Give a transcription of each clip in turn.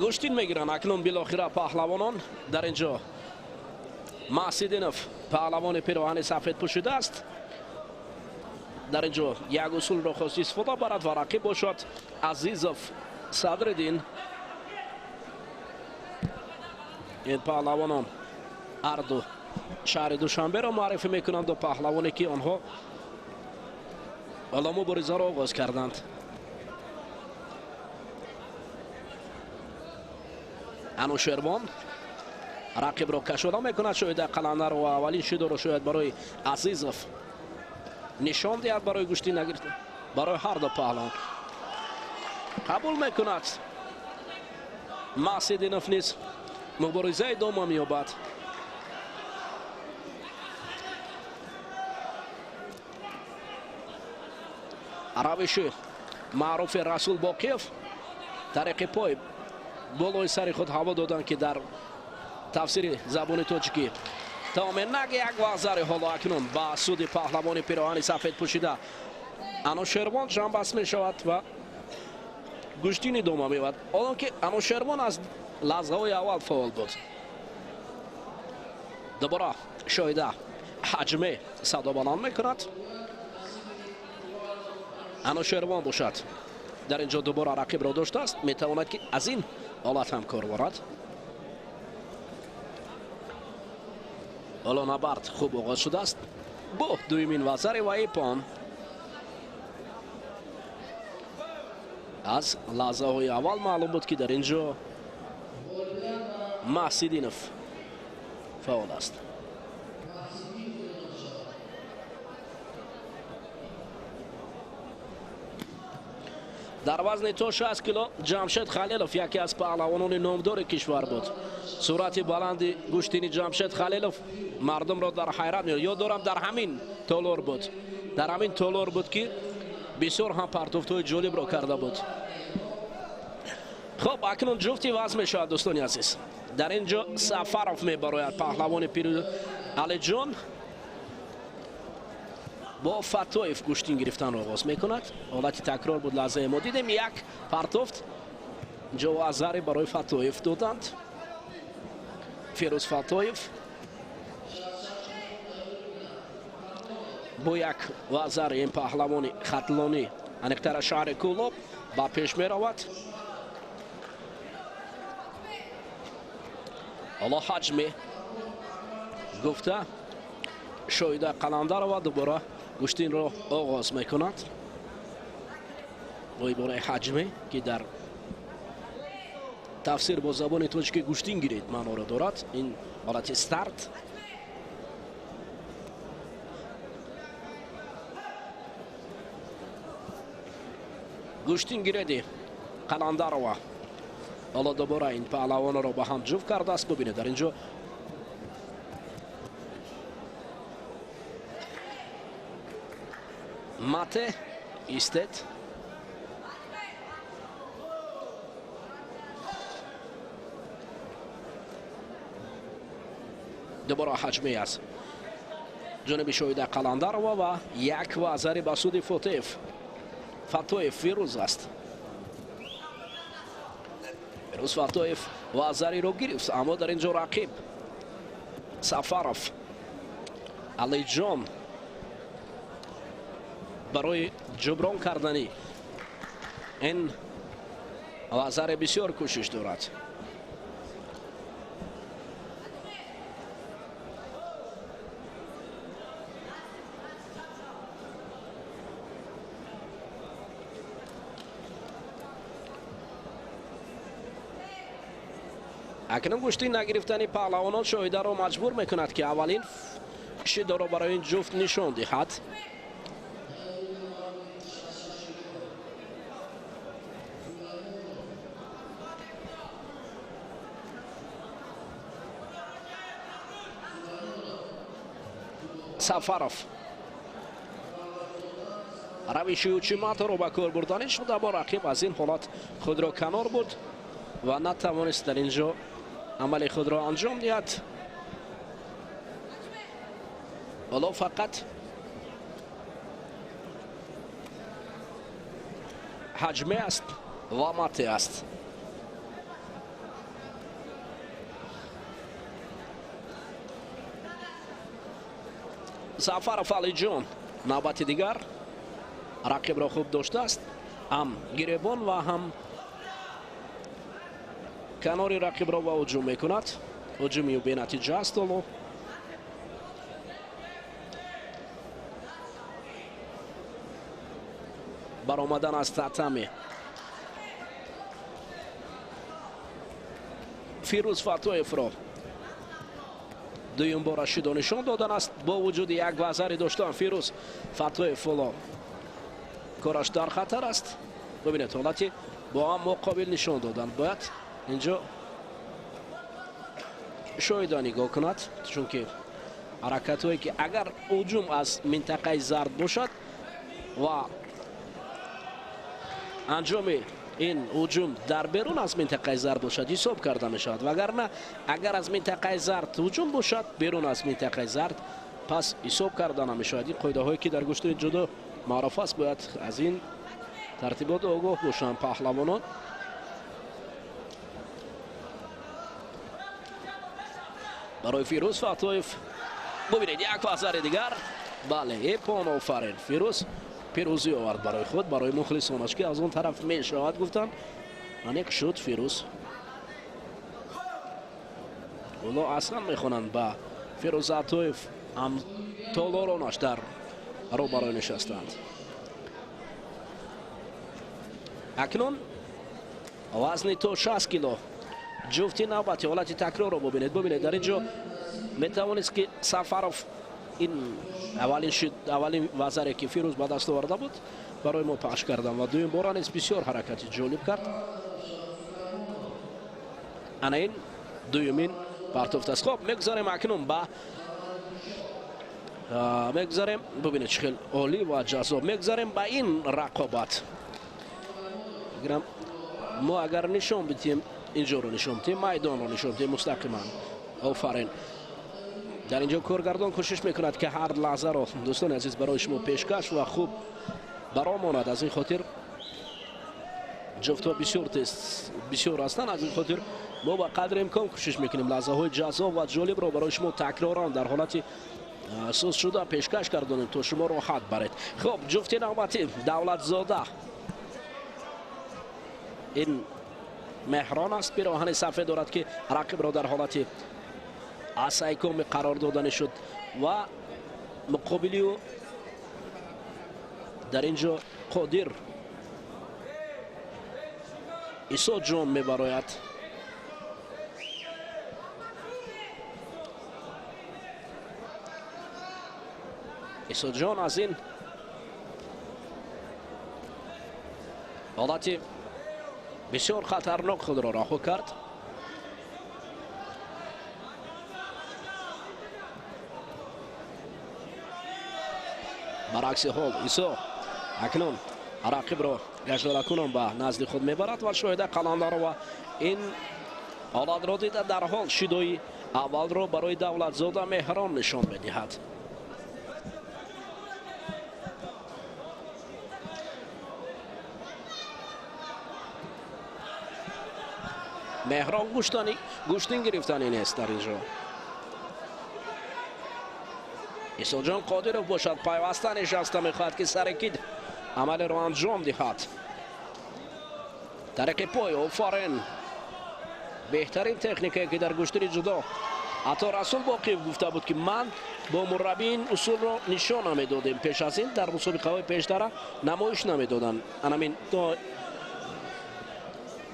Гӯштин мегиранд акнун билохира паҳлавонон. Дар ин ҷо Маҳсидинов паҳлавони пироҳани сафед пӯшидааст. Дар ин ҷо як усулро хост истифода барад ва рақиб бошад Азизов Садриддин. Ин паҳлавонон ҳарду шаҳри Душанберо муаррифӣ мекунанд ва паҳлавоне ки онҳо ҳоло муборизаро оғоз карданд. Анушервон рақибро кашода мекунад. Шоида Қаландарова аввалин шидоро шояд барои Азизов нишон диҳад барои гӯштӣ нагирифта барои ҳар ду паҳлавон. Қабул мекунад Маҳсидинов низ мубориза идома меёбад. Равиши маъруфи Расул Боқиев тариқи пой болои сари худ ҳаво доданд ки дар тафсири забони тоҷикӣ тамомен як вазари ҳоло акнун ба суди паҳлавони пироҳани сафед пӯшида Анушервон ҷамъбаст мешавад ва гӯштин идома меёбад. Ҳолон ки Анушервон аз лаҳзаҳои аввал фаъол буд. Дубора Шоида ҳаҷме садо баланд мекунад. Анушервон бошад дар ин ҷо дубора рақибро доштааст, метавонад ки аз ин ҳолат ҳам кор ворад. Ҳоло набард хуб оғоз шудааст бо дуюмин вазари ва ипон. Аз лаҳзаҳои аввал маълум буд ки дар ин ҷо Маҳсидинов фаъол аст. Дар вазни то 60 кило Ҷамшед Халилов яке аз паҳлавонони номдори кишвар буд. Суръати баланди гӯштини Ҷамшед Халилов мардумро дар ҳайрат меорад. Ёд дорам дар ҳамин толор буд. Дар ҳамин толор буд ки бисёр ҳам партофтҳои ҷолибро карда буд. Хуб, акнун ҷуфти вазн мешавад дӯстони азиз. Дар ин ҷо Сафаров мебарояд паҳлавони пири Алиҷон бо Фатоев гӯштин гирифтанро оғоз мекунад. Ҳолати такрор буд, лаҳзаи мо дидем як партофт ҷо азаре барои Фатоев доданд. Фирӯз Фатоев бо як вазари ин паҳлавони хатлонӣ аниқтара шаҳри Кӯлоб ба пеш меравад. Ҳоло ҳаҷме гуфта Шоида Қаландарова дубора гӯштинро оғоз мекунад бо ибораи ҳаҷме ки дар тафсир бо забони тоҷикӣ гӯштин гиред маъноро дорад. Ин ҳолати старт. Гӯштин гиреди Қаландарова ҳоло дубора ин паҳлавонро ба ҳам ҷуфт кардааст. Бубинед дар ин ҷо мате истед. Дубора ҳаҷме аст ҷониби Шоида Қаландарова ва як вазари ба суди Фотеев. Фатоев фирӯз аст. Фирӯз Фатоев вазариро гирифт, аммо дар ин ҷо рақиб Сафаров Алиҷон барои ҷуброн кардани ин вазаре бисёр кӯшиш дорад. Акнун гӯшти нагирифтани паҳлавонон Шоидаро маҷбур мекунад ки аввалин шидоро барои ин ҷуфт нишон диҳад. Сафаров равиши учиматоро ба кор бурданӣ шуд, аммо рақиб аз ин ҳолат худро канор буд ва натавонист дар ин ҷо амали худро анҷом диҳад. Ҳоло фақат ҳаҷме аст ва мате аст. Сафаров Алиҷон навбати дигар рақибро хуб доштааст, ҳам гиребон ва ҳам канори рақибро ба ҳуҷум мекунад. Ҳуҷуми ӯ бенатиҷа аст ҳоло. Баромадан аз татами Фирӯз Фатоевро дуюм бора шидо нишон додан аст. Бо вуҷуди як вазари доштан Фирӯз Фатоев ҳоло кораш дар хатар аст. Бибинед, ҳолати бо ҳам муқобил нишон додан. Бояд инҷо шоҳида нигоҳ кунад, чунки ҳаракатҳое ки агар ҳуҷум аз минтақаи зард бошад ва анҷоми ин ҳуҷум дар берун аз минтақаи зард бошад, ҳисоб карда мешавад, вагарна агар аз минтақаи зард ҳуҷум бошад берун аз минтақаи зард, пас ҳисоб карда намешавад. Ин қоидаҳое ки дар гӯштини ҷудо маъруф аст, бояд аз ин тартибот огоҳ бошанд паҳлавонон. Барои Фирӯз Фатоев бубинед, як вазари дигар. Бале, эпон, офарин. Фирӯз пирӯзӣ овард барои худ, барои мухлисонаш, ки аз он тараф мешавад гуфтанд. Анек шуд Фирӯз. Ҳоло аслан мехонанд ба Фирӯз Атоев, ҳам толоронаш дар рӯбарӯ нишастанд. Акнун вазни то 60 кило ҷуфти навбати ҳолати такрорро бубинед. Бубинед, дар ин ҷо метавонист ки Сафаров ин аввалин вазаре ки Фирӯз ба даст оварда буд барои мо пахш кардан ва дуюм бора низ бисёр ҳаракати ҷолиб кард. Ана ин дуюмин партофт аст. Хоб, мегузарем акнун ба мегузарем, бубинед чӣ хел олӣ ва ҷаззоб. Мегузарем ба ин рақобат. Мо агар нишон бидиҳем, инҷоро нишон бидиҳем, майдонро нишон бидиҳем мустақиман. Офарин. Дар инҷо коргардон кӯшиш мекунад ки ҳар лаҳзаро, дӯстони азиз, барои шумо пешкаш ва хуб баромонад. Аз ин хотир ҷуфтҳо бисёр тез бисёр ҳастанд. Аз ин хотир мо ба қадри имкон кӯшиш мекунем лаҳзаҳои ҷаззоб ва ҷолибро барои шумо такроран дар ҳолати суст шуда пешкаш гардонем, то шумо роҳат баред. Хуб, ҷуфти навбатӣ Давлатзода. Ин Меҳрон аст, пироҳани сафед дорад ки рақибро дар ҳолати асайкоми қарор додани шуд ва муқобили ӯ дар ин ҷо Қодир Исоҷон мебарояд. Исоҷон аз ин ҳолати бисёр хатарнок худро раҳо кард. Баракси ҳол Исо акнун рақибро гаштдоракунон ба назди худ мебарад ва Шоҳида Қаландарова ин ҳолатро дида дар ҳол шидои аввалро барои Давлатзода Меҳрон нишон медиҳад. Меҳрон гӯштин гирифтани нест дар ин ҷо. Исоҷон Қодиров бошад пайваста нишаста мехоҳад ки сари кид амалеро анҷом диҳад. Тариқи пой, офарин. Беҳтарин техникае ки дар гӯштини ҷудо ҳатто Расул Боқиев гуфта буд ки ман бо мураббӣ ин усулро нишон намедодем. Пеш аз ин дар мусобиқаҳои пештара намоиш намедоданд. Анамин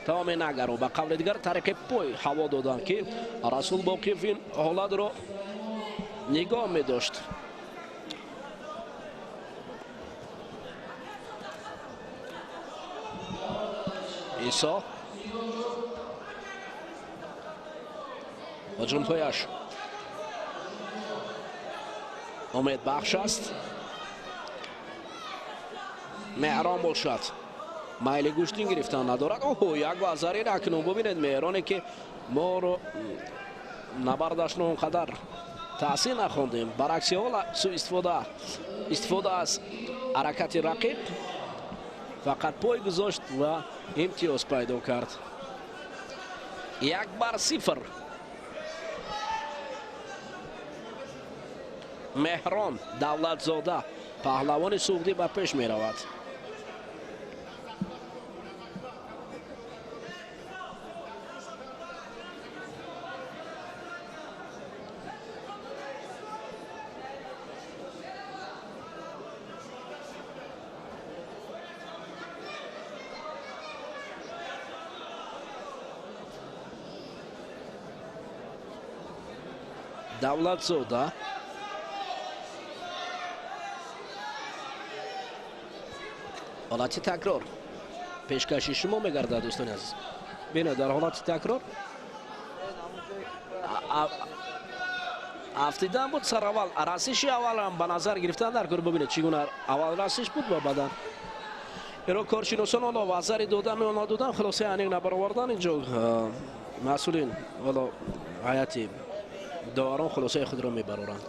тамоми нагаро ба қавли дигар тариқи пой ҳаво доданд ки Расул Боқиев ин ҳолатро нигоҳ медошт. Исо ҳуҷумҳояш умедбахш аст. Меҳрон бошад майли гӯштин гирифтан надорад. Оҳо, як вазари акнун бубинед Меҳроне ки моро набардашро он қадар таъсир нахондем. Баракси ҳол истифода аз ҳаракати рақиб фақат пой гузошт ва имтиёз пайдо кард. 1-0. Меҳрон Давлатзода, паҳлавони суғдӣ, ба пеш меравад. Давлатзода ҳолати такрор пешкаши шумо мегардад, дӯстони азиз. Бинед, дар ҳолати такрор афтидан буд сараввал, расиши аввалам ба назар гирифтан дар кор. Бибинед, чӣ гуна аввал расиш буд ва баъдан иро коршиносон ҳоло вазари додан ё надодан хулосаи аниқ набаровардан. Инҷо масъулин ҳоло ҳайати доварон хулосаи худро мебароранд.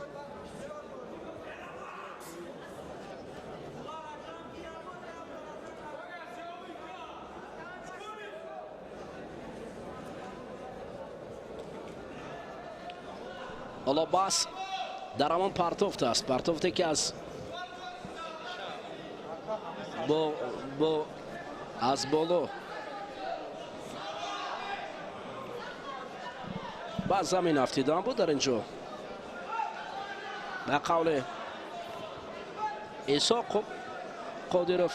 Ҳоло бас дар ҳамон партофт аст, партофте ки аз бо аз боло ба замин афтидан буд. Дар ин ҷо ба қавли Исо Қодиров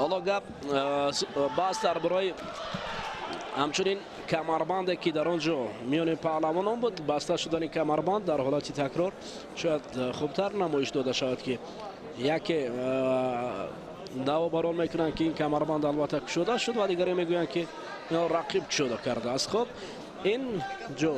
ҳоло гап баҳс дар бораи ҳамчунин камарбанде ки дар он ҷо миёни паҳлавонон буд, баста шудани камарбанд дар ҳолати такрор шояд хубтар намоиш дода шавад, ки яке даъво барон мекунанд, ки ин камарбанд албатта кушода шуд, ва дигаре мегӯянд, ки рақиб кушода кардааст. Хуб, ин ҷо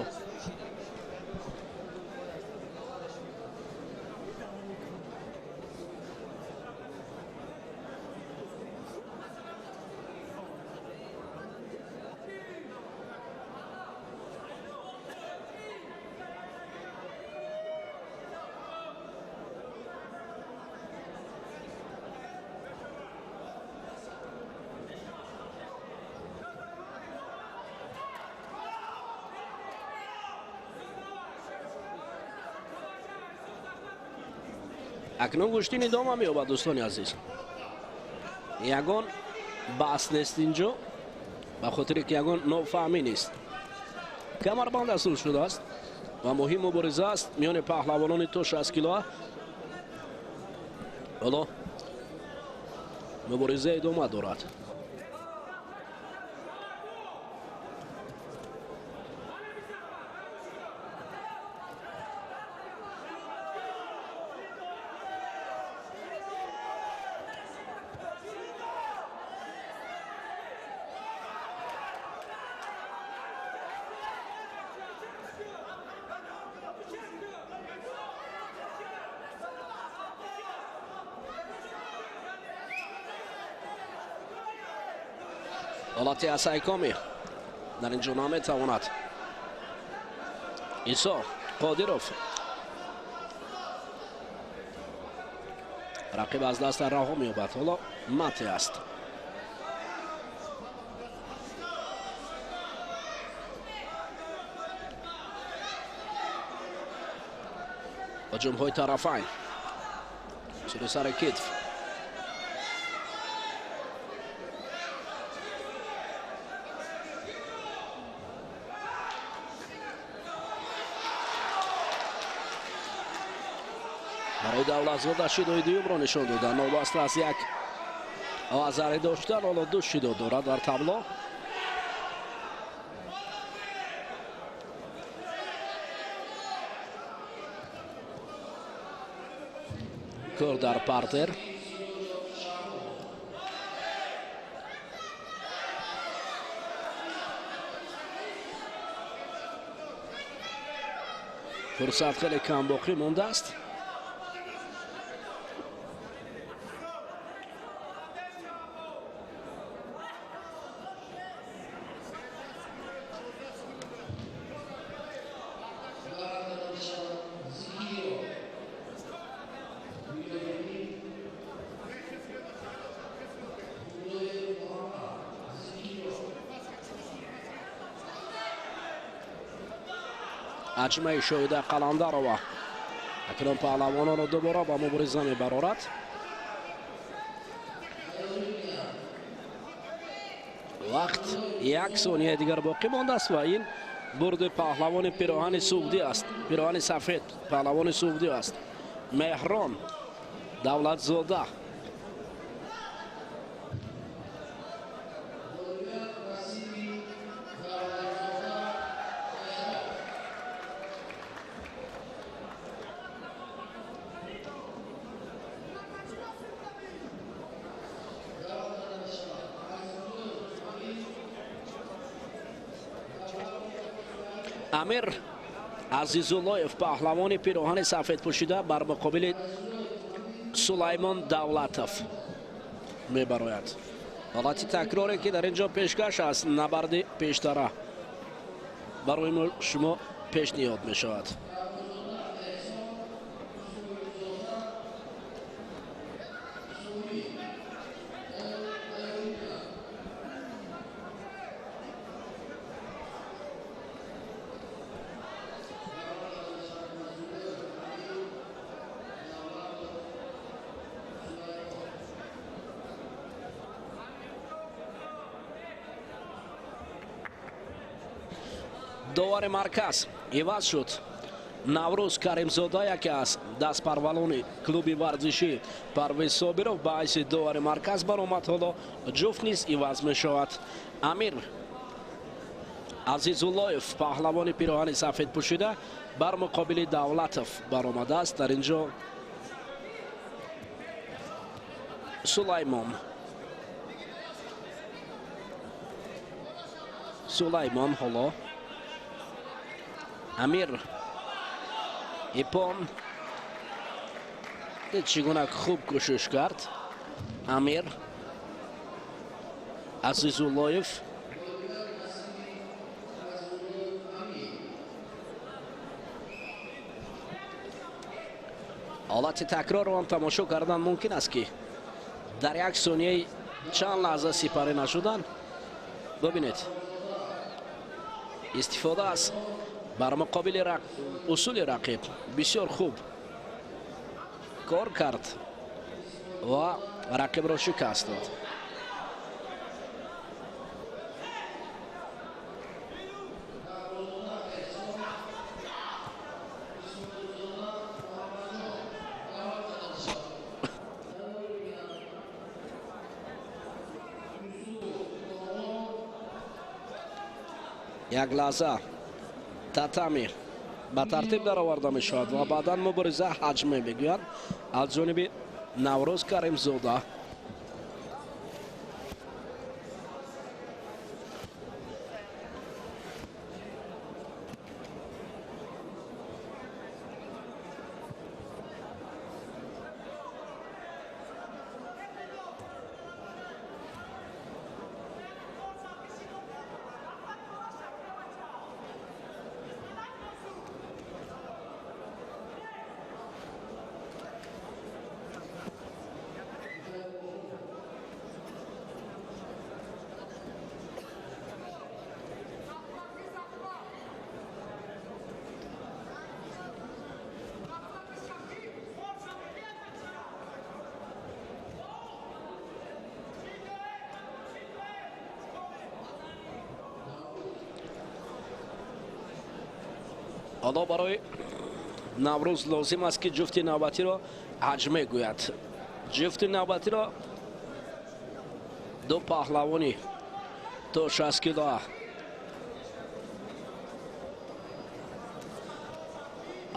акнун гӯштин идома меёбад, дӯстони азиз. Ягон баҳс нест инҷо, ба хотире ки ягон нофаҳмӣ нест. Камарбанд асул шудааст ва муҳим мубориза аст миёни паҳлавонони то 60 килоа. Ҳоло мубориза идома дорад. ҳолати асайкоми дар ин ҷо наметавонад Исо Қодиров рақиб аз даст раҳо меёбад. Ҳоло мате аст. ҳуҷумҳои тарафайн сури сари китф. Барои Давлатзода шидои дуюмро нишон дода, новобаста аз як азаре доштан, ҳоло ду шидо дорад дар табло. Кор дар партер. Фурсат хеле кам боқӣ мондааст. Аҷмаи Шоҳида Қаландарова акнун паҳлавононро дубора ба мубориза мебарорад. Вақт як сонияи дигар боқӣ мондааст ва ин бурди паҳлавони пироҳани суғдӣ аст. Пироҳани сафед паҳлавони суғдӣ аст. Меҳрон Давлатзода. Амир Азизуллоев паҳлавони пироҳани сафед пӯшида бар муқобили Сулаймон Давлатов мебарояд. Ҳолати такроре ки дар ин ҷо пешкаш аст, набарди пештара барои шумо пешниҳод мешавад. Довари марказ иваз шуд. Наврӯз Каримзода яке аз дастпарвалони клуби варзишӣ Парвиз Собиров ба ҳайси довари марказ баромад. Ҳоло ҷуфт низ иваз мешавад. Амир Азизуллоев паҳлавони пироҳани сафед пӯшида бар муқобили Давлатов баромадааст. Дар ин ҷо Сулаймон. Сулаймон ҳоло Амир Ипон чӣ гуна хуб кӯшиш кард. Амир Азизуллоев ҳолати такрорро ҳам тамошо кардан мумкин аст ки дар як сонияи чанд лаҳза сипарӣ нашудан. Бибинед, истифода аз бар муқобили усули рақиб бисёр хуб кор кард ва рақибро шикаст дод. Як лаҳза татами ба тартиб дароварда мешавад ва баъдан мубориза ҳаҷме мегӯяд аз ҷониби Наврӯз Каримзода. Ҳоло барои Наврӯз лозим аст ки ҷуфти навбатиро ҳаҷме гӯяд. Ҷуфти навбатиро ду паҳлавони то 60 кило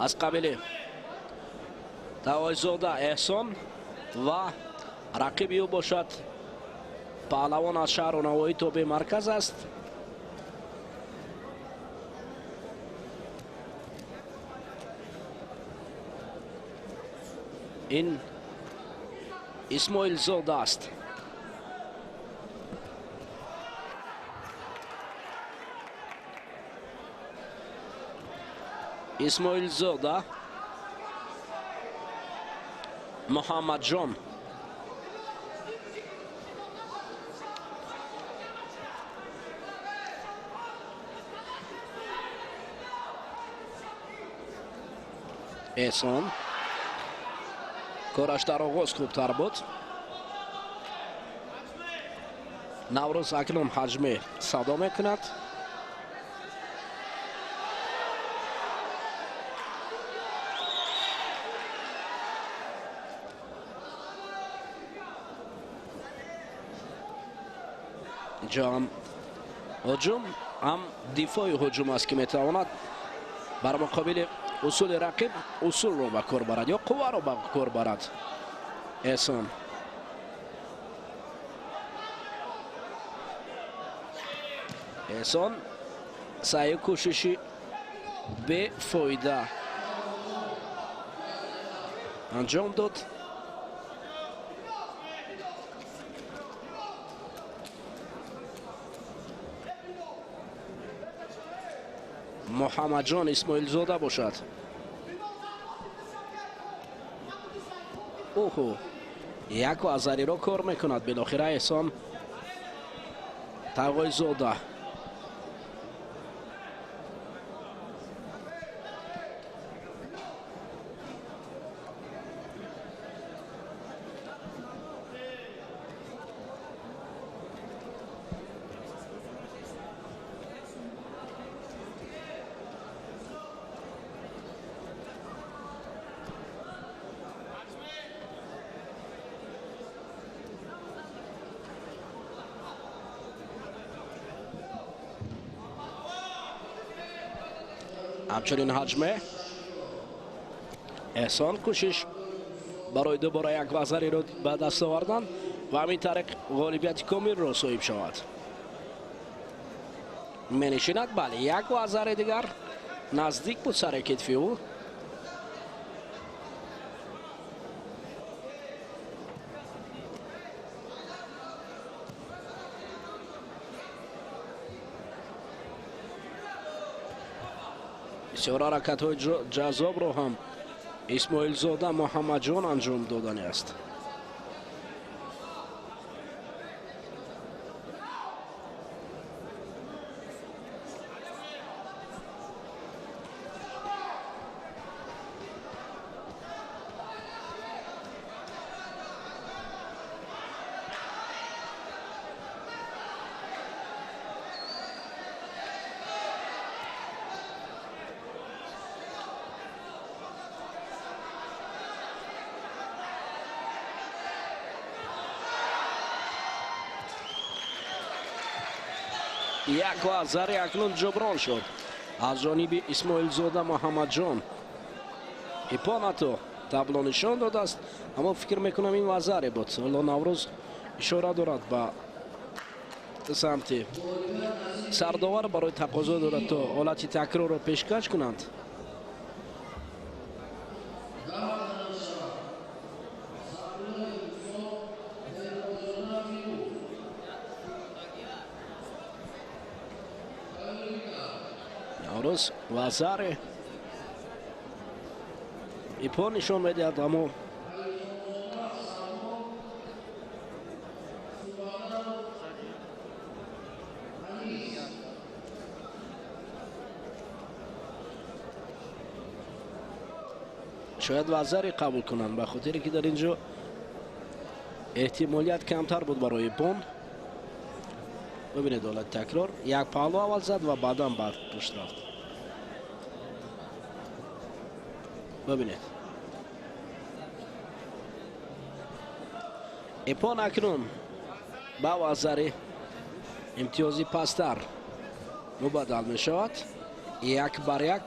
аз қабили Тағойзода Эҳсон ва рақиби ӯ бошад паҳлавон аз шаҳру навоҳӣ тобеи марказ аст. Ин Исмоилзода аст. Исмоилзода Муҳаммадҷон. Эҳсон кораш дар оғоз хубтар буд. Наврӯз акнун ҳаҷме садо мекунад. Инҷо ҳам ҳуҷум, ҳам дифои ҳуҷум аст, ки метавонад бар муқобили усули рақиб усулро ба кор барад ё қувваро ба кор барад. Эҳсон Эҳсон саъю кӯшиши бефоида анҷом дод. Муҳаммадҷон Исмоилзода бошад. Оҳо, як вазариро кор мекунад билохира Эҳсон Тағойзода. Ҳамчунин ҳаҷме Эҳсон кӯшиш барои дубора як вазариро ба даст овардан ва ҳамин тариқ ғолибияти комилро соҳиб шавад. Менишинад, бале, як вазари дигар наздик буд сари китфи ӯ. Бисёр ҳаракатҳои ҷаззобро ҳам Исмоилзода Муҳаммадҷон анҷом додани аст. Як вазари акнун ҷуброн шуд аз ҷониби Исмоилзода Муҳаммадҷон. Ипонато табло нишон додааст, аммо фикр мекунам ин вазаре буд. Ҳоло Наврӯз ишора дорад ба самти сардовар барои тақозо дорад то ҳолати такрорро пешкаш кунанд. Наврӯз вазаре ипо нишон медиҳад, аммо шояд вазаре қабул кунанд, ба хотире ки дар ин ҷо эҳтимолият камтар буд барои ипон. Бибинед ҳолати такрор, як паҳлу аввал зад ва баъдан бар пушт рафт. Бибинед, ипон акнун ба вазари имтиёзи пасттар мубаддал мешавад. 1-1.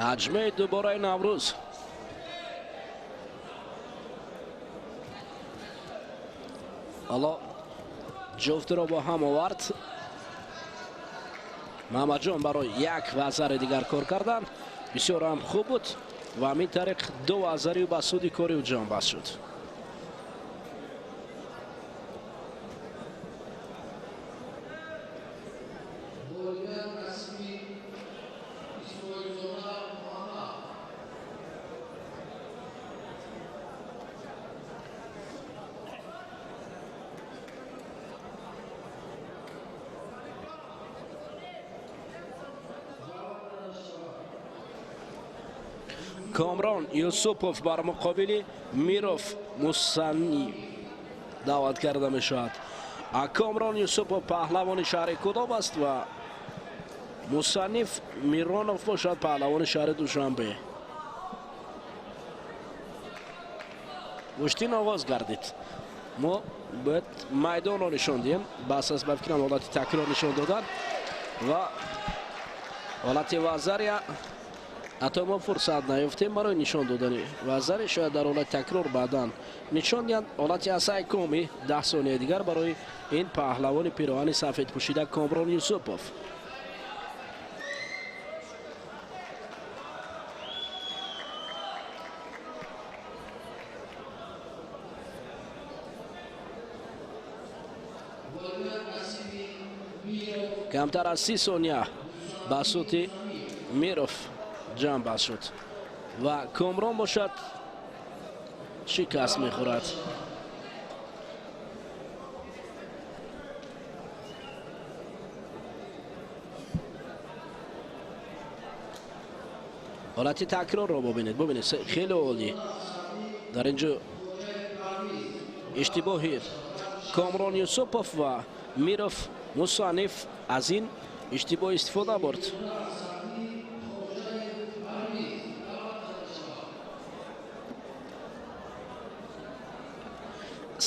Ҳаҷмаи дубораи Наврӯз. Ҳоло ҷуфтро бо ҳам овард. Муҳаммадҷон барои як вазари дигар кор кардан бисёр ҳам хуб буд ва ҳамин тариқ ду вазари ба суди кори ӯ ҷамъбаст шуд. Комрон Юсупов бар муқобили Миров Мусанни даъват карда мешавад. Комрон Юсупов паҳлавони шаҳри Кӯлоб аст ва Мусанниф Миронов бошад паҳлавони шаҳри Душанбе. Гӯштин оғоз гардид. Мо бояд майдонро нишон диҳем. Бас аст ба фикрам ҳолати такрор нишон додан ва ҳолати вазария. Ҳатто мо фурсат наёфтем барои нишон додани вазари, шояд дар ҳолати такрор баъдан нишон диҳанд. Ҳолати асаи коми 10 сонияи дигар барои ин паҳлавони пироҳани сафедпӯшида Комрон Юсупов. Камтар аз 30 сония ба сути Миров ҷамъбаст шуд ва Комрон бошад шикаст мехӯрад. Ҳолати такрорро бубинед. Бубинед, хеле олӣ. Дар инҷо иштибоҳи Комрон Юсупов ва Миров Мусанниф аз ин иштибоҳ истифода бурд.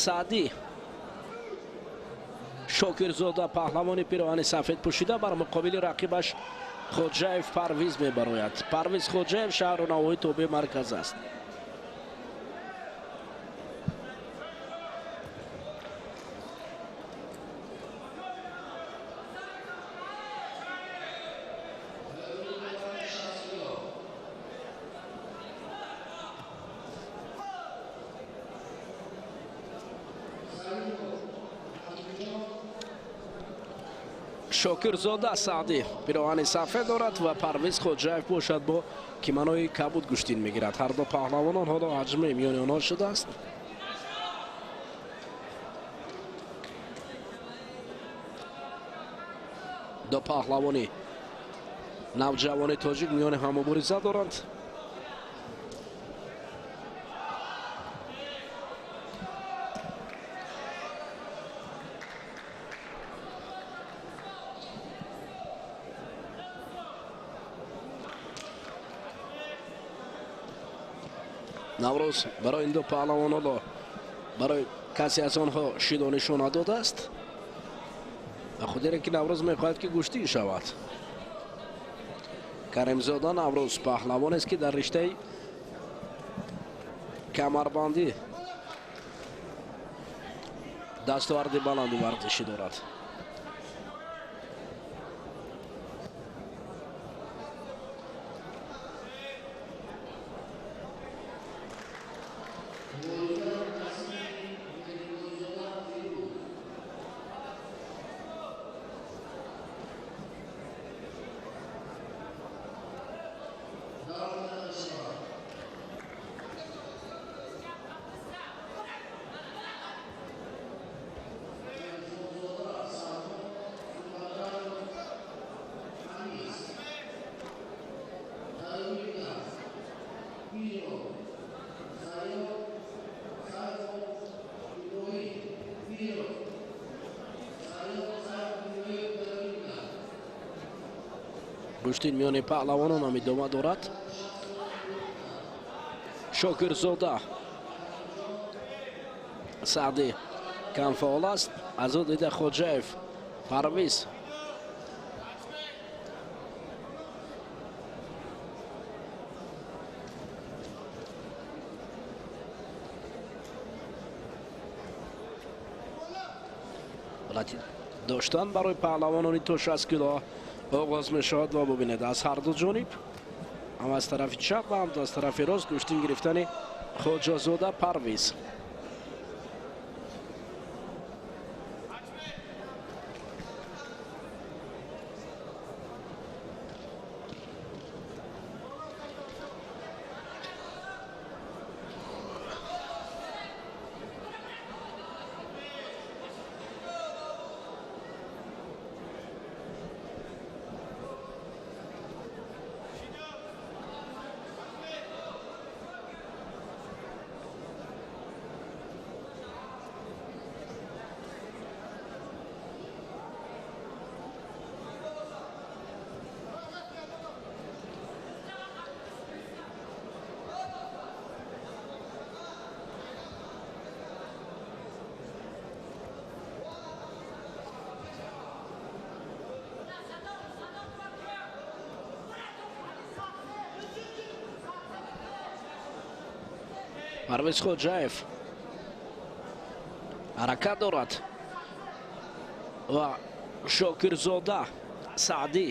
Саъдӣ Шокирзода паҳлавони пироҳани сафед пӯшида бар муқобили рақибаш Хоҷаев Парвиз мебарояд. Парвиз Хоҷаев шаҳру навоҳии тобеи марказ аст. Шокирзода Саъдӣ пироҳани сафед дорад ва Парвиз Хоҷаев бошад бо кимонои кабуд гӯштин мегирад. Ҳар ду паҳлавонон ҳоло ҳаҷмаи миёни онҳо шудааст. Ду паҳлавони навҷавони тоҷик миёни ҳам мубориза доранд. Наврӯз барои ин ду паҳлавон ҳоло барои касе аз онҳо шидо нишон надодааст. Ба худире ки Наврӯз мехоҳад ки гӯштин шавад. Каримзода Наврӯз паҳлавонест ки дар риштаи камарбандӣ дастоварди баланди варзишӣ дорад. Гӯштин миёни паҳлавонон ҳам идома дорад. Шокирзода Саъдӣ камфаъол аст. Аз ӯ дида Хоҷаев Парвиз Ҳолати доштан барои паҳлавонони то 60 кило оғоз мешавад ва бубинед, аз ҳар ду ҷониб, ҳам аз тарафи чап ва ҳам аз тарафи рост гӯштин гирифтани Хоҷазода Парвиз. Парвиз Хоҷаев ҳаракат дорад ва Шокирзода Саъдӣ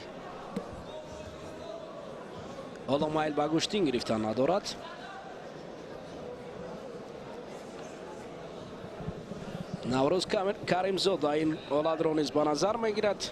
ҳоло майл ба гӯштин гирифтан надорад. Наврӯз Каримзода ин ҳолатро низ ба назар мегирад.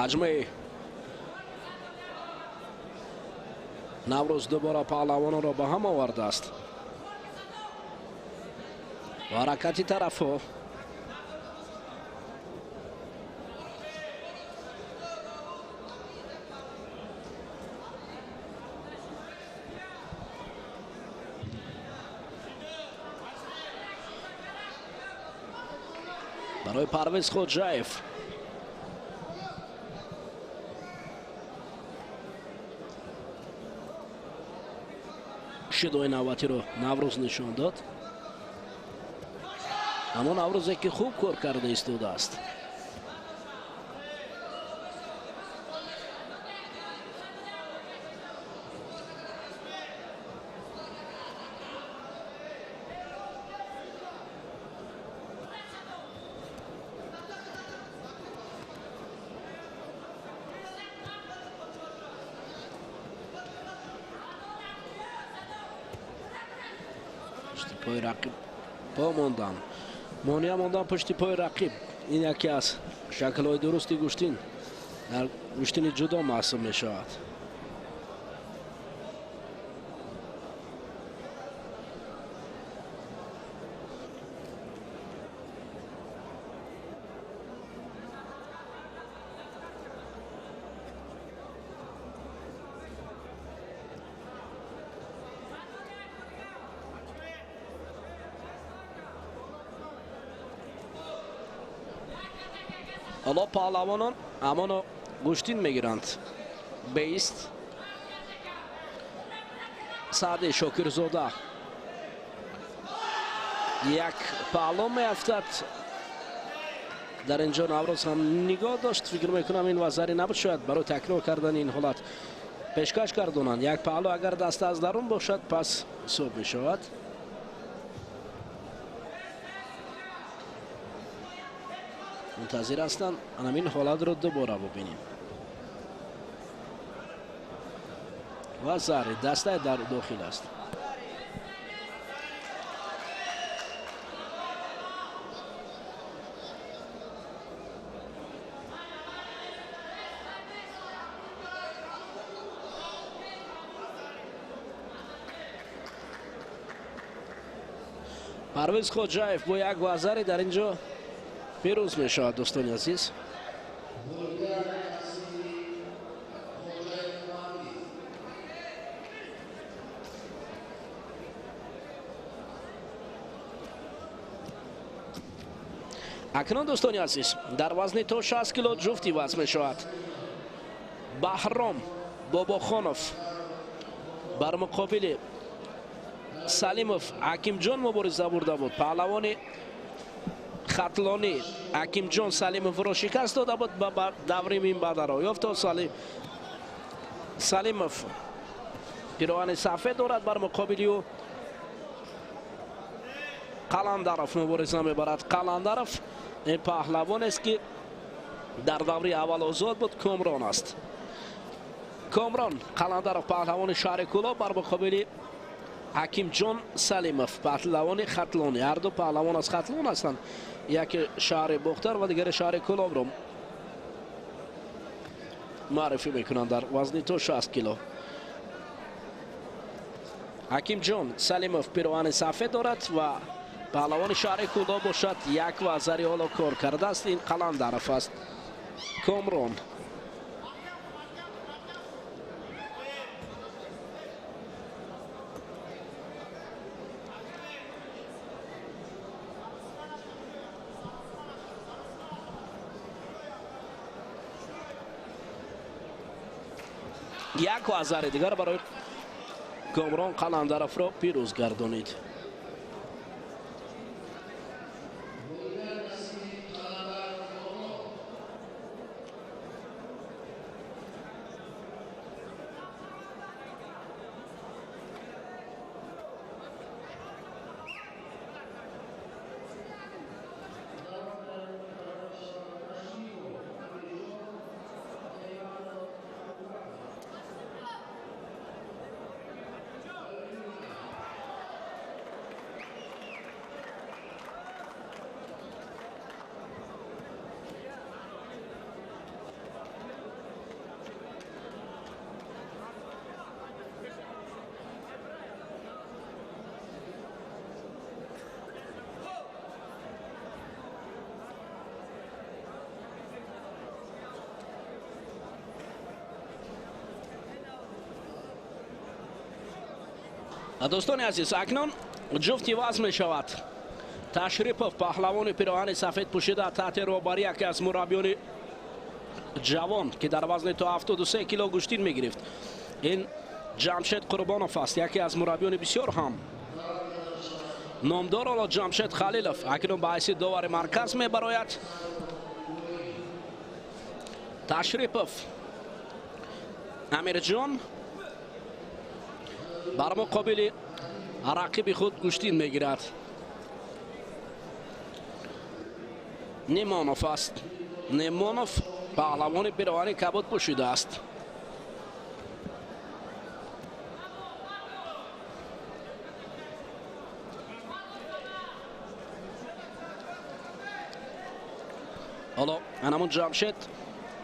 Аҷмаи Наврӯз дубора паҳлавононро ба ҳам овардааст ва ҳаракати тарафҳо. Барои Парвиз Хоҷаев шидои навбатиро Наврӯз нишон дод, аммо Наврӯзе ки хуб кор карда истодааст. Пушти пои рақиб по мондан, монеа мондан пушти пои рақиб, ин яке аз шаклҳои дурусти гӯштин дар гӯштини ҷудо маҳсуб мешавад. Ҳоло паҳлавонон ҳамоно гӯштин мегиранд. Беист Саъди Шокирзода як паҳло меафтад. Дар инҷо Наврӯз ҳам нигоҳ дошт. Фикр мекунам ин вазари набуд, шояд барои такрор кардани ин ҳолат пешкаш гардонанд. Як паҳло агар даста аз дарун бошад, пас ҳисоб мешавад. Мунтазир ҳастанд ҳамин ҳолатро дубора бубинем. Ва зари дастаи дар дохил аст. Парвиз Хоҷаев бо як вазари дар инҷо пирӯз мешавад, дӯстони азиз. Акнун, дӯстони азиз, дар вазни то 60 кило ҷуфти вазн мешавад. Баҳром Бобохонов бар муқобили Салимов Ҳакимҷон мубориза бурда буд. Паҳлавони Хатлонӣ Ҳакимҷон Салимовро шикаст дода буд ва даври минбаъда роҳ ёфт. Салимов пироҳани сафед дорад, бар муқобили ӯ Қаландаров мубориза мебарад. Қаландаров ин паҳлавонест, ки дар даври аввал озод буд, Комрон аст. Комрон Қаландаров, паҳлавони шаҳри Кӯлоб, бар муқобили Ҳакимҷон Салимов, паҳлавони Хатлонӣ. Ҳарду паҳлавон аз Хатлон ҳастанд, яке шаҳри Бохтар ва дигари шаҳри Кӯлобро муаррифӣ мекунанд дар вазни то 60 кило. Ҳакимҷон Салимов пироҳани сафед дорад ва паҳлавони шаҳри Кӯлоб бошад, як вазари ҳоло кор кардааст. Ин Қаландаров аст. Комрон як вазари дигар барои Комрон Қаландаровро пирӯз гардонид. Дӯстони азиз, акнун ҷуфти вазн мешавад. Ташрипов, паҳлавони пироҳани сафед пӯшида, таҳти роҳбарӣ яке аз мураббиёни ҷавон, ки дар вазни то 73 кило гӯштин мегирифт, ин Ҷамшед Қурбонов аст, яке аз мураббиёни бисёр ҳам номдор. Ҳоло Ҷамшед Халилов акнун ба ҳайси довари марказ мебарояд. Ташрипов Амирҷон бар муқобили рақиби худ гӯштин мегирад. Немонов аст. Немонов паҳлавони пироҳани кабуд пӯшидааст. Ҳоло анамун Ҷамшед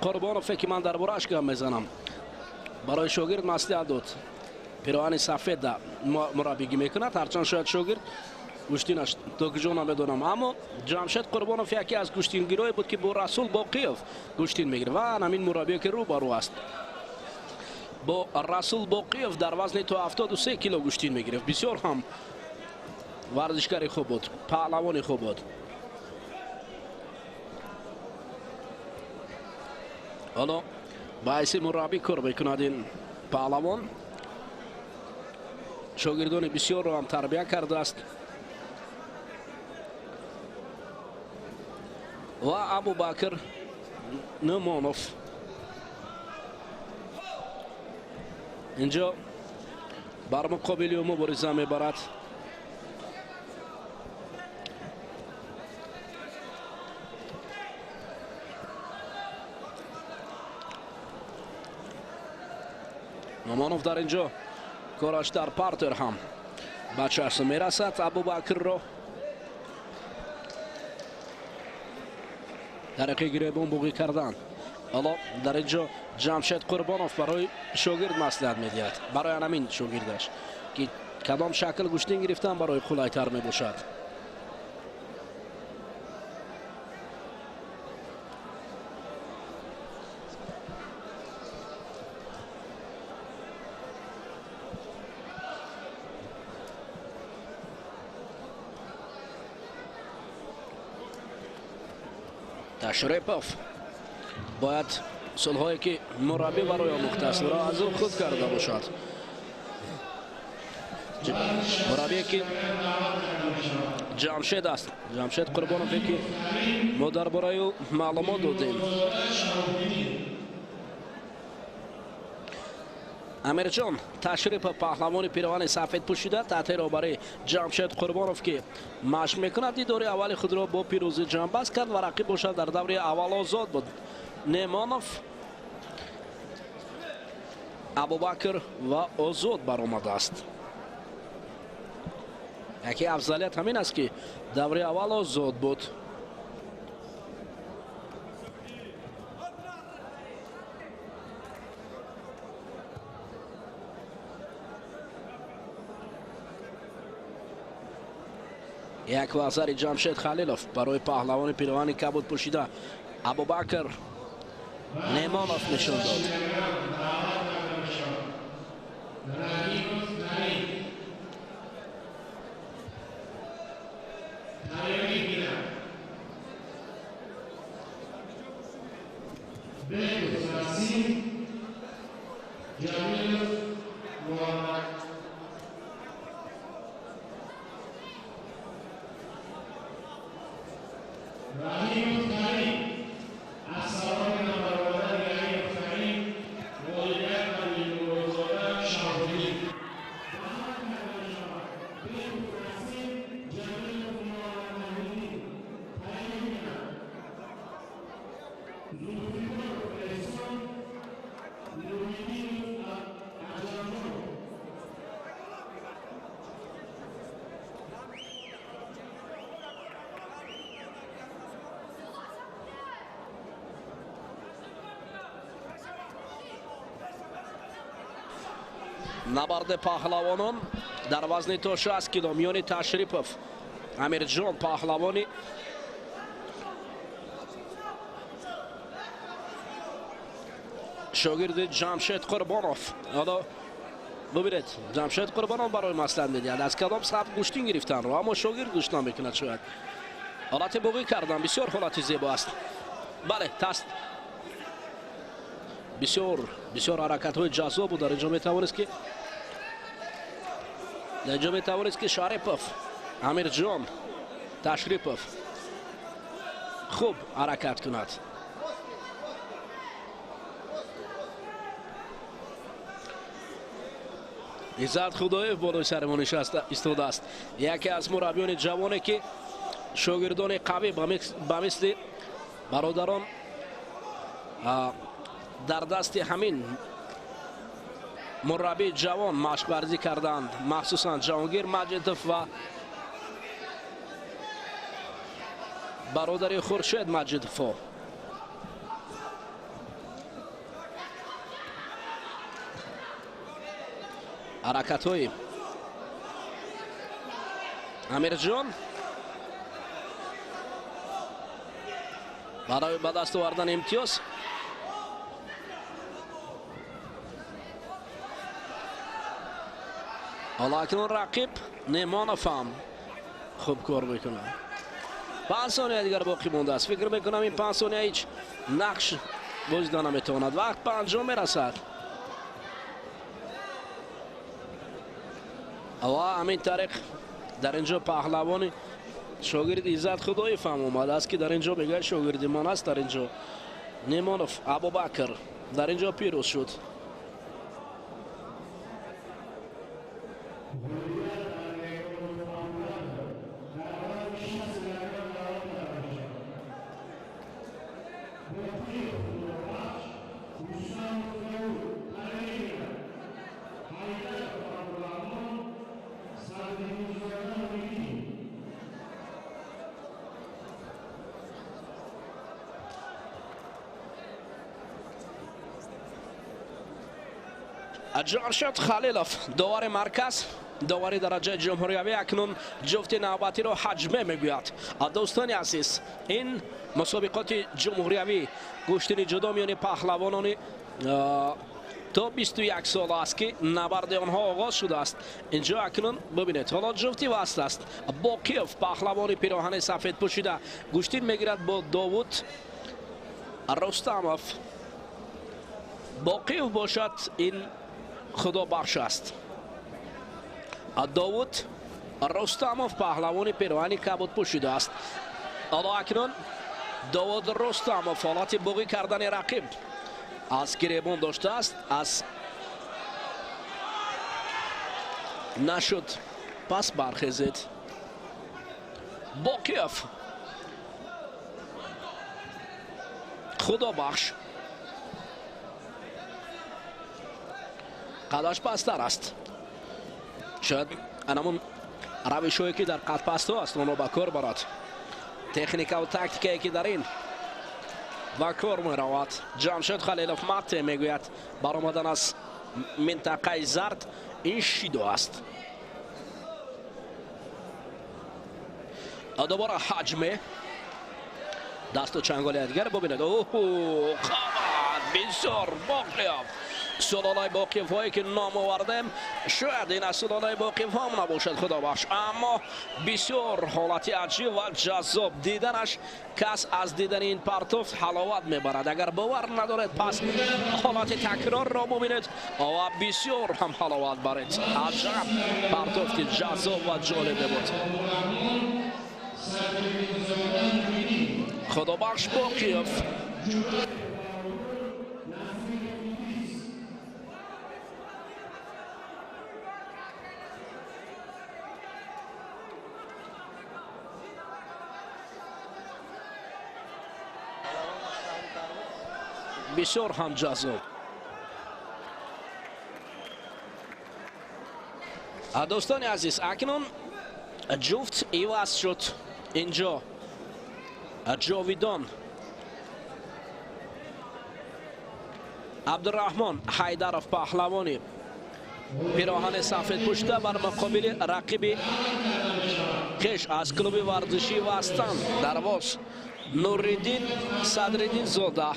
Қурбонове, ки ман дар борааш гап мезанам, барои шогирд маслиҳат дод. Пироҳани сафед мураббигӣ мекунад, ҳарчанд шояд шогирд гӯштинаш то куҷо намедонам, аммо Ҷамшед Қурбонов яке аз гӯштингирое буд, ки бо Расул Боқиев гӯштин мегирифт ва ҳамин мураббие, ки рӯбарӯ аст, бо Расул Боқиев дар вазни то 73 кило гӯштин мегирифт. Бисёр ҳам варзишгари хуб буд, паҳлавони хуб буд. Ҳоло ба ҳайси мураббӣ кор мекунад ин паҳлавон. Шогирдони бисёрро ҳам тарбия кардааст. Ва Абубакр Нумонов инҷо бар муқобили ӯ мубориза мебарад. Нумонов дар инҷо кораш дар партер ҳам ба чашм мерасад. Абубакрро тариқи гиребон буғӣ кардан. Ҳоло дар инҷо Ҷамшед Қурбонов барои шогирд маслиҳат медиҳад, барои ҳамин шогирдаш, ки кадом шакл гӯштин гирифтан барои қулайтар мебошад. Ташрипов бояд усулҳое, ки мураббӣ барои омӯхтааст, ӯро аз ӯ худ карда бошад. Мураббие, ки Ҷамшед аст. Ҷамшед Қурбонов, ки мо дар бораи ӯ маълумот додем. Амирҷон Ташрипов, паҳлавони пироҳани сафед пӯшида, таҳти роҳбарии Ҷамшед Қурбонов, ки машқ мекунад, дидори аввали худро бо пирӯзӣ ҷамъбаст кард ва рақиб бошад дар даври аввал озод буд. Немонов Абубакр ва озод баромадааст. Яке афзалият ҳамин аст, ки даври аввал озод буд. Як вазари Ҷамшед Халилов барои паҳлавони пироҳани кабуд пӯшида Абубакр Немонов нишон дод. Набарди паҳлавонон дар вазни то 60 кило миёни Ташрипов Амирҷон, паҳлавони шогирди Ҷамшед Қурбонов. Ҳоло бубинед, Ҷамшед Қурбонов барои маслиҳат медиҳад, аз кадом самт гӯштин гирифтанро, аммо шогирд гӯш намекунад. Шояд ҳолати буғӣ кардан бисёр ҳолати зебо аст. Бале, таст бисёр бисёр ҳаракатҳои ҷаззоб буд. Дар инҷо метавонист ки Шарипов Амирҷон Ташрипов хуб ҳаракат кунад. Иззат Худоев болои сари мо нишаста истодааст, яке аз мураббиёни ҷавоне, ки шогирдони қавӣ ба мисли бародарон дар дасти ҳамин мураббии ҷавон машқварзӣ карданд, махсусан Ҷаҳонгир Маҷидов ва бародари Хуршед Маҷидовҳо. Ҳаракатҳои Амирҷон барои ба даст овардани имтиёз. Ҳоло акнун рақиб Немонов ҳам хуб кор мекунад. 5 сония дигар боқӣ мондааст. Фикр мекунам, ин 5 сония ҳеҷ нақш бозида наметавонад. Вақт ба анҷом мерасад ва ҳамин тариқ дар инҷо паҳлавони шогирди Иззат Худоев ҳам омадааст, ки дар инҷо мегӯяд шогирди ман аст. Дар инҷо Немонов Абубакр дар инҷо пирӯз шуд. Ҷамшед Халилов, довари марказ, довари дараҷаи ҷумҳуриявӣ, акнун ҷуфти навбатиро ҳаҷме мегӯяд. Дӯстони азиз, ин мусобиқоти ҷумҳуриявӣ гӯштини ҷудо миёни паҳлавонони то 21 сол аст, ки набарди онҳо оғоз шудааст. Инҷо акнун бибинед, ҳоло ҷуфти васл аст. Боқиев, паҳлавони пироҳани сафед пӯшида, гӯштин мегирад бо Довуд Рустамов. Боқиев бошад, ин худобахш аст. Довуд Рустамов паҳлавони пироҳани кабуд пӯшидааст. Ҳоло акнун Довуд Рустамов ҳолати буғӣ кардани рақиб аз гиребон доштааст, аз нашуд, пас бархезед. Боқиев, Худобахш қадаш пасттар аст. Шояд анамон равишҳое ки дар қадпастҳо аст, онро ба кор барад. Техникаву тактикае ки дар ин ба кор меравад. Ҷамшед Халилов матте мегӯяд, баромадан аз минтақаи зард ин шидо аст. Дубора ҳаҷме дасту чанголи дигар бубинед. Оҳу, қамат бисёр Боқиев. Сулолаи Боқиевҳое ки ном овардем, шояд ин аз сулолаи Боқиевҳам набошад, Худобахш, аммо бисёр ҳолати аҷиб ва ҷаззоб диданаш, кас аз дидани ин партоф ҳаловат мебарад. Агар бовар надоред, пас ҳолати такрорро бубинед ва бисёр ҳам ҳаловат баред. Аҷаб партофти ҷаззоб ва ҷолибе буд. Худобахш Боқиев бисёр ҳам ҷаззоб. Дӯстони азиз, акнун ҷуфт иваз шуд. Инҷо Ҷовидон Абдураҳмон Ҳайдаров паҳлавони пироҳани сафед пӯшида бар муқобили рақиби хеш аз клуби варзишии Вастан Дарвоз Нуриддин Садриддинзода.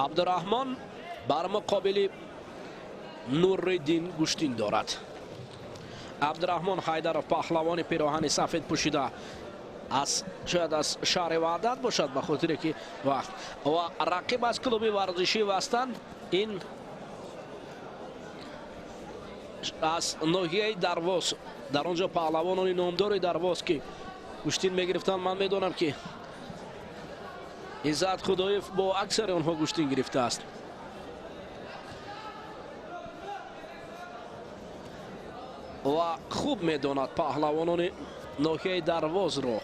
Абдураҳмон бар муқобили Нуриддин гӯштин дорад. Абдураҳмон Ҳайдаров паҳлавони пироҳани сафед пӯшида аз шояд аз шаҳри Ваҳдат бошад, ба хотире ки вақт ва рақиб аз клуби варзишии Вастан ин аз ноҳияи Дарвоз. Дар он ҷо паҳлавонони номдори Дарвоз ки гӯштин мегирифтанд, ман медонам ки Иззат Худоев бо аксари онҳо гӯштин гирифтааст. Ва хуб медонад паҳлавонони ноҳияи Дарвозро.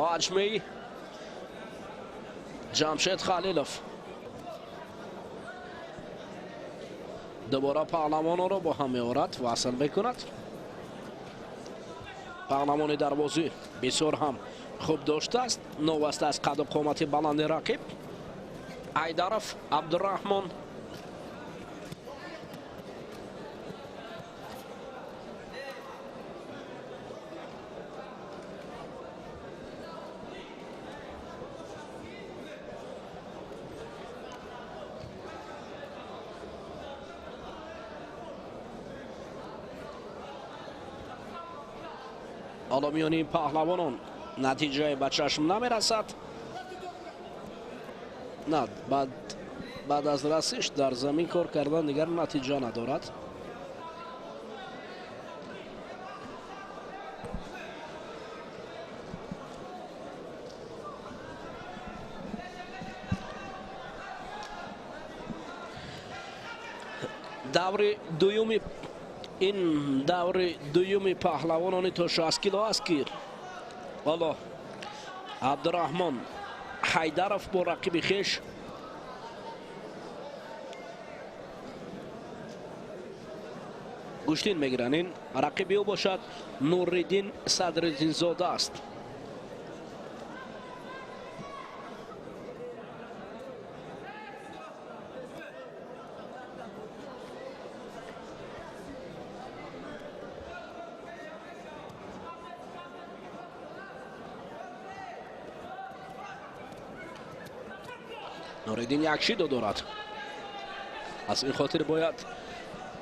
Раҷмӣ Ҷамшед Халилов дубора паҳлавононро бо ҳам меорад, васл мекунад. Паҳлавони дарвозӣ бисёр ҳам хуб доштааст, новаста аз қаду қомати баланди рақиб. Айдаров Абдураҳмон ҳоло миёни паҳлавонон натиҷае ба чашм намерасад. На, баъд аз расиш дар замин кор кардан дигар натиҷа надорад. Даври дуюми ин даври дуюми паҳлавонони то 60 кило аст ки ҳоло Абдураҳмон Ҳайдаров бо рақиби хеш гӯштин мегиранд. Ин рақиби ӯ бошад Нуриддин Садриддинзода аст. Нуриддин як шидо дорад, аз ин хотир бояд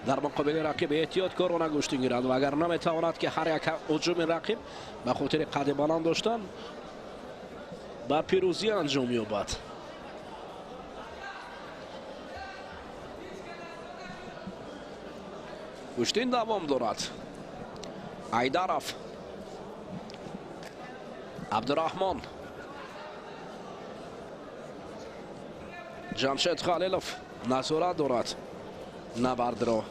Дар муқобили рақиб эҳтиёткорона гӯштин гирад, ва агар наметавонад ки ҳар як ҳуҷуми рақиб ба хотири қади баланд доштан ба пирӯзӣ анҷом ёбад. Гӯштин давом дорад. Айдаров, Абдураҳмон, Ҷамшед Халилов назорат дорад набардро.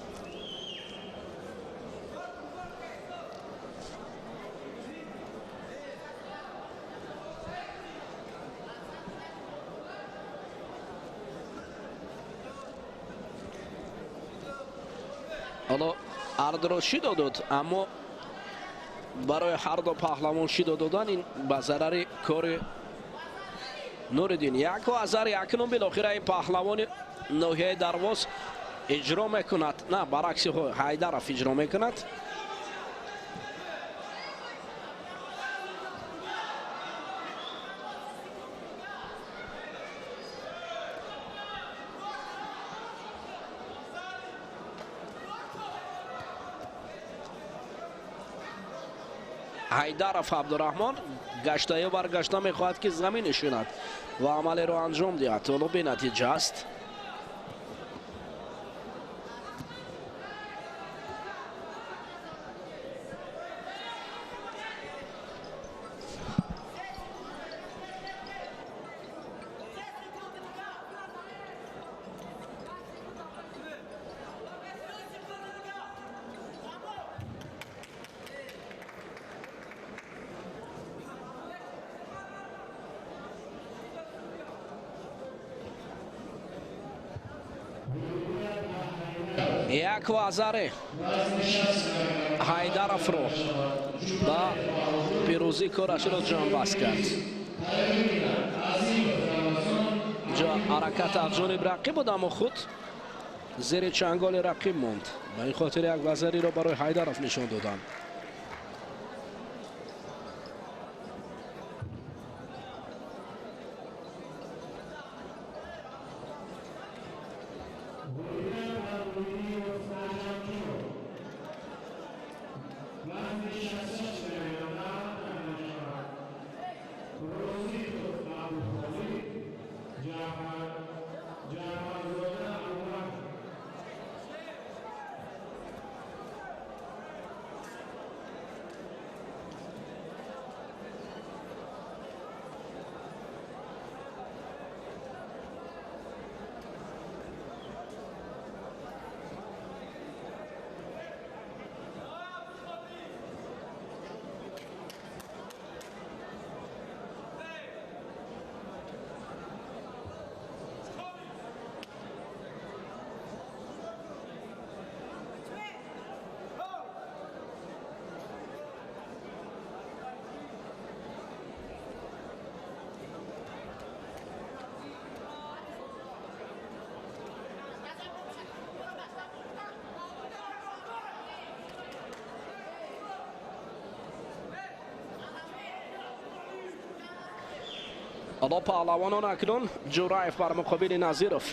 Ҳоло ҳардуро шидо дод, аммо барои ҳарду паҳлавон шидо додан ин ба зарари кори Нуриддин. Яку азари акнун билохира ин паҳлавони ноҳияи Дарвоз иҷро мекунад. На, баръакси, Ҳайдаров иҷро мекунад. Ҳайдаров Абдураҳмон гаштаю баргашта мехоҳад ки замин нишинад ва амалеро анҷом диҳад. Ҳоло бенатиҷа аст. Як вазаре Ҳайдаровро ба пирӯзӣ корашро ҷамъбаст кард. Инҷо ҳаракат аз ҷониби рақиб буд, аммо худ зери чанголи рақиб монд. Ба ин хотир як вазариро барои Ҳайдаров нишон доданд. Ҳоло паҳлавонон акнун Ҷураев бар муқобили Назиров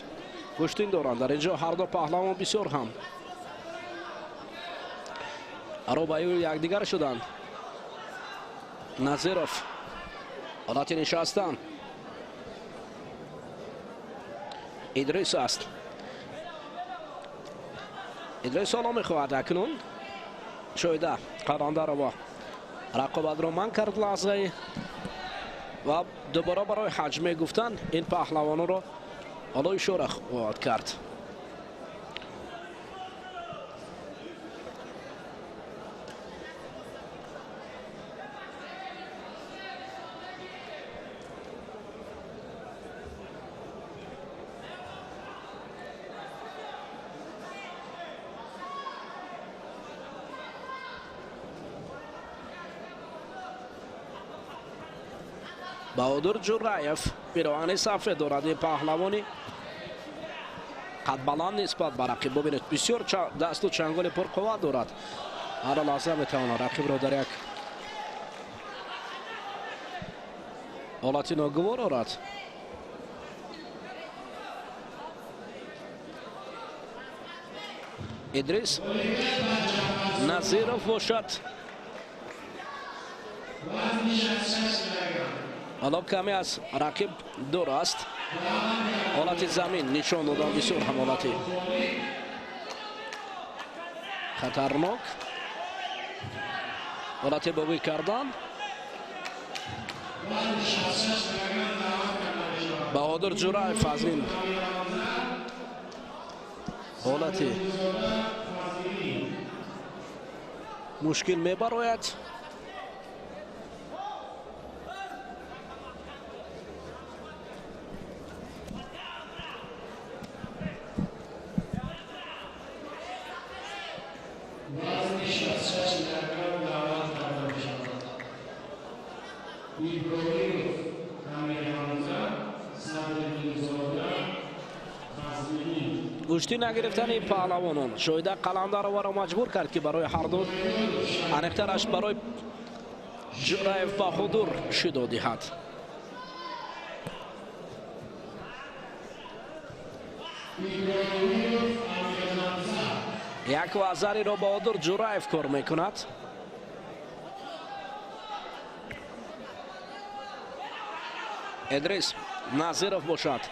гӯштин доранд. Дар инҷо ҳарду паҳлавон бисёр ҳам рӯбаюи якдигар шуданд. Назиров ҳолати нишастан, Идрис аст. Идрис ҳоло мехоҳад акнун Шоида Қаландарова рақобатро манъ кард лаҳзаи ва дубора барои ҳаҷме гуфтан ин паҳлавонро ҳоло ишора хоҳад кард. Баҳодур Ҷураев пироҳани сафед дорад. Ин паҳлавони қадбаланд нисбат ба рақиб. Бубинед, бисёр дасту чанголи пурқувват дорад. Ҳар лаҳза метавонад рақибро дар як ҳолати ногувор орад. Идрис Назиров бошад. Ҳоло каме аз рақиб дур аст. Ҳолати замин нишон додан бисёр ҳам ҳолати хатарнок. Ҳолати бобӣ кардан. Баҳодур Ҷураев аз ин ҳолати мушкил мебарояд. Гӯштӣ нагирифтани паҳлавонон Шоҳида Қаландароваро маҷбур кард, ки барои ҳарду, аниқтараш барои Ҷураев Баҳодур шидо диҳад. Як вазариро Баҳодур Ҷураев кор мекунад. Идрис Назиров бошад.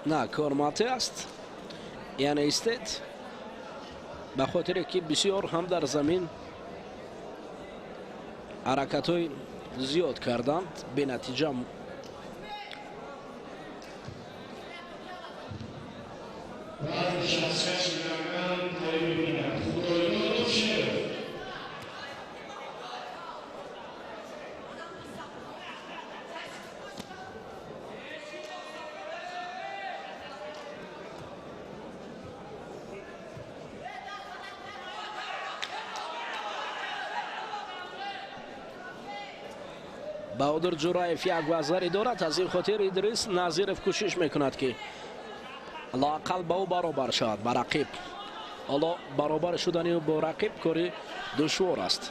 На, кормате аст, яъне истед, ба хотире ки бисёр ҳам дар замин ҳаракатҳои зиёд карданд, бенатиҷа. Баҳодур Ҷураев як вазари дорад, аз ин хотир Идрис Назиров кӯшиш мекунад, ки лоақал ба ӯ баробар шавад, ба рақиб. Ҳоло баробар шудани ӯ бо рақиб кори душвор аст.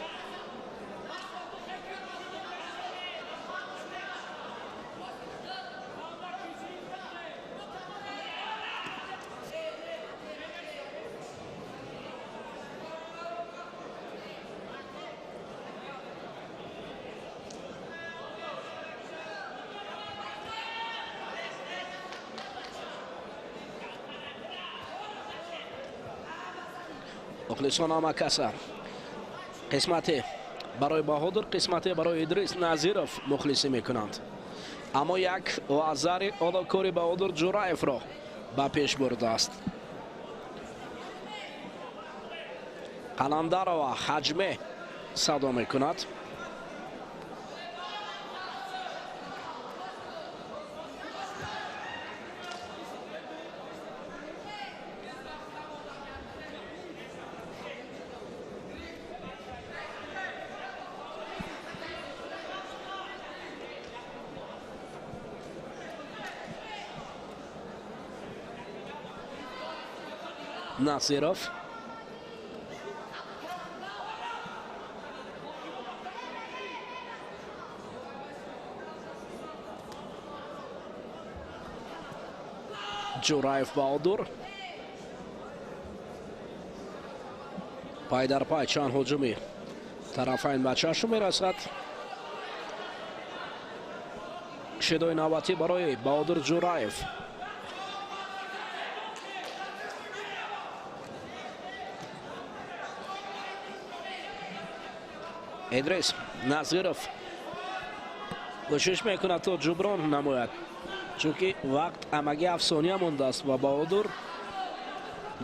Мухлисон ҳама каса қисмате барои Баҳодур, қисмате барои Идрис Назиров мухлисӣ мекунанд. Аммо як вазари ҳоло кори Баҳодур Ҷураевро ба пеш бурдааст. Қаландарова ҳаҷме садо мекунад. Насиров. Ҷураев Баҳодур. Пай дар пай чанд ҳуҷуми тарафайн ба чашм мерасад. Шидои навбатӣ барои Баҳодур Ҷураев. Идрис Назиров кӯшиш мекунад то ҷуброн намояд, чунки вақт ҳамагӣ 7 сония мондааст ва Баҳодур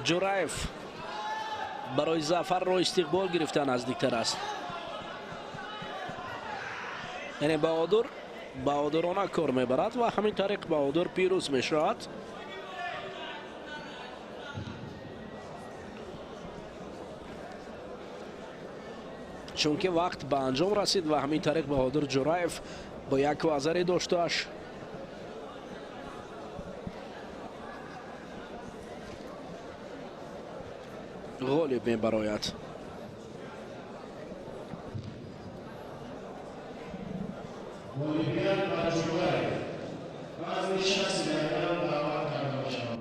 Ҷураев барои зафарро истиқбол гирифта наздиктар аст. Яъне Баҳодур баҳодурона кор мебарад ва ҳамин тариқ Баҳодур пирӯз мешавад. Чунки вақт ба анҷом расид ва ҳамин тариқ Баҳодур Ҷураев бо як вазари доштааш ғолиб мебарояд. Ғолибият ба Ҷураев. Вазни 60 килограмм даъват карда мешавад.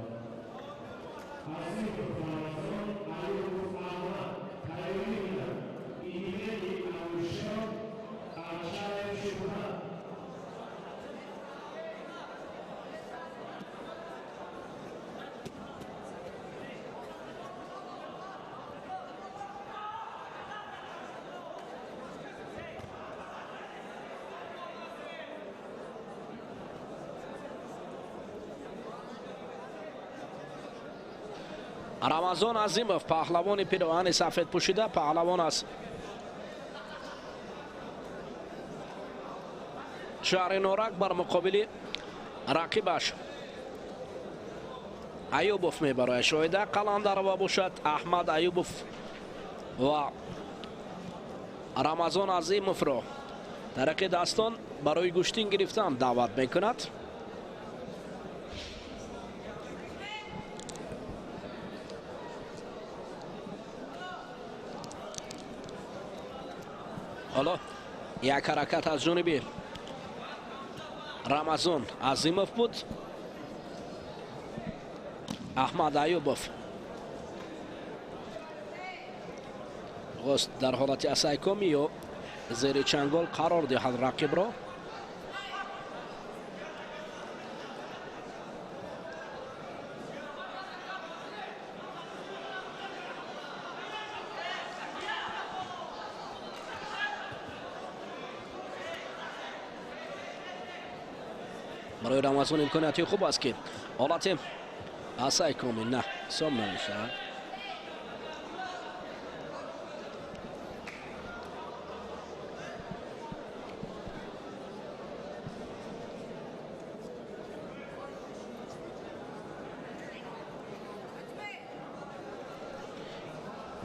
Рамазон Азимов, паҳлавони пироҳани сафед пӯшида, паҳлавон аз шаҳри Норак бар муқобили рақибаш Аюбов мебарояд. Шоҳида Қаландарова бошад, Аҳмад Аюбов ва Рамазон Азимовро тариқи дастон барои гӯштин гирифтан даъват мекунад. Ҳоло як ҳаракат аз ҷониби Рамазон Азимов буд. Аҳмад Аюбов хост дар ҳолати асайкомӣ ё зери чангол қарор диҳад рақибро. Барои Рамазон имконияти хуб аст, ки ҳолати асайкомӣ на ҳисоб намешавад.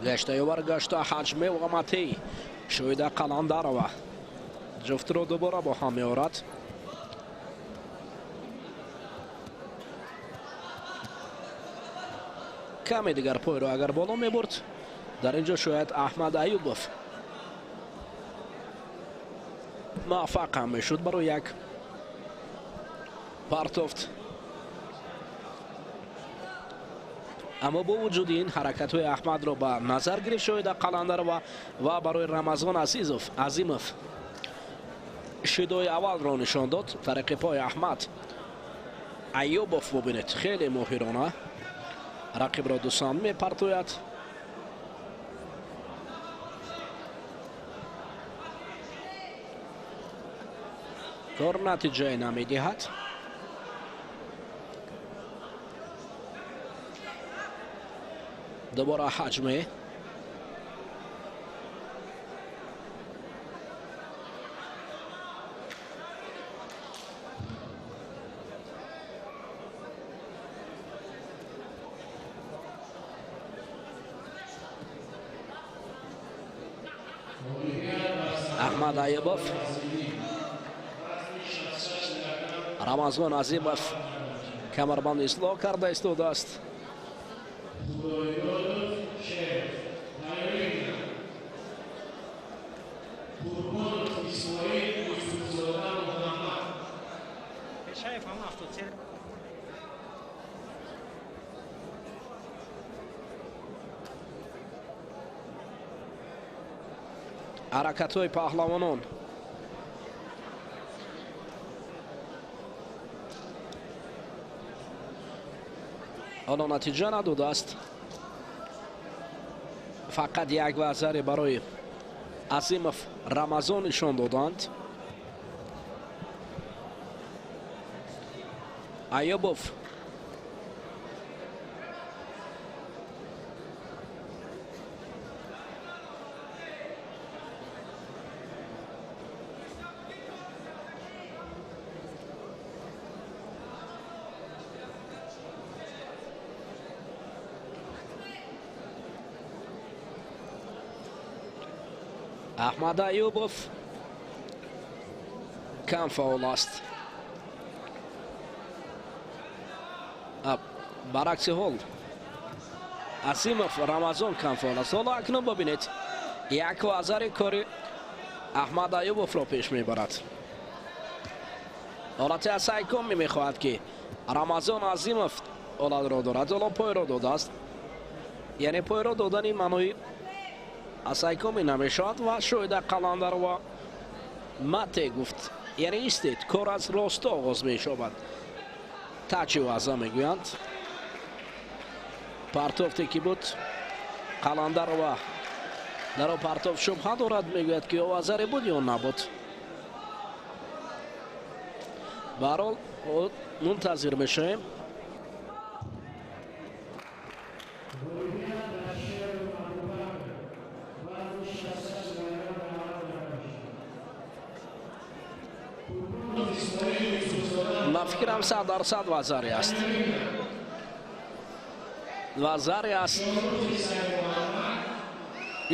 Гаштаю баргашта ҳаҷме ва матей Шоҳида Қаландарова ҷуфтро дубора бо ҳам меорад. Каме дигар пойро агар боло мебурд, дар ин ҷо шояд Аҳмад Аюбов муваффақ ҳам мешуд барои як партофт. Аммо бо вуҷуди ин ҳаракатҳои Аҳмадро ба назар гирифт Шоҳида Қаландарова ва барои Рамазон Азимов шидои аввалро нишон дод. Тариқи пои Аҳмад Аюбов бубинед, хеле моҳирона рақибро дусамт мепартояд. Кор натиҷае намедиҳад. Дубора ҳаҷме. Аҳмад Аюбов, Рамазон Азимов камарбанд ислоҳ карда истодааст. Ҳаракатҳои паҳлавонон ҳоло натиҷа надодааст. Фақат як вазаре барои Азимов Рамазон нишон доданд. Аюбов Аҳмад Аюбов кам фаъол аст. Баракси ҳол Азимов Рамазон кам фаъол аст. Ҳоло акнун бибинед, як вазари кори Аҳмад Аюбовро пеш мебарад. Ҳолати асайкомӣ мехоҳад, ки Рамазон Азимов ҳолатро дорад. Ҳоло пойро додааст, яъне пойро додани маънои асайкомӣ намешавад ва Шоҳида Қаландарова мате гуфт, яъне истед, кор аз росто оғоз мешавад. Тачи ваза мегӯянд. Партофте ки буд, Қаландарова дар он партофт шубҳа дорад, мегӯяд ки овазаре буд ё набуд. Ба ҳар ҳол мунтазир мешавем. Ин ҳам 100% вазари аст. Вазари аст.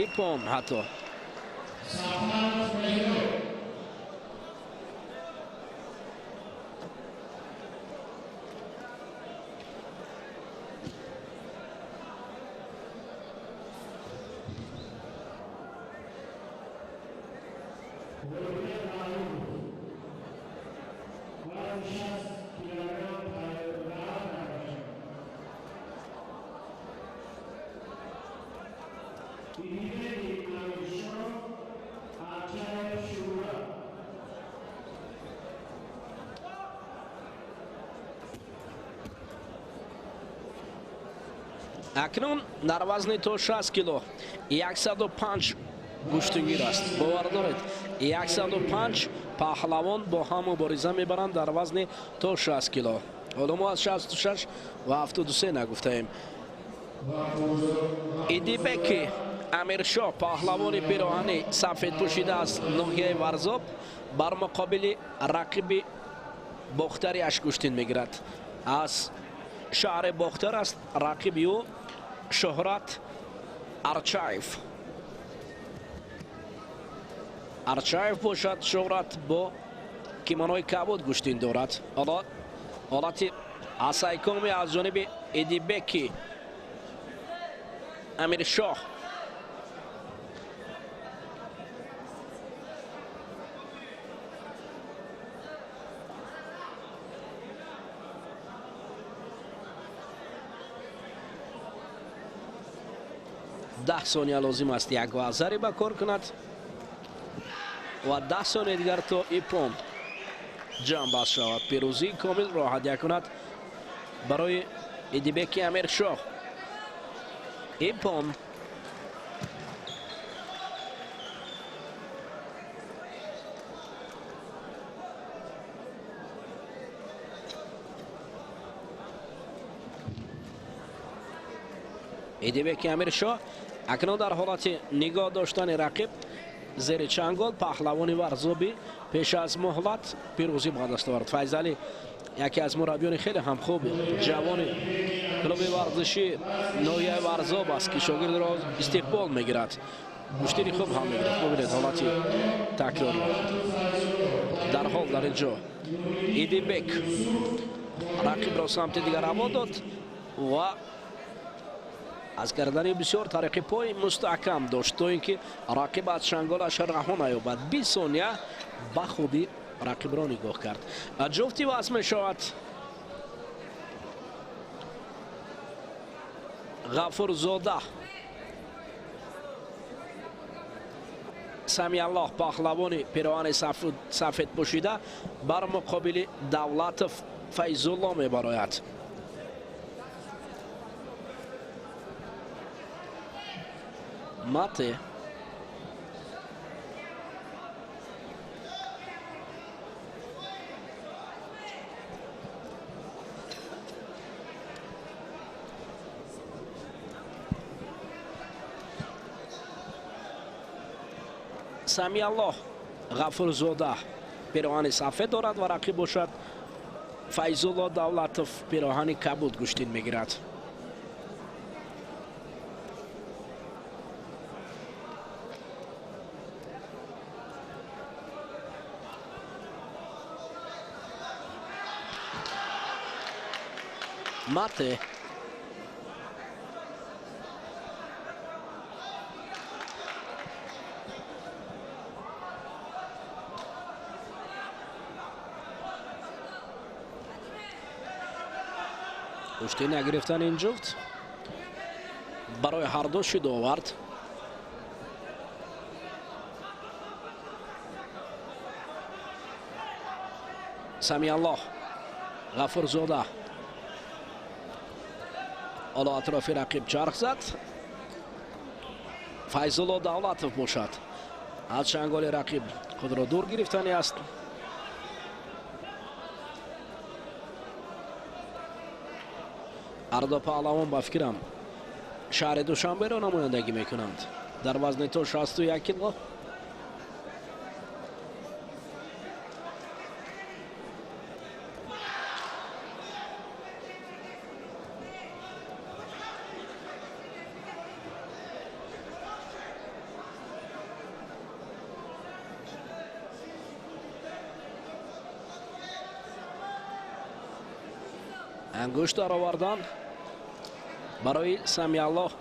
Иппон ҳатто. Акнун дар вазни то 60 кило 105 гӯштингир аст. Бовар доред, 105 паҳлавон бо ҳам мубориза мебаранд дар вазни то 60 кило. Ҳоло мо аз 66 ва 73 нагуфтаем. Идибеки Амиршоҳ, паҳлавони пироҳани сафед пӯшида аз ноҳияи Варзоб, бар муқобили рақиби бохтариаш гӯштин мегирад. Аз шаҳри Бохтар аст рақиби ӯ Шоҳрат Арчаев. Арчаев бошад, Шоҳрат бо кимонои кабуд гӯштин дорад. Ҳолати асайкоми аз ҷониби Идибеки Амиршоҳ. Даҳ сония лозим аст як вазари ба кор кунад ва 10 сония дигар то иппон ҷамъ баст шавад. Пирӯзии комилро ҳадя кунад барои Идибеки Амиршоҳ. Иппон. Идибеки Амиршоҳ акнун дар ҳолати нигоҳ доштани рақиб зери чангол, паҳлавони Варзобӣ пеш аз муҳлат пирӯзӣ ба даст овард. Файзалӣ яке аз мураббиёни хеле ҳам хуби ҷавони клуби варзиши ноҳияи Варзоб аст, ки шогирдро истиқбол мегирад. Гӯштини хуб ҳам мегирад. Бубинед ҳолати такрорро. Дарҳол дар ин ҷо Идибек рақибро самти дигар ҳаво дод ва аз гардани бисёр тариқи пой мустаҳкам дошт, то ин ки рақиб аз чанголаш раҳо наёбад. 20 сония ба хубӣ рақибро нигоҳ кард. Ҷуфти вазн мешавад Ғафурзода Самиаллоҳ, паҳлавони пироҳани сафед пӯшида, бар муқобили Давлатов Файзулло мебарояд. Мате. Самиаллоҳ Ғафурзода пироҳани сафед дорад ва рақиб бошад Файзулло Давлатов пироҳани кабуд гӯштин мегирад. Мате. Гӯштӣ нагирифтани ин ҷуфт барои ҳарду шид овард. Самиаллоҳ Ғафурзода ҳоло атрофи рақиб чарх зад. Файзулло Давлатов бошад аз чанголи рақиб худро дур гирифтани аст. Ҳарду паҳлавон ба фикрам шаҳри Душанберо намояндагӣ мекунанд дар вазни то 61 кило. Ангушт даровардан барои Самиаллоҳ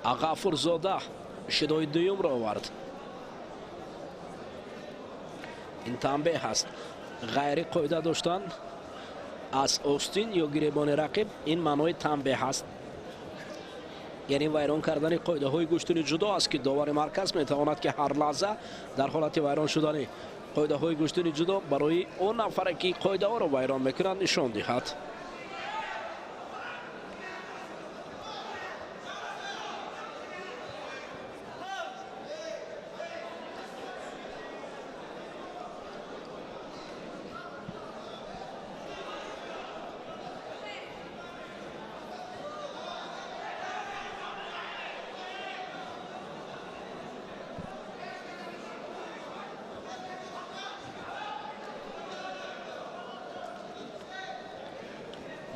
Ғафурзода шидои дуюмро овард. Ин танбеҳ аст. Ғайри қоида доштан аз остин ё гиребони рақиб ин маънои танбеҳ аст. Яъне вайрон кардани қоидаҳои гӯштини ҷудо аст, ки довари марказ метавонад, ки ҳар лаҳза дар ҳолати вайрон шудани қоидаҳои гӯштини ҷудо барои он нафаре, ки қоидаҳоро вайрон мекунад, нишон диҳад.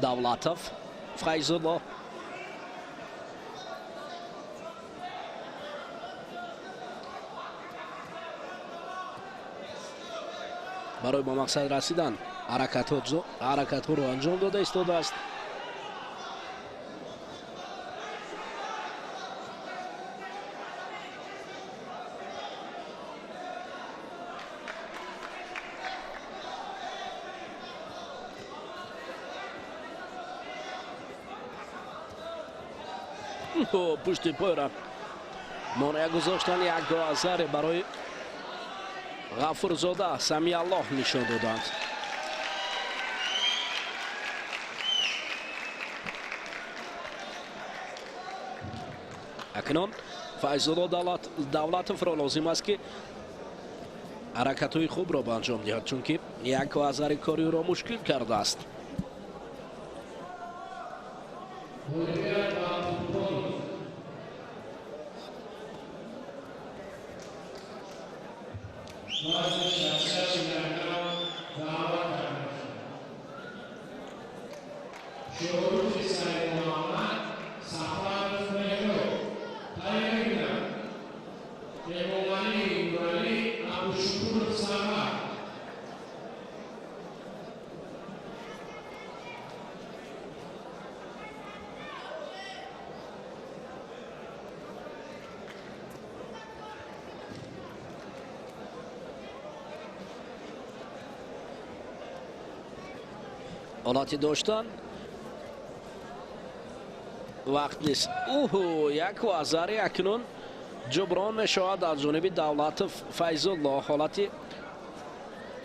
Давлатов Файзулло барои ба мақсад расидан ҳаракатҳоро анҷом дода истодааст. Пушти пойра монеа гузоштан як гоазаре барои Ғафурзода Самиаллоҳ нишон доданд. Акнун Файзулло Давлатовро лозим аст, ки ҳаракатҳои хубро ба анҷом диҳад, чунки як гоазари кори ӯро мушкил кардааст. Ҳолати доштан вақт нест. Уҳу, як вазари акнун ҷуброн мешавад аз ҷониби Давлатов Файзулло. Ҳолати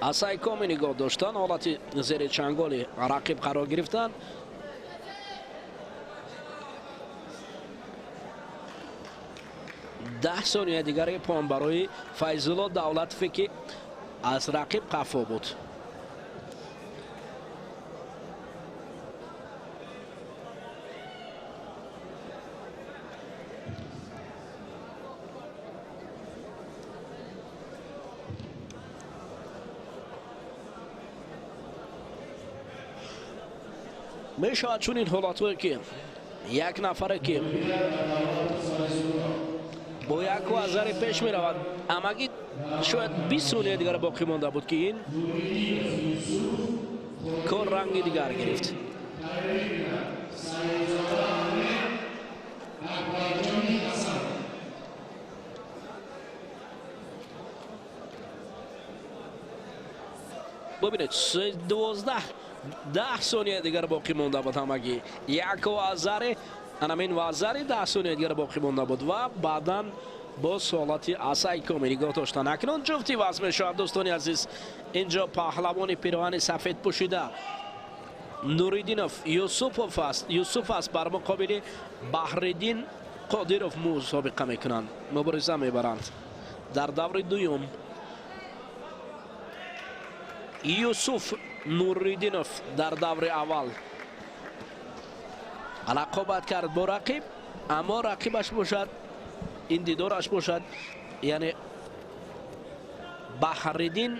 асайкоми нигоҳ доштан, ҳолати зери чанголи рақиб қарор гирифтан. 10 сония дигари пон барои Файзулло Давлатове, ки аз рақиб қафо буд. Мешавад чунин ҳолатҳое, ки як нафаре, ки бо як вазари пеш меравад, амагӣ шояд 20 сония дигар боқӣ монда буд, ки ин кор ранги дигар гирифт. Бубинед, 12 сония дигар боқӣ монда буд ҳамагӣ. Як вазари, анамин вазари 10 сония дигар боқӣ монда буд ва баъдан боз ҳолати асайкоми нигоҳ доштан. Акнун ҷуфти вазн мешавад, дӯстони азиз. Инҷо паҳлавони пироҳани сафед пӯшида Нуриддинов Юсупов аст. Юсуф аст бар муқобили Баҳриддин Қодиров мусобиқа мекунанд, мубориза мебаранд. Дар даври дуюм Юсуф Нуриддинов дар даври аввал рақобат кард бо рақиб, аммо рақибаш бошад, ин дидораш бошад, яъне Баҳриддин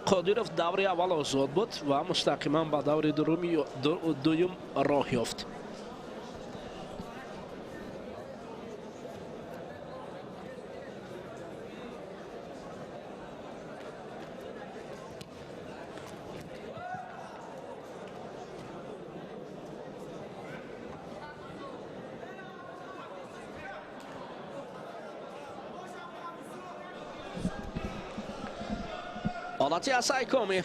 Қодиров даври аввал озод буд ва мустақиман ба даври дуюм роҳ ёфт. Ҳолати асайкоми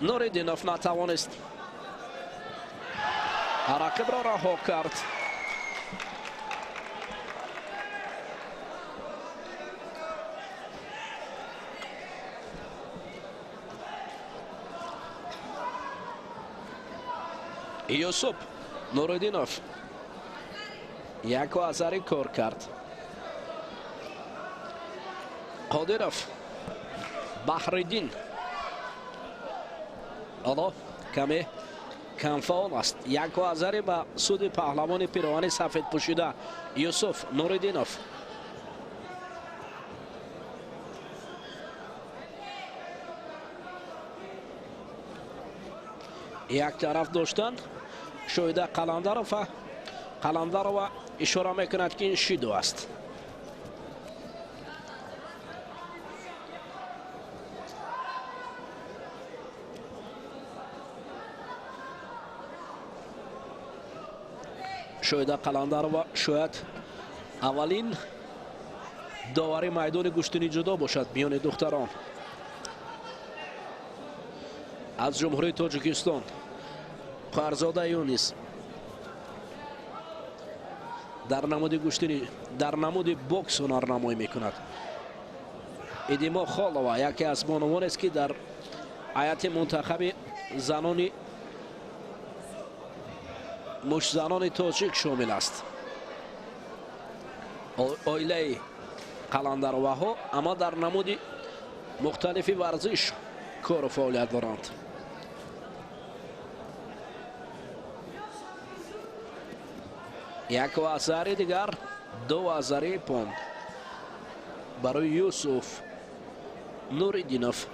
Нуриддинов натавонист рақибро раҳо кард. Юсуф Нуриддинов яку азари кор кард. Қодиров Баҳриддин ҳоло каме камфаъол аст. Яку азари ба суди паҳлавони пироҳани сафедпӯшида Юсуф Нуриддинов. Як тараф доштанд Шоида Қаландарова ишора мекунад, ки ин шидо аст. Шоида Қаландарова шояд аввалин довари майдони гӯштини ҷудо бошад миёни духтарон аз Ҷумҳурии Тоҷикистон. Фарзода Юнис дар намуди гӯштини, дар намуди бокс ҳунарнамоӣ мекунад. Идимо Холова яке аз бонувонест, ки дар ҳайати мунтахаби занони муштзанони тоҷик шомил аст. Оилаи Қаландароваҳо аммо дар намуди мухталифи варзиш кору фаъолият доранд. Як вазари дигар, ду вазари пон барои Юсуф Нуриддинов.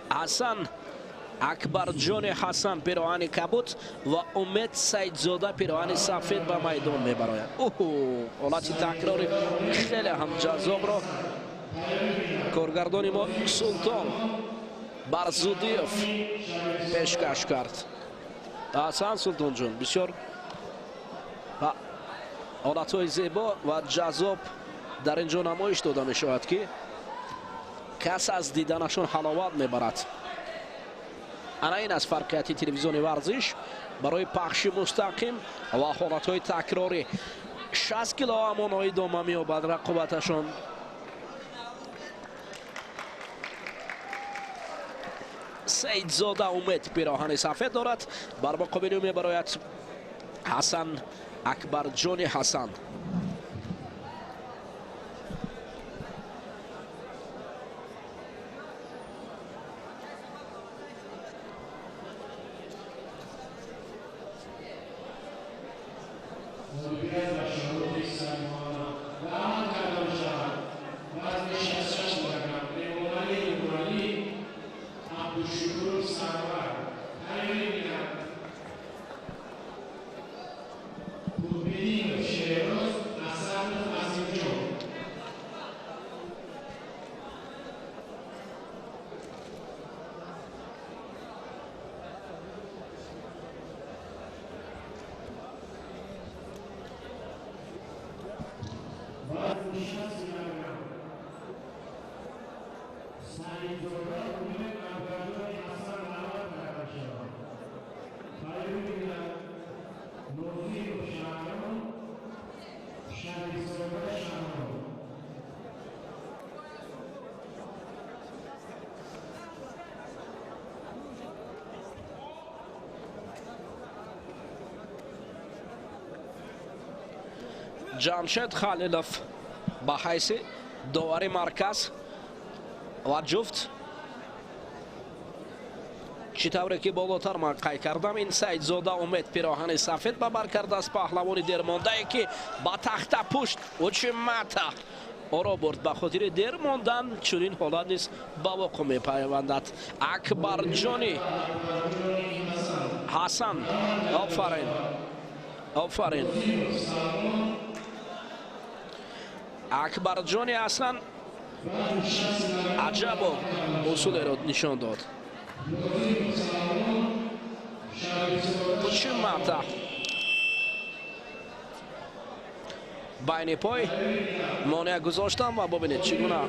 Ҳасан Акбарҷони Ҳасан пироҳани кабуд ва Умед Саидзода пироҳани сафед ба майдон мебарояд. Уҳу, ҳолати такрори хеле ҳам ҷаззобро коргардони мо Султон Барзудиев пешкаш кард. Ҳасан Султонҷон, бисёр ҳолатҳои зебо ва ҷаззоб дар ин ҷо намоиш дода мешавад, ки кас аз диданашон ҳаловат мебарад. Ана ин аз фарқияти телевизиони варзиш барои пахши мустақим ва ҳолатҳои такрорӣ. 60 кило ҳамонҳо идома меёбад рақобаташон. Саидзода Умед пироҳани сафед дорад, бар муқобили ӯ мебарояд Ҳасан Акбарҷони Ҳасан. Ҷамшед Халилов ба ҳайси довари марказ ва ҷуфт, чӣ тавре ки болотар ман қайд кардам, ин Саидзода Умед пироҳани сафед ба бар кардааст, паҳлавони дермондае, ки ба тахта пушт учимата оро бурд. Ба хотири дер мондан чунин ҳолат низ ба воқеъ мепайвандад. Акбарҷони Ҳасан, офарин, офарин. Акбарҷони Ҳасан Аҷабо усулеро нишон дод. Пучи мата байни пой монеа гузоштам ва бубинед чӣ гуна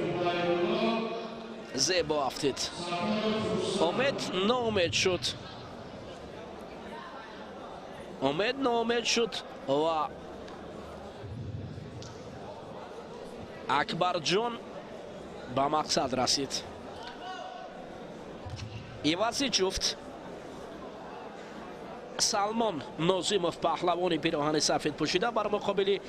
зебо афтид. Омед ноумед шуд. Омед ноумед шуд ва Акбарҷон ба мақсад расид. Ивази ҷуфт Салмон Нозимов, паҳлавони пироҳани сафед пӯшида, бар муқобили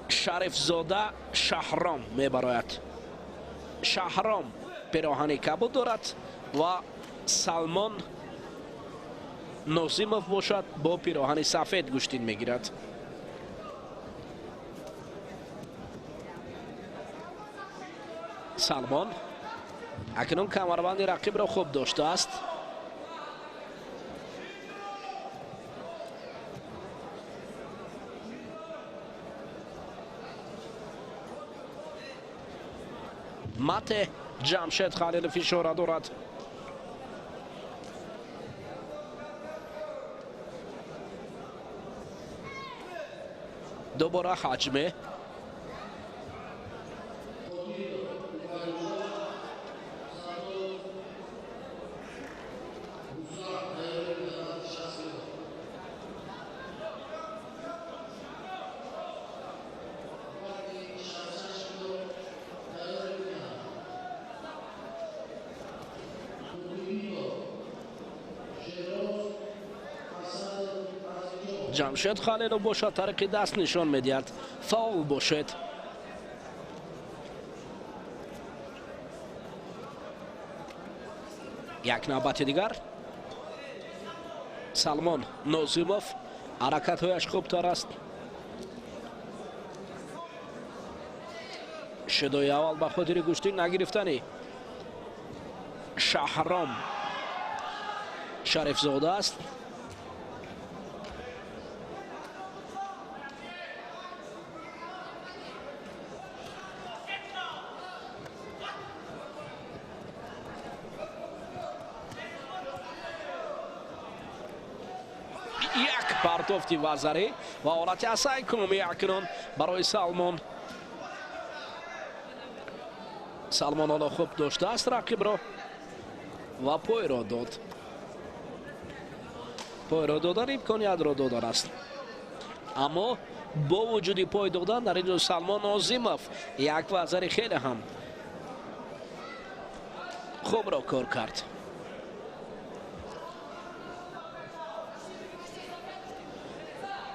Шарифзода Шаҳром мебарояд. Шаҳром пироҳани кабуд дорад ва Салмон Нозимов бошад бо пироҳани сафед гӯштин мегирад. Салмон акнун камарбанди рақибро хуб доштааст. Мате Ҷамшед Халилов ишора дорад. Дубора ҳаҷме. Ҷамшед Халилов бошад тариқи даст нишон медиҳад. Фаул бошед. Як навбати дигар Салмон Нозимов ҳаракатҳояш хубтар аст. Шидои аввал ба хотири гӯштӣ нагирифтани Шаҳром Шарифзода аст. Як партофти вазарӣ ва ҳолати асай куми акнун барои Салмон. Салмон ҳоло хуб доштааст рақибро ва пойро дод. Пойро додан имкониятро додан аст. Аммо бо вуҷуди пой додан дар инҷо Салмон Нозимов як вазари хеле ҳам хубро кор кард.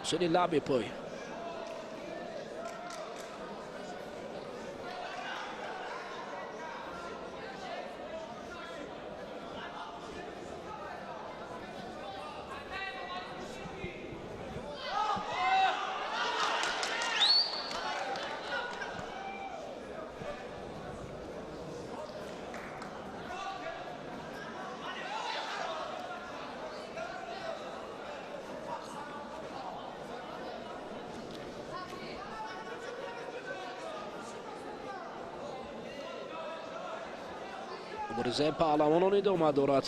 Усули лаби пой. Муборизаи паҳлавонон идома дорад.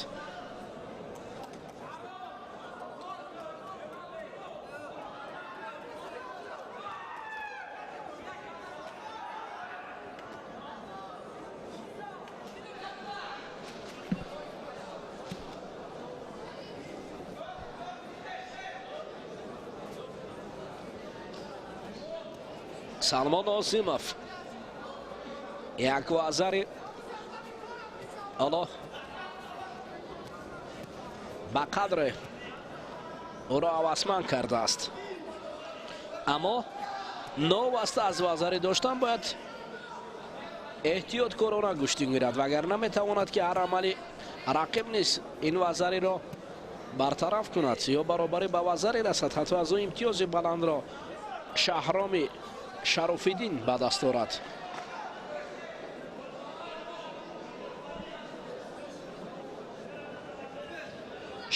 Салмон Нозимов як вазари ҳоло ба қадре ӯро ҳавасманд кардааст. Аммо новаста аз вазарӣ доштан бояд эҳтиёткорона гӯштӣ гирад, вагарна метавонад ки ҳар амали рақиб низ ин вазариро бартараф кунад ё баробарӣ ба вазарӣ расад. Ҳатто аз ӯ имтиёзи баландро Шаҳроми Шарофиддин ба даст орад.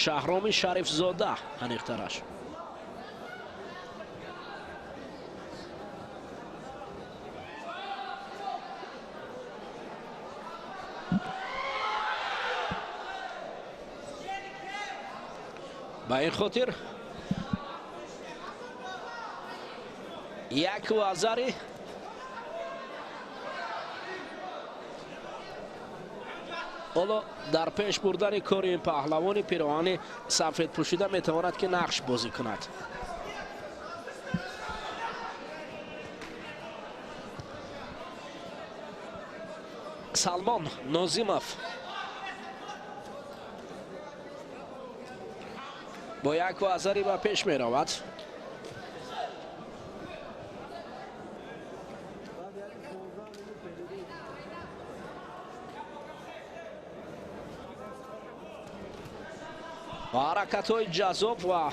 Шаҳроми Шарифзода аниқтараш. Ба ин хотир як вазари ҳоло дар пеш бурдани кори ин паҳлавони пироҳани сафед пӯшида метавонад ки нақш бозӣ кунад. Салмон Нозимов бо як вазари ба пеш меравад. Ва ҳаракатҳои ҷаззоб ва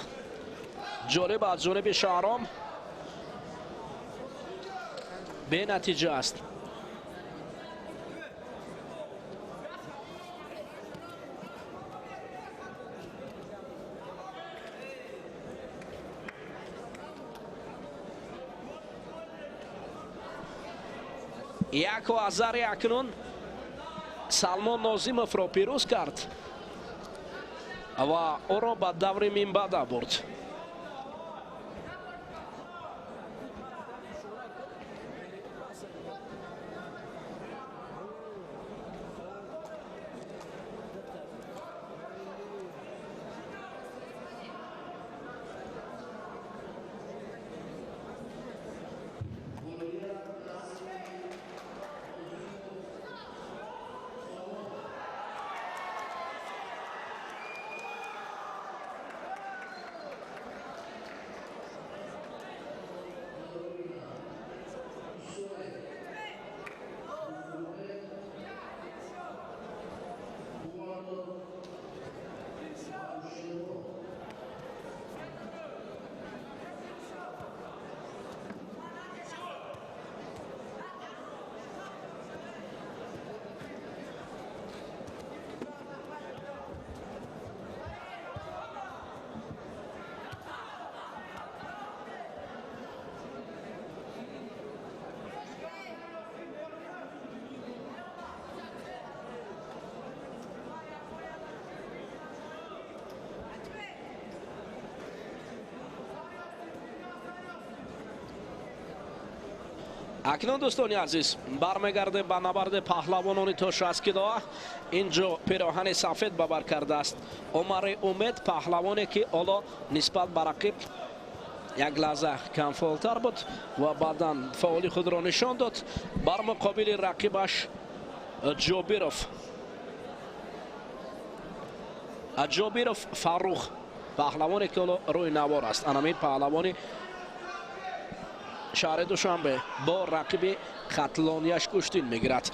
ҷолиб аз ҷониби Шаҳром бенатиҷа аст. Як вазари акнун Салмон Нозимовро пирӯз кард ва ӯро ба даври минбаъда бурд. Акнун дӯстони азиз бармегардем ба набарди паҳлавонони то 60 килоа. Инҷо пироҳани сафед ба бар кардааст Умари Умед, паҳлавоне ки ҳоло нисбат ба рақиб як лаҳза камфаъолтар буд ва баъдан фаъоли худро нишон дод бар муқобили рақибаш Ҷобиров. Ҷобиров Фаррух, паҳлавоне ки ҳоло рӯи навор аст. Анамин паҳлавони шаҳри Душанбе бо рақиби хатлонияш гӯштин мегирад.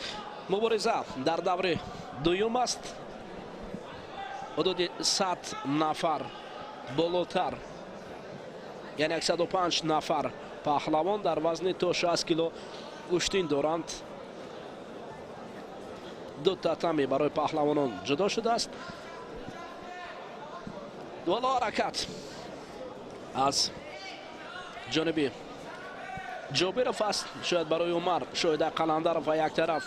Мубориза дар даври дуюм аст. Ҳудуди 100 нафар болотар, яъне 105 нафар паҳлавон дар вазни то 60 кило гӯштин доранд. Ду татами барои паҳлавонон ҷудо шудааст. Ҳоло ҳаракат аз ҷониби Ҷобиров аст. Шояд барои Умар Шоҳида Қаландаров ва як тараф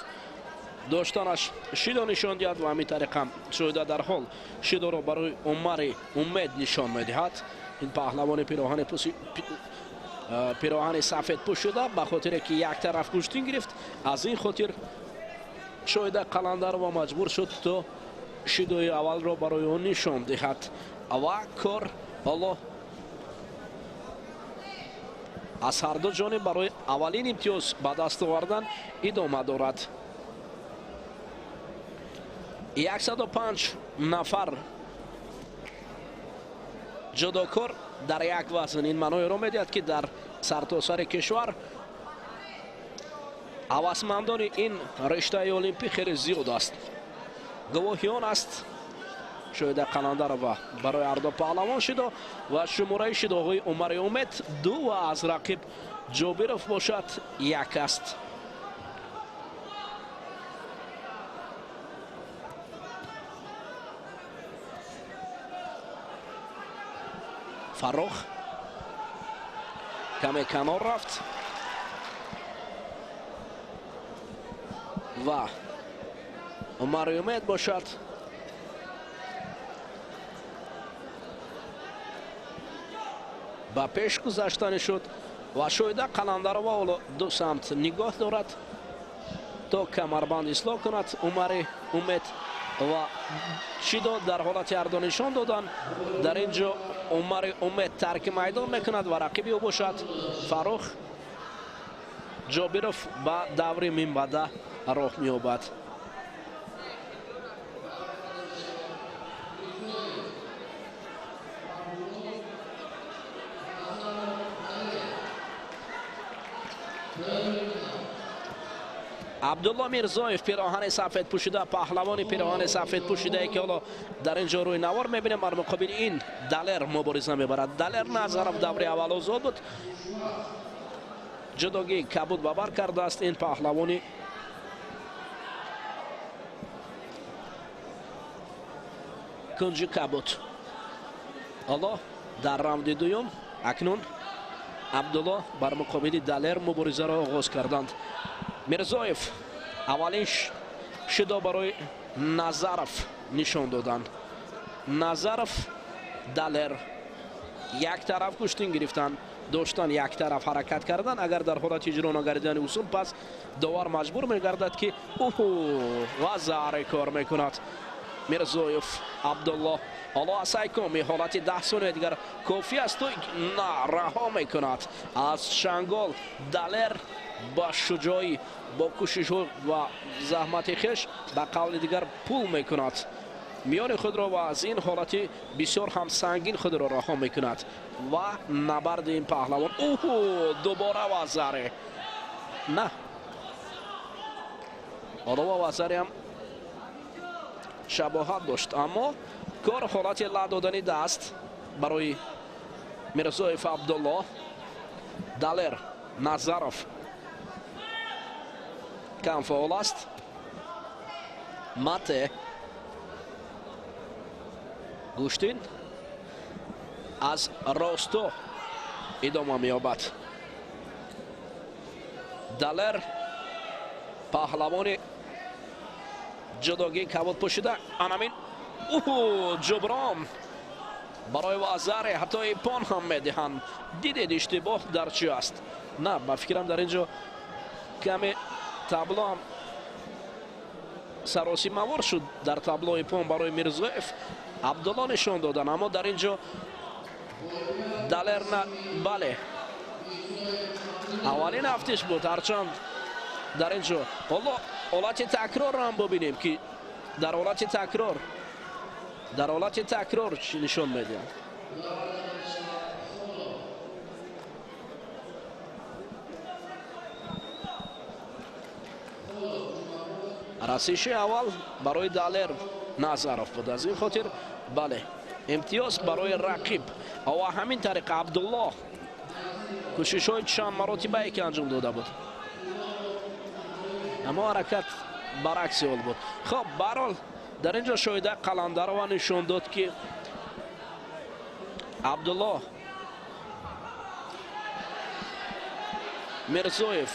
доштанаш шидо нишон диҳад ва ҳамин тариқа Шоҳида дар ҳол шидоро барои Умари Умед нишон медиҳад. Ин паҳлавони пироҳани сафед пӯшида ба хотире ки як тараф гӯштин гирифт, аз ин хотир Шоҳида Қаландарова маҷбур шуд то шидои аввалро барои ӯ нишон диҳад ва кор ҳоло аз ҳар ду ҷониб барои аввалин имтиёз ба даст овардан идома дорад. 105 нафар ҷудокор дар як вазн. Ин маъноеро медиҳад, ки дар сартосари кишвар ҳавасмандони ин риштаи олимпӣ хеле зиёд аст. Гувоҳи он аст Шоҳида Қаландарова барои ҳар ду паҳлавон шидо ва шумораи шидоҳои Умари Умед ду ва аз рақиб Ҷобиров бошад як аст. Фаррух каме канор рафт ва Умари Умед бошад. Ба пеш гузаштани шуд ва Шоҳида Қаландарова ҳоло ду самт нигоҳ дорад то камарбанд ислоҳ кунад Умари Умед ва чидо дар ҳолати ҳардо нишон додан. Дар ин ҷо Умари Умед тарки майдон мекунад ва рақиби ӯ бошад Фаррух Ҷобиров ба даври минбаъда роҳ меёбад. Абдулло Мирзоев пироҳани сафед пӯшида, паҳлавони пироҳани сафед пӯшидае ки ҳоло дар ин ҷо рӯи навор мебинем, бар муқобили ин Далер мубориза мебарад. Далер Назаров даври аввал озод буд, ҷудогии кабуд ба бар кардааст ин паҳлавони кунҷи кабуд. Ҳоло дар раунди дуюм акнун Абдулло бар муқобили Далер муборизаро оғоз карданд. Мирзоев аввалин шидо барои Назаров нишон доданд. Назаров Далер як тараф гӯштин гирифтанд, доштан як тараф ҳаракат кардан. Агар дар ҳолати иҷро нагардидани усул, пас довар маҷбур мегардад ки ва заре кор мекунад Мирзоев Абдулло. Ҳоло асайком ҳолати 10 сония дигар кофӣ аст, на раҳо мекунад аз шангол. Далер ба шуҷоӣ, бо кӯшишҳо ва заҳмати хеш ба қавли дигар пул мекунад миёни худро ва аз ин ҳолати бисёр ҳам сангин худро раҳо мекунад ва набарди ин паҳлавон. Дубора вазаре на, ҳоло вазаре ҳам шабоҳат дошт, аммо кор ҳолати ла додани даст барои Мирзоев Абдулло. Далер Назаров кам фаъол аст. Мате гӯштин аз росто идома меёбад. Далер паҳлавони ҷудогии кабуд пӯшида, анамин ҷуброн барои вазаре ҳатто ипон ҳам медиҳанд. Дидед иштибоҳ дар чӣ аст? На, ба фикрам дар ин ҷо каме табло ҳам саросимавор шуд. Дар табло ипон барои Мирзоев Абдулло нишон додан, аммо дар ин ҷо Далер на, бале, аввалин ҳафтиш буд. Ҳарчанд дар ин ҷо ҳоло ҳолати такрорро ҳам бибинем ки дар ҳолати такрор чӣ нишон медиҳад. Расиши аввал барои Далер Назаров буд, аз ин хотир бале имтиёз барои рақиб. Ва ҳамин тариқ Абдулло кӯшишҳои чанд маротибае ки анҷом дода буд, аммо ҳаракат баръакси ҳол буд. Хоб, баҳрҳол дар ин ҷо Шоҳида Қаландарова нишон дод ки Абдулло Мирзоев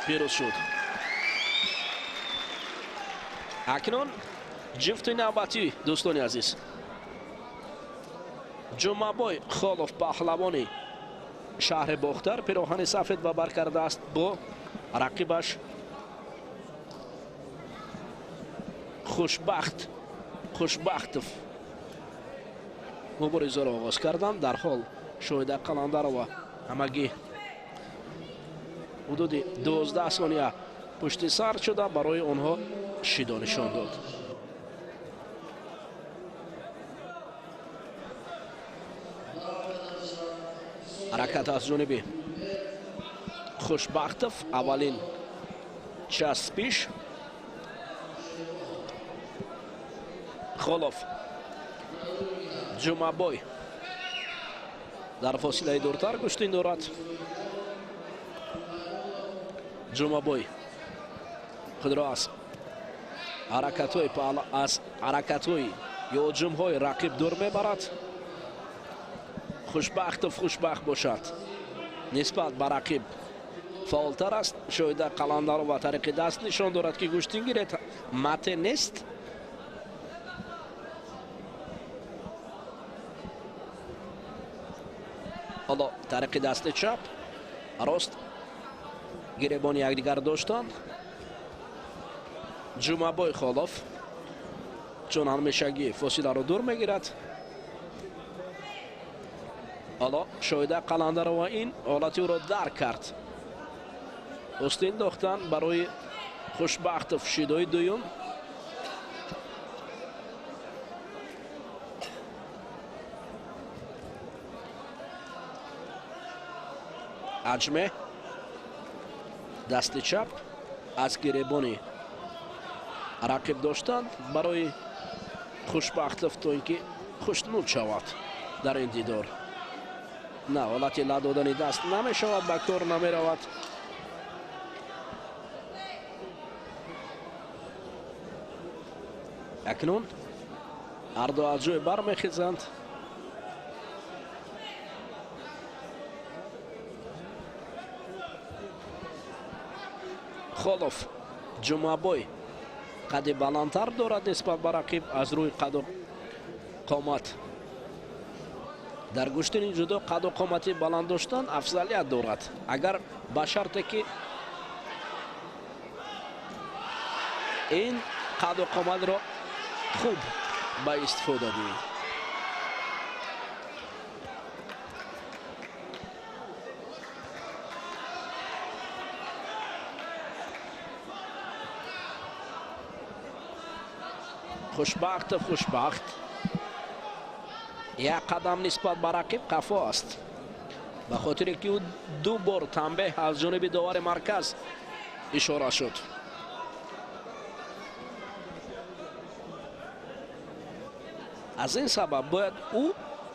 пирӯз шуд. Акнун ҷифти навбатӣ дӯстони азиз, Ҷумъабой Холов паҳлавони шаҳри Бохтар пироҳани сафед ба бар кардааст бо рақибаш Хушбахтов муборизаро оғоз карданд. Дар ҳол Шоҳида Қаландарова ҳамагӣ ҳудуди 12 сония пушти сар шуда барои онҳо шидо нишон дод. Ҳаракат аз ҷониби Хушбахтов, аввалин часпиш. Холов Ҷумъабой дар фосилаи дуртар гӯштин дорад. Ҷумъабой худро аз ҳаракатҳои ё ҳуҷумҳои рақиб дур мебарад. Хушбахтов хушбахт бошад, нисбат ба рақиб фаъолтар аст. Шоҳида Қаландарова тариқи даст нишон дорад ки гӯштин гиред. Мате нест. Ҳоло тариқи дасти чап, рост гиребони якдигар доштанд. Ҷумъабой Холов чун ҳамешагӣ фосиларо дур мегирад. Ҳоло Шоҳида Қаландарова ин ҳолати ӯро дарк кард. Устин дохтан барои Хушбахтов шидои дуюм. Аҷме дасти чап аз гиребони рақиб доштанд барои Хушбахтов, то ин ки хушнуд шавад дар ин дидор. На, ҳолати ла додани даст намешавад, ба кор намеравад. Акнун ҳарду аз ҷой бармехезанд. Холов Ҷумъабой қади баландтар дорад нисбат ба рақиб аз рӯи қаду қомат. Дар гӯштини ҷудо қаду қомати баланд доштан афзалият дорад, агар ба шарте ки ин қаду қоматро хуб ба истифода диҳед. Хушбахтов хушбахт як қадам нисбат ба рақиб қафо аст, ба хотире ки ӯ ду бор танбеҳ аз ҷониби довари марказ ишора шуд. Аз ин сабаб бояд ӯ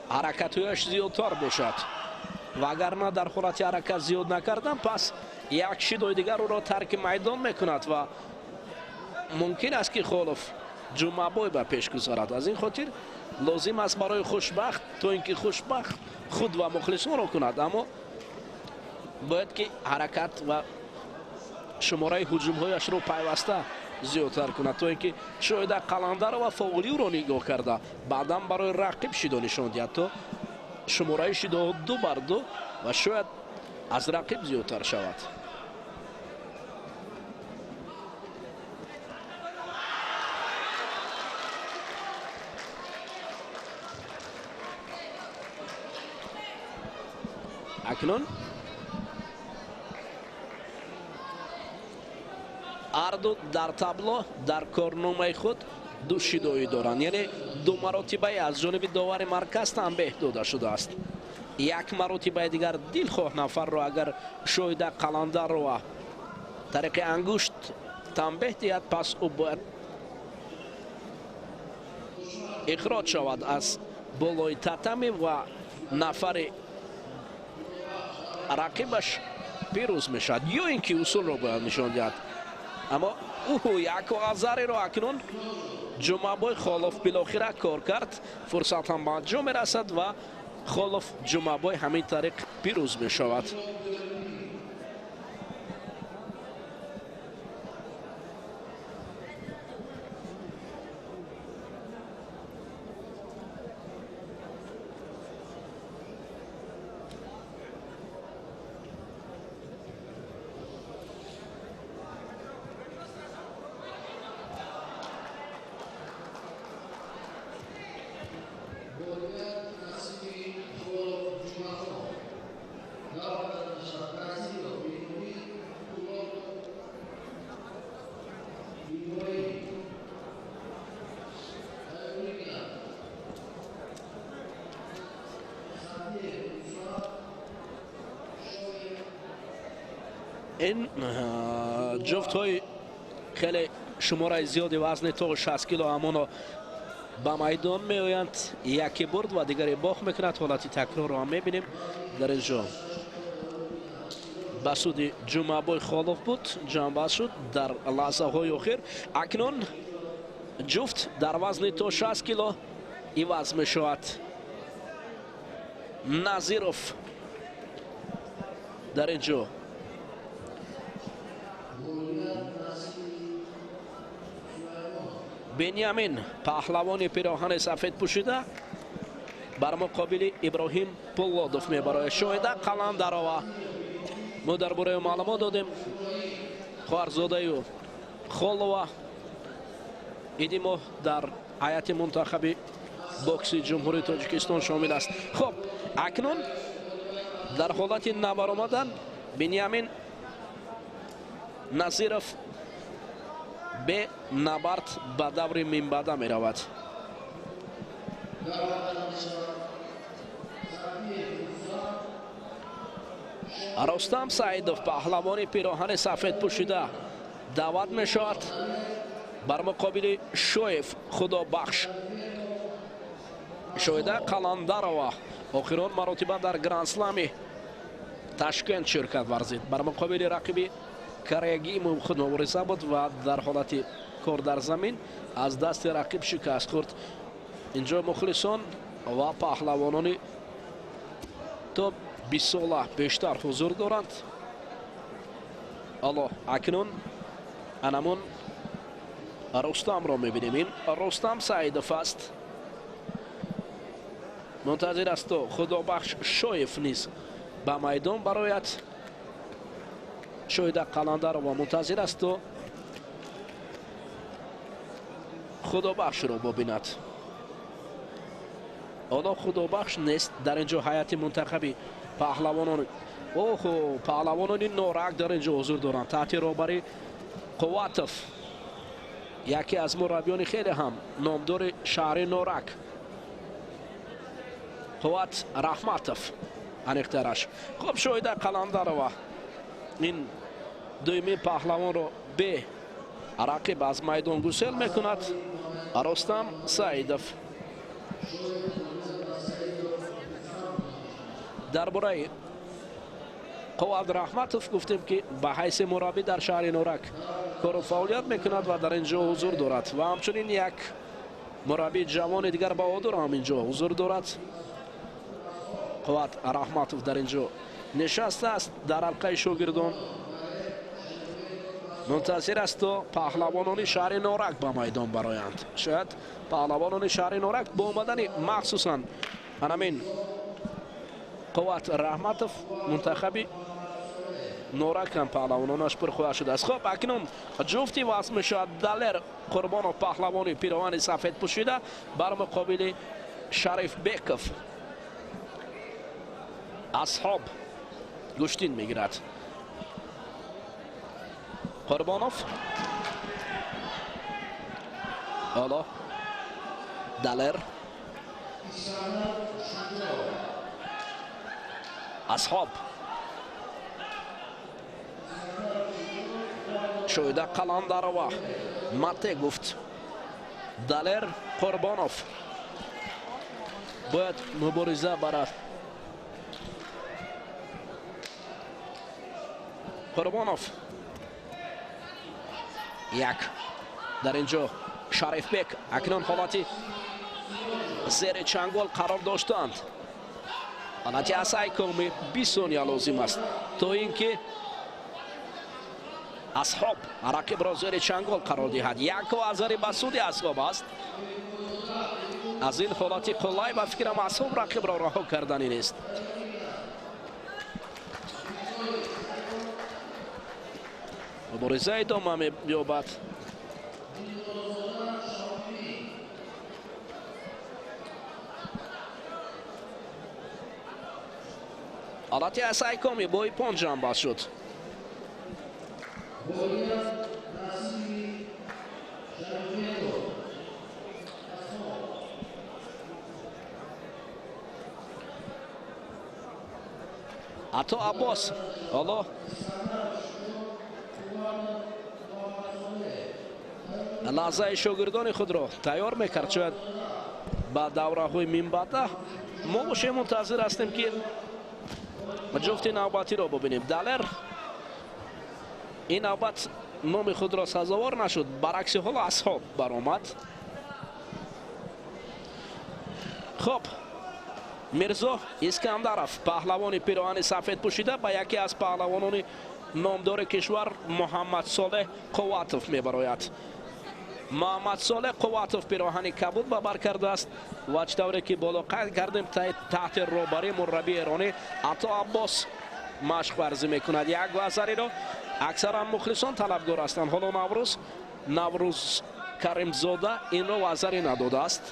ҳаракатҳояш зиёдтар бошад, вагарна дар ҳолати ҳаракат зиёд накардан пас як шидои дигар ӯро тарки майдон мекунад ва мумкин аст ки Холов Ҷумъабой ба пеш гузарад. Аз ин хотир лозим аст барои Хушбахт, то ин ки Хушбахт худ ва мухлисонро кунад, аммо бояд ки ҳаракат ва шумораи ҳуҷумҳояшро пайваста зиёдтар кунад, то ин ки Шоҳида Қаландарова фоғулиро нигоҳ карда баъдан барои рақиб шидо нишон диҳад, то шумораи шидоҳо 2 бар 2 ва шояд аз рақиб зиёдтар шавад. Акнун ҳарду дар табло дар корномаи худ ду шидоӣ доранд, яъне ду маротибаи аз ҷониби довари марказ танбеҳ дода шудааст. Як маротибаи дигар дилхоҳ нафарро агар Шоҳида Қаландарова тариқи ангушт танбеҳ диҳад, пас ӯ бояд ихроҷ шавад аз болои татами ва нафари рақибаш пирӯз мешавад, ё ин ки усулро бояд нишон диҳад. Аммо ӯ як коғаззареро акнун Ҷумъабой Холов билохира кор кард, фурсат ҳам ба анҷом мерасад ва Холов Ҷумъабой ҳамин тариқ пирӯз мешавад. Ин ҷуфтҳои хеле шумораи зиёди вазни то 60 кило ҳамоно ба майдон меоянд. Яке бурд ва дигаре бохт мекунад. Ҳолати такрорро ҳам мебинем дар ин ҷо. Ба суди Ҷумъабой Холов буд, ҷамъбаст шуд дар лаҳзаҳои охир. Акнун ҷуфт дар вазни то 60 кило иваз мешавад. Назиров дар ин ҷо Бенямин паҳлавони пироҳани сафед пӯшида бар муқобили Иброҳим Пуллодов мебарояд. Шоҳида Қаландарова, мо дар бораи маълумот додем, хоҳарзодаю Холова иди моҳ дар ҳайати мунтахаби бокси Ҷумҳурии Тоҷикистон шомил аст. Хуб, акнун дар ҳолати набаромадан Бенямин Назиров бе набард ба даври минбаъда меравад. Рустам Саидов паҳлавони пироҳани сафед пӯшида даъват мешавад бар муқобили Шоев Худобахш. Шоҳида Қаландарова охирон маротиба дар Гранд-слами Ташкент ширкат варзид. Бар муқобили рақиби Карягимов худ мубориза буд ва дар ҳолати кор дар замин аз дасти рақиб шикаст хӯрд. Инҷо мухлисон ва паҳлавонони то 20 сола бештар ҳузур доранд. Алло, акнун анамун Рустамро мебинем. Ин Рустам Саидов аст. Мунтазир аст то Худобахш Шоев низ ба майдон барояд. Шоҳида Қаландарова мунтазир аст то Худобахшро бибинад. Ҳоло Худобахш нест дар инҷо. Ҳайати мунтахаби паҳлавонон, оҳо, паҳлавонони Норак дар инҷо ҳузур доранд таҳти роҳбари Қувватов, яке аз мураббиёни хеле ҳам номдори шаҳри Норак, Қувват Раҳматов аниқтараш. Хуб, Шоҳида Қаландарова ин дуюмин паҳлавонро бе рақиб аз майдон гусел мекунад. Рустам Саидов дар бораи Қувват Раҳматов гуфтем, ки ба ҳайси мураббӣ дар шаҳри Норак кору фаъолият мекунад ва дар ин ҷо ҳузур дорад ва ҳамчунин як мураббии ҷавони дигар Баҳодур ҳам ин ҷо ҳузур дорад. Қувват Раҳматов дар ин ҷо нишастааст дар ҳалқаи шогирдон, мунтазир аст то паҳлавонони шаҳри Норак ба майдон бароянд. Шояд паҳлавонони шаҳри Норак бо омадани махсусан анамин Қувват Раҳматов мунтахаби Норак ҳам паҳлавононаш пур хоҳад шудааст. Хуб, акнун ҷуфти вазн мешавад Далер Қурбонов паҳлавони пироҳани сафед пӯшида бар муқобили Шарифбеков. Асҳоб гӯштин мегирад. Қурбонов, ҳоло Далер, Асҳоб, Шоҳида Қаландарова мате гуфт. Далер Қурбонов бояд мубориза барад. Қурбонов як дар инҷо Шарифбек акнун ҳолати зери чангол қарор доштанд. Ҳолати асай коми 20 сония лозим аст то ин ки Асҳоб рақибро зери чангол қарор диҳад. Яку азари ба суди Асҳоб аст. Аз ин ҳолати қулай ба фикрам Асҳоб рақибро раҳо кардани нест. Мубориза идома меёбад. Ҳолати асайкоми бо ипон ҷамъбаст шуд. Ато Аббос ҳоло лаҳзаи шогирдони худро тайёр мекард, шояд ба давраҳои минбаъда. Мо бошем мунтазир ҳастем, ки ҷуфти навбатиро бибинем. Далер ин навбат номи худро сазовор нашуд, баръакси ҳоло Асҳоб баромад. Хуб, Мирзо Искандаров паҳлавони пироҳани сафед пӯшида ба яке аз паҳлавонони номдори кишвар Муҳаммад Солеҳ Қувватов мебарояд. Муҳаммадсолеҳ Қувватов пироҳани кабуд ба бар кардааст ва чӣ тавре ки боло қайд кардем, таҳти роҳбарии мураббии эронӣ Ато Аббос машқ варзӣ мекунад. Як вазариро аксаран мухлисон талабгор ҳастанд. Ҳоло Наврӯз Каримзода инро вазари надодааст.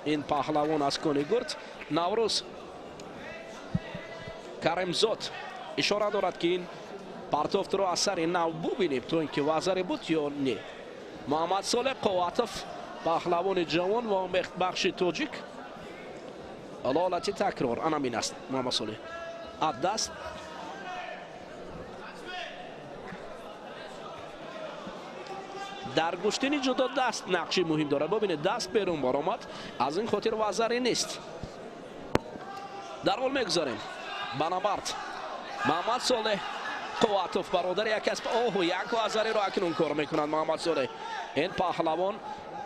Ин паҳлавон аз Конигурд. Наврӯз Каримзод ишора дорад, ки ин партофтро аз сари нав бубинем, то ин ки вазаре буд ё не. Муҳаммадсолеҳ Қувватов, паҳлавони ҷавон ва умедбахши тоҷик. Ҳолати такрор анамин аст. Муҳаммадсолеҳ аз даст дар гӯштини ҷудо даст нақши муҳим дорад. Бубинед, даст берун баромад, аз ин хотир вазаре нест. Дарҳол мегузарем ба набард. Муҳаммадсолеҳ Қувватов, бародари яке аз оҳу як вазареро акнун кор мекунад Муҳаммадсолеҳ. Ин паҳлавон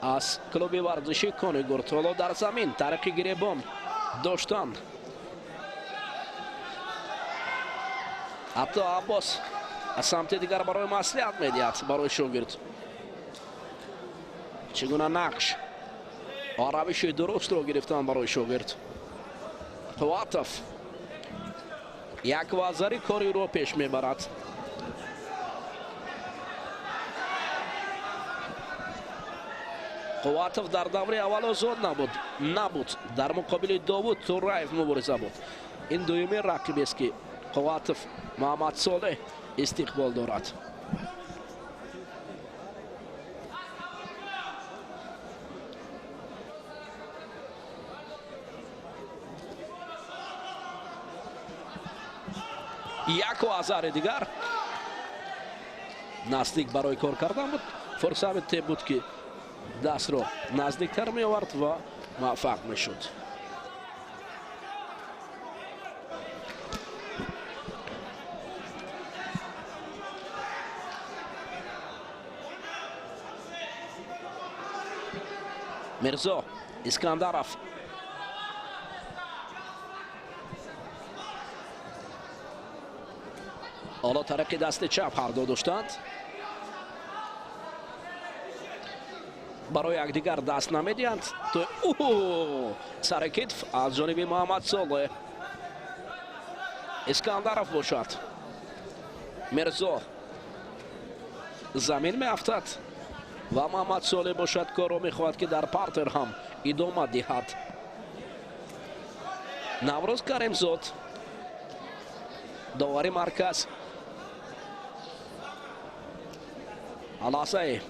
аз клуби варзиши Конигурд. Ҳоло дар замин тариқи гиребон доштанд. Ато Аббос аз самти дигар барои маслиҳат медиҳад барои шогирд. Чӣ гуна нақш ва равиши дурустро гирифтан барои шогирд. Қувватов як вазари кориро пеш мебарад. Қувватов дар даври аввал озод набуд. Дар муқобили Довуд Тураев мубориза буд. Ин дуюмин рақибест, ки Қувватов Муҳаммадсолеҳ истиқбол дорад. Як вазари дигар наздик барои кор кардан буд. Фурсате буд, ки дастро наздиктар меовард ва муваффақ мешуд. Мирзо Искандаров ҳоло тариқи дасти чап ҳарду доштанд. Барои якдигар даст намедиҳанд. Сари китф аз ҷониби Муҳаммадсолеҳ. Искандаров бошад. Мирзо замин меафтад ва Муҳаммадсолеҳ бошад корро мехоҳад, ки дар партер ҳам идома диҳад. Наврӯз Каримзод, довари марказ, лаҳзаи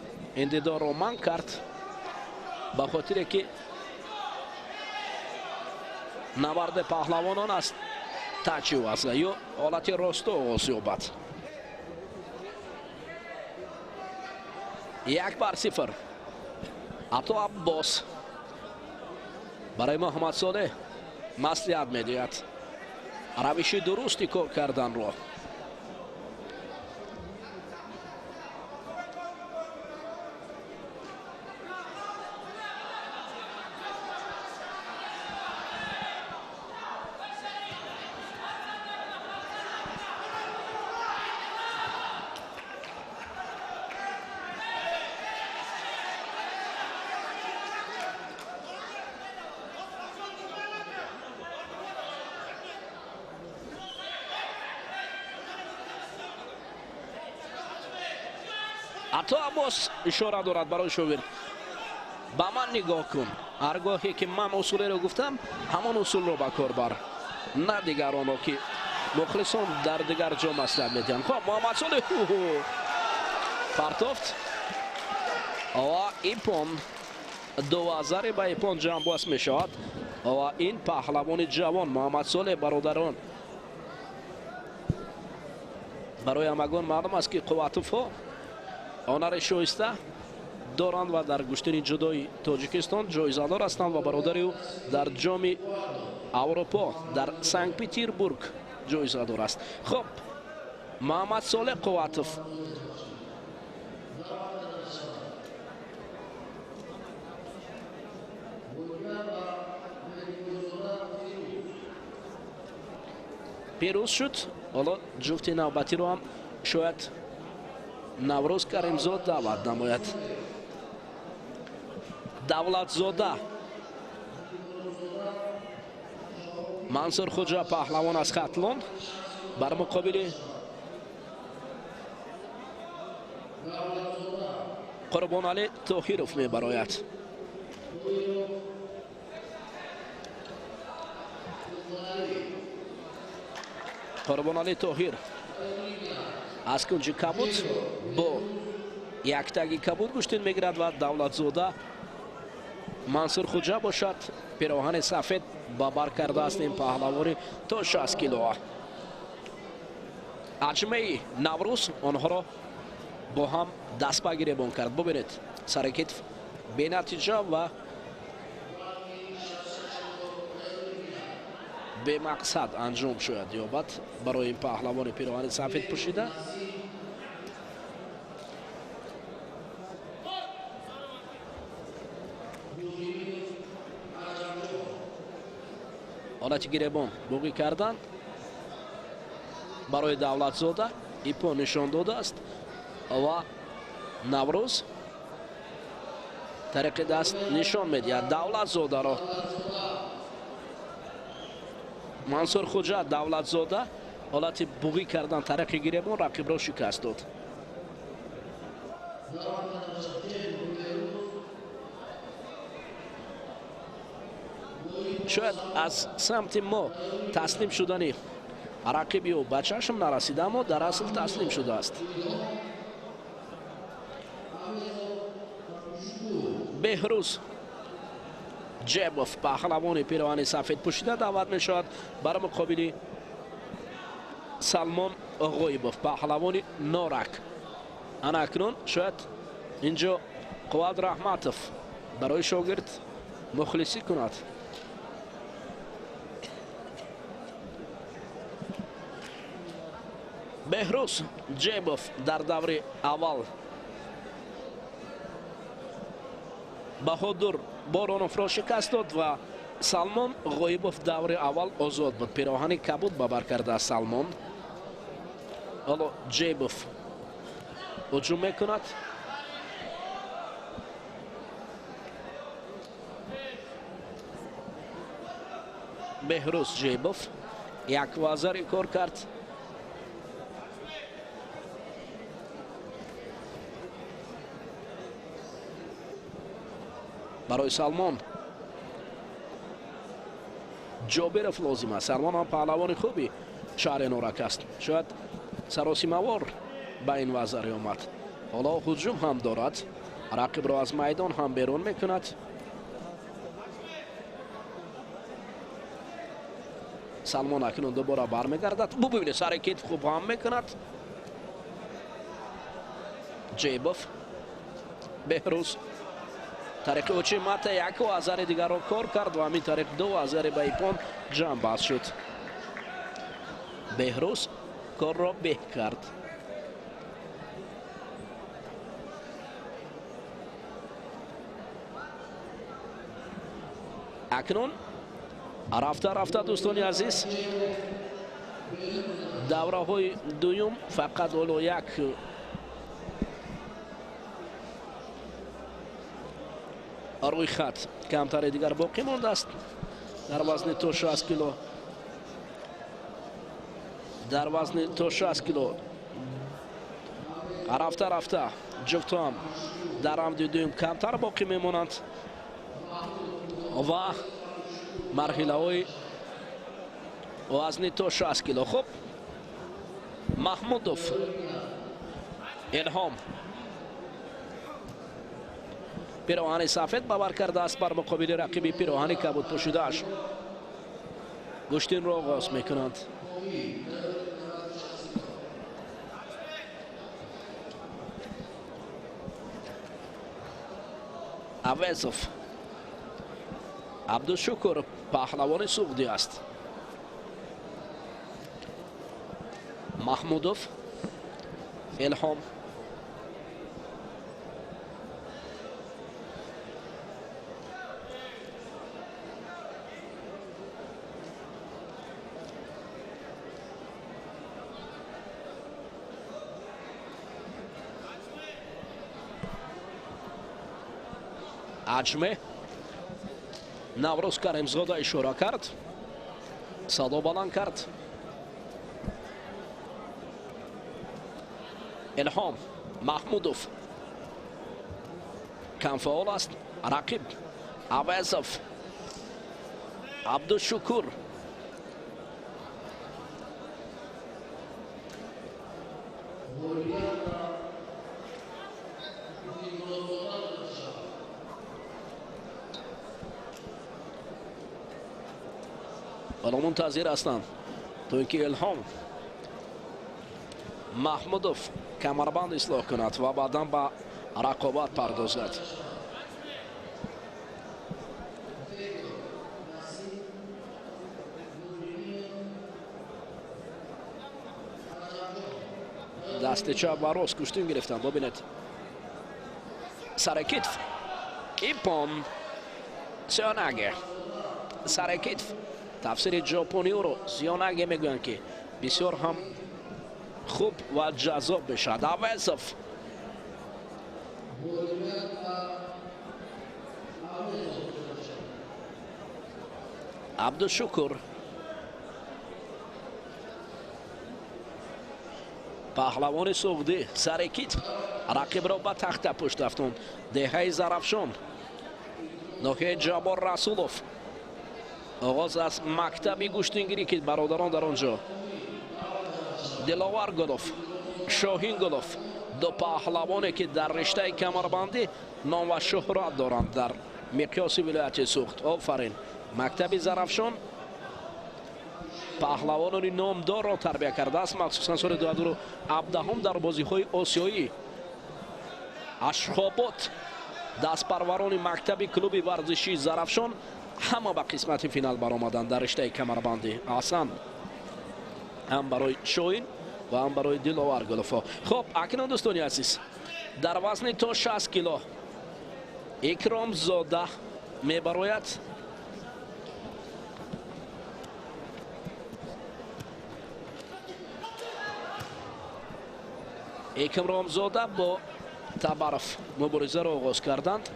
ин дидорро манъ кард ба хотире ки набарди паҳлавонон аст тачи ваза ё ҳолати росто оғоз ёбад. 1-0. Ато Аббос барои Муҳаммадсолеҳ маслиҳат медиҳад равиши дурусти кор карданро. Ато Аббос ишора дорад барои шогирд. Ба ман нигоҳ кун. Ҳар гоҳе ки ман усулеро гуфтам, ҳамон усулро ба кор бар, на дигаронро, ки мухлисон дар дигар ҷо маслиҳат медиҳанд. Хоб, Муҳаммадсолеҳ партофт ва ипон ду вазаре ба ипон ҷамъбаст мешавад ва ин паҳлавони ҷавон Муҳаммадсолеҳ, бародарон, барои ҳамагон маълум аст, ки Қувватовҳо ҳунари шоиста доранд ва дар гӯштини ҷудои Тоҷикистон ҷоизадор ҳастанд ва бародари ӯ дар ҷоми Аврупо дар Санкт Петербург ҷоизадор аст. Хоб, Муҳаммадсолеҳ Қувватов пирӯз шуд. Ҳоло ҷуфти навбатиро ҳам шояд Наврӯз Каримзод даъват намояд. Давлатзода. Мансур Хуҷа паҳлавон аз Хатлон бар муқобили Қурбоналӣ Тоҳиров мебарояд. Қурбоналӣ Тоҳир аз кунҷи кабуд бо яктаги кабуд гӯштин мегирад ва Давлатзода Мансур Хуҷа бошад пироҳани сафед ба бар кардааст ин паҳлавони то 60 кило. Аҷмаи Наврӯз онҳоро бо ҳам даст ба гиребон кард. Бубинед, саракет бенатиҷа ва бемақсад анҷом шояд ёбад барои ин паҳлавони пироҳани сафед пӯшида. Ҳолати гиребон буғӣ кардан барои Давлатзода ипо нишон додааст ва Наврӯз тариқи даст нишон медиҳад Давлатзодаро. Мансур Хуҷа Давлатзода ҳолати буғӣ кардан тариқи гиребон рақибро шикаст дод. Шояд аз самти мо таслим шудани рақиби ӯ ба чашм нарасида, аммо дар асл таслим шудааст. Беҳрӯз Ҷебов паҳлавони пироҳани сафед пӯшида даъват мешавад бар муқобили Салмон Ғоибов паҳлавони Норак. Ана акнун шояд инҷо Қувват Раҳматов барои шогирд мухлисӣ кунад. Беҳрӯз Ҷебов дар даври аввал Баҳодур Бороновро шикаст дод ва Салмон Ғоибов даври аввал озод буд. Пироҳани кабуд ба бар кардааст Салмон. Ҳоло Ҷебов ҳуҷум мекунад. Беҳрӯз Ҷебов як вазари кор кард. Барои Салмон Ҷобиров лозим аст. Салмон ҳам паҳлавони хуби шаҳри Норак аст. Шояд саросимавор ба ин вазари омад. Ҳоло ҳуҷум ҳам дорад, рақибро аз майдон ҳам берун мекунад. Салмон акнун дубора бармегардад. Бубинед, саракет хуб ҳам мекунад. Ҷебов Беҳрӯз тариқи очи мата яку азари дигарро кор кард ва ҳамин тариқ ду азари ба ипон ҷамъ баст шуд. Беҳрӯз корро беҳ кард. Акнун рафта рафта дӯстони азиз, давраҳои дуюм фақат ҳоло як рӯйхат камтаре дигар боқӣ мондааст дар вазни то 60 кило. Дар вазни то 60 кило рафта рафта ҷуфтҳоам дар рамди дуюм камтар боқӣ мемонанд ва марҳилаҳои вазни то 60 кило. Хуб, Маҳмудов Илҳом пироҳани сафед ба бар кардааст бар муқобили рақиби пироҳани кабуд пӯшидааш. Гӯштинро оғоз мекунанд. Авезов Абдушукур паҳлавони суғдӣ аст. Маҳмудов Илҳом Аҷме Наврӯз Каримзода ишора кард, садо баланд кард. Илҳом Маҳмудов камфаъол аст. Рақиб Авезов Абдушукур. Ҳоло мунтазир ҳастанд то ин ки Илҳом Маҳмудов камарбанд ислоҳ кунад ва баъдан ба рақобат пардозад. Дасти чап ва рост куштин гирифтанд. Бубинед, сари китф иппон сионаге, сари китф. Тафсири ҷопониёро сионаге мегӯянд, ки бисёр ҳам хуб ва ҷаззоб мешавад. Авезов Абдушукур паҳлавони суғдӣ сари китф рақибро ба тахта пушт афтонд. Деҳаи Зарафшон, ноҳияи Ҷаббор Расулов. Оғоз аз мактаби гӯштингирӣ, ки бародарон дар он ҷо Диловар Гулов, Шоҳин Гулов, ду паҳлавоне ки дар риштаи камарбандӣ ном ва шӯҳрат доранд дар миқёси вилояти Суғд. Офарин, мактаби Зарафшон паҳлавонони номдорро тарбия кардааст, махсусан соли 2017 дар бозиҳои осиёӣ Ашхобод дастпарварони мактаби клуби варзишии Зарафшон ҳама ба қисмати финал баромаданд дар риштаи камарбандӣ. Аҳсан ҳам барои Шоҳин ва ҳам барои Диловар Гуловҳо. Хуб, акнун дӯстони азиз, дар вазни то 60 кило Икромзода мебарояд. Икромзода бо Табаров муборизаро оғоз карданд.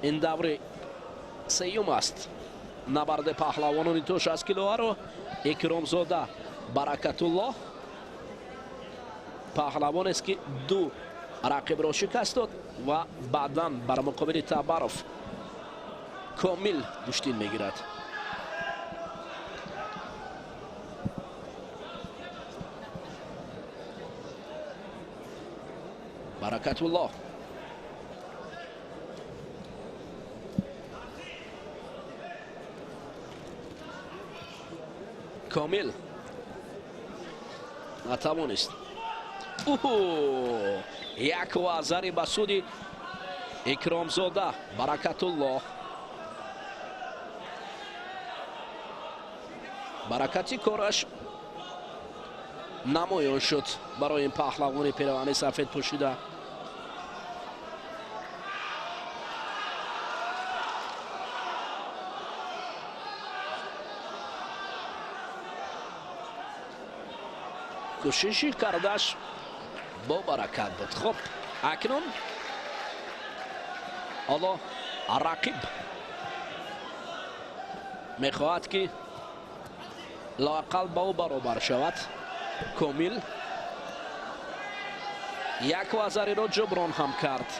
Ин даври сеюм аст набарди паҳлавонони то 60 килоаро. Икромзода Баракатуллоҳ паҳлавонест, ки ду рақибро шикаст дод ва баъдан бар муқобили Табаров комил гӯштин мегирад. Баракатуллоҳ комил натавонист. Як вазари ба суди Икромзода Баракатуллоҳ. Баракати кораш намоён шуд барои ин паҳлавони пиравани сафед пӯшида. Кӯшиши кардаш бо баракат буд. Хуб, акнун ҳоло рақиб мехоҳад, ки лоақал ба ӯ баробар шавад. Комил як вазариро ҷуброн ҳам кард.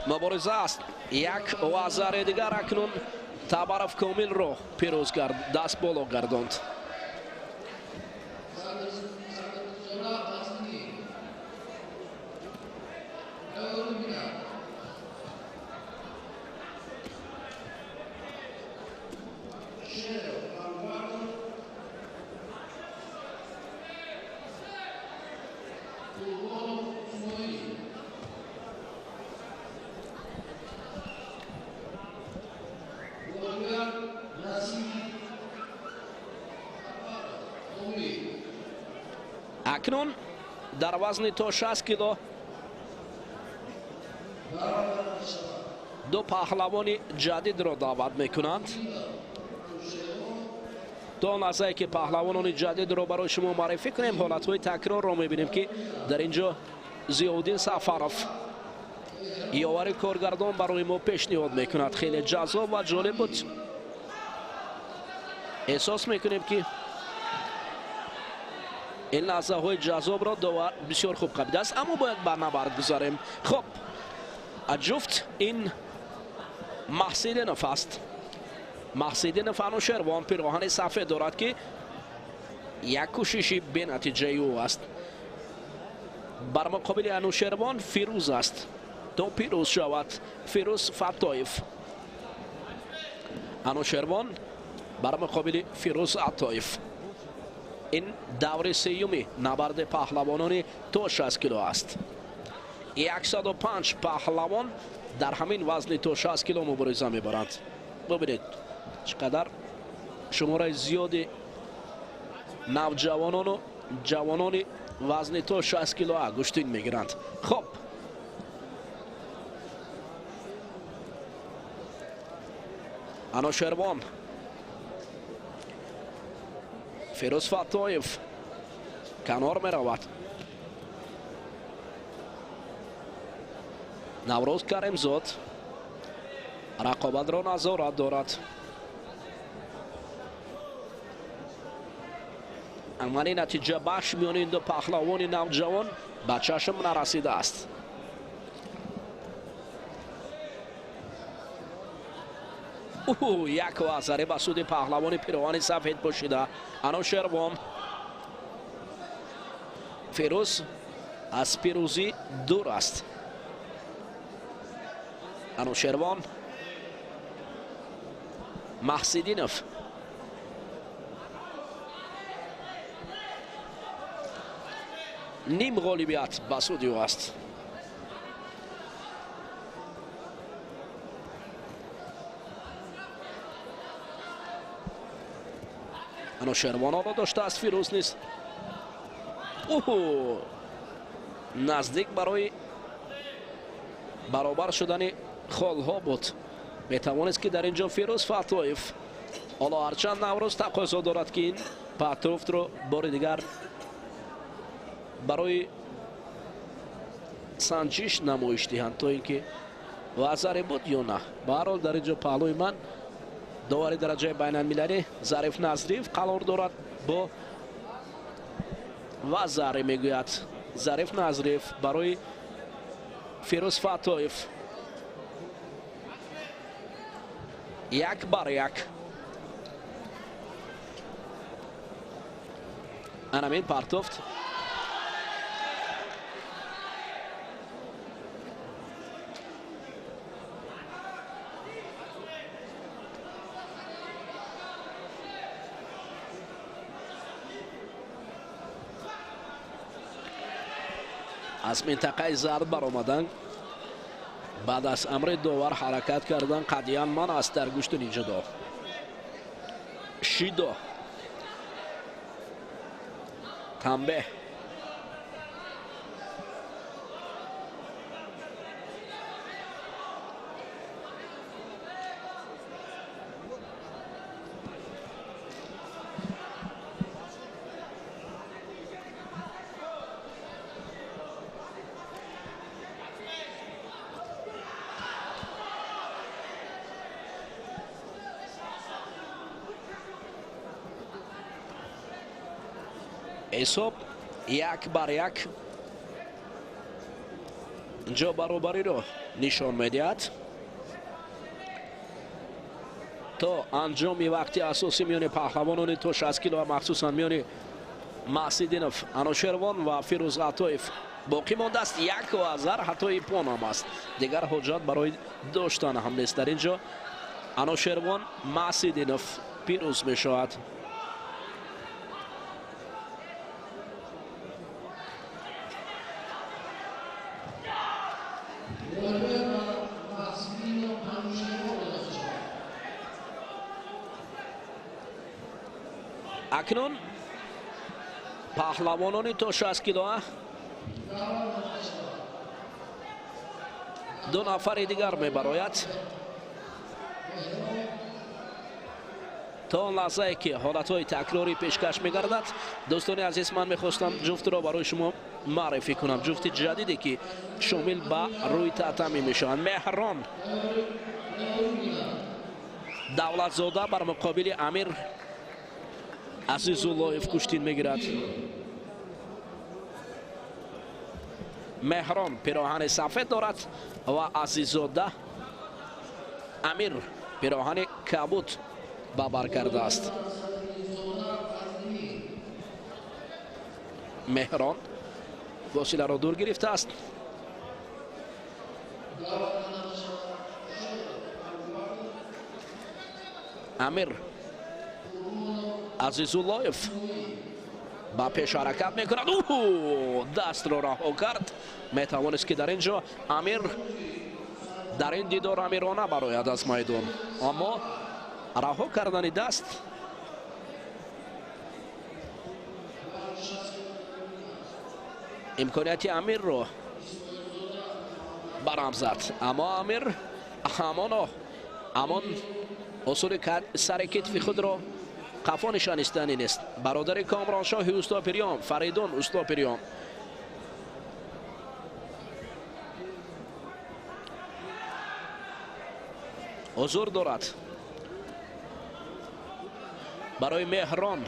Мубориза аст. Як вазари дигар акнун Табаров Комилро пирӯз кард, даст боло гардонд. Акнун дар вазни то 60 кило ду паҳлавони ҷадидро даъват мекунанд. То он лаҳзае ки паҳлавонони ҷадидро барои шумо муаррифӣ кунем, ҳолатҳои такрорро мебинем, ки дар ин ҷо Зиёвуддин Сафаров ёвари коргардон барои мо пешниҳод мекунад. Хеле ҷаззоб ва ҷолиб буд. Эҳсос мекунем, ки ин лаҳзаҳои ҷаззобро довар бисёр хуб қабидааст, аммо бояд ба набард гузарем. Хуб, ҷуфт ин Маҳсидинов аст. Маҳсидинов Анушервон пироҳани сафед дорад, ки як кӯшиши бенатиҷаи ӯ аст. Бар муқобили Анушервон Фирӯз аст. То пирӯз шавад Фирӯз Фаттоев. Анушервон бар муқобили Фирӯз Аттоев. Ин даври сеюми набарди паҳлавонони то 60 кило аст. 105 паҳлавон дар ҳамин вазни то 60 кило мубориза мебаранд. Бубинед, чӣ қадар шумораи зиёди навҷавонону ҷавонони вазни то 60 кило гӯштин мегиранд. Хуб, Анушервон, Фирӯз Фаттоев канор меравад. Наврӯз Каримзод рақобатро назорат дорад. Амали натиҷа бахш миёни ин ду паҳлавони навҷавон ба чашм нарасидааст. Як вазаре ба суди паҳлавони пироҳани сафед пӯшида Анушервон. Фирӯз аз пирӯзӣ дур аст. Анушервон, Маҳсидинов. Ним ғолибият ба суди ӯ аст. Анушервонро доштааст Фирӯз низ. Наздик барои баробар шудани холҳо буд. Метавонист, ки дар ин ҷо Фирӯз Фаттоев, ҳоло ҳарчанд Наврӯз тақозо дорад, ки ин патруфтро бори дигар барои санҷиш намоиш диҳанд, то ин ки вазаре буд ё на. Ба ҳар ҳол, дар ин ҷо паҳлӯи ман довари дараҷаи байналмилалӣ Зариф Назриев қарор дорад. Бо вазаре мегӯяд Зариф Назриев барои Фирӯз Фаттоев. 1-1. Анамин партофт. Аз минтақаи зард баромадан баъд аз амри довар ҳаракат кардан қатъиян манъ аст дар гӯштини ҷудо. Шидо, танбеҳ. Ҳисоб 1-1 инҷо баробариро нишон медиҳад. То анҷоми вақти асосӣ миёни паҳлавонони то 60 кило ва махсусан миёни Маҳсидинов Анушервон ва Фирӯз Аттоев боқӣ мондааст як вазар, ҳатто ипон ҳам аст. Дигар ҳоҷат барои доштан ҳам нест. Дар ин ҷо Анушервон Маҳсидинов пирӯз мешавад. Акнун Паҳлавонони то 60 кило ду нафари дигар мебарояд. То он лаҳзае ки ҳолатҳои такрорӣ пешкаш мегардад, дӯстони азиз, ман мехостам ҷуфтро барои шумо муаррифӣ кунам. Ҷуфти ҷадиде ки шомил ба рӯи татами мешаванд. Меҳрон Давлатзода бар муқобили Амир Азизуллоев куштин мегирад. Меҳрон пироҳани сафед дорад ва Азиззода Амир пироҳани кабуд ба бар кардааст. Меҳрон фосиларо дур гирифтааст. Амир Азизуллоев ба пеш ҳаракат мекунад. Дастро раҳо кард. Метавонист ки дар ин ҷо Амир дар ин дидор амирона барояд аз майдон, аммо раҳо кардани даст имконияти Амирро барам зад. Аммо Амир ҳамон усули сари китфи худро қафо нишонистанӣ нест. Бародари Комроншоҳи Устопирён, Фаридун Устопирён, ҳузур дорад. Барои Меҳрон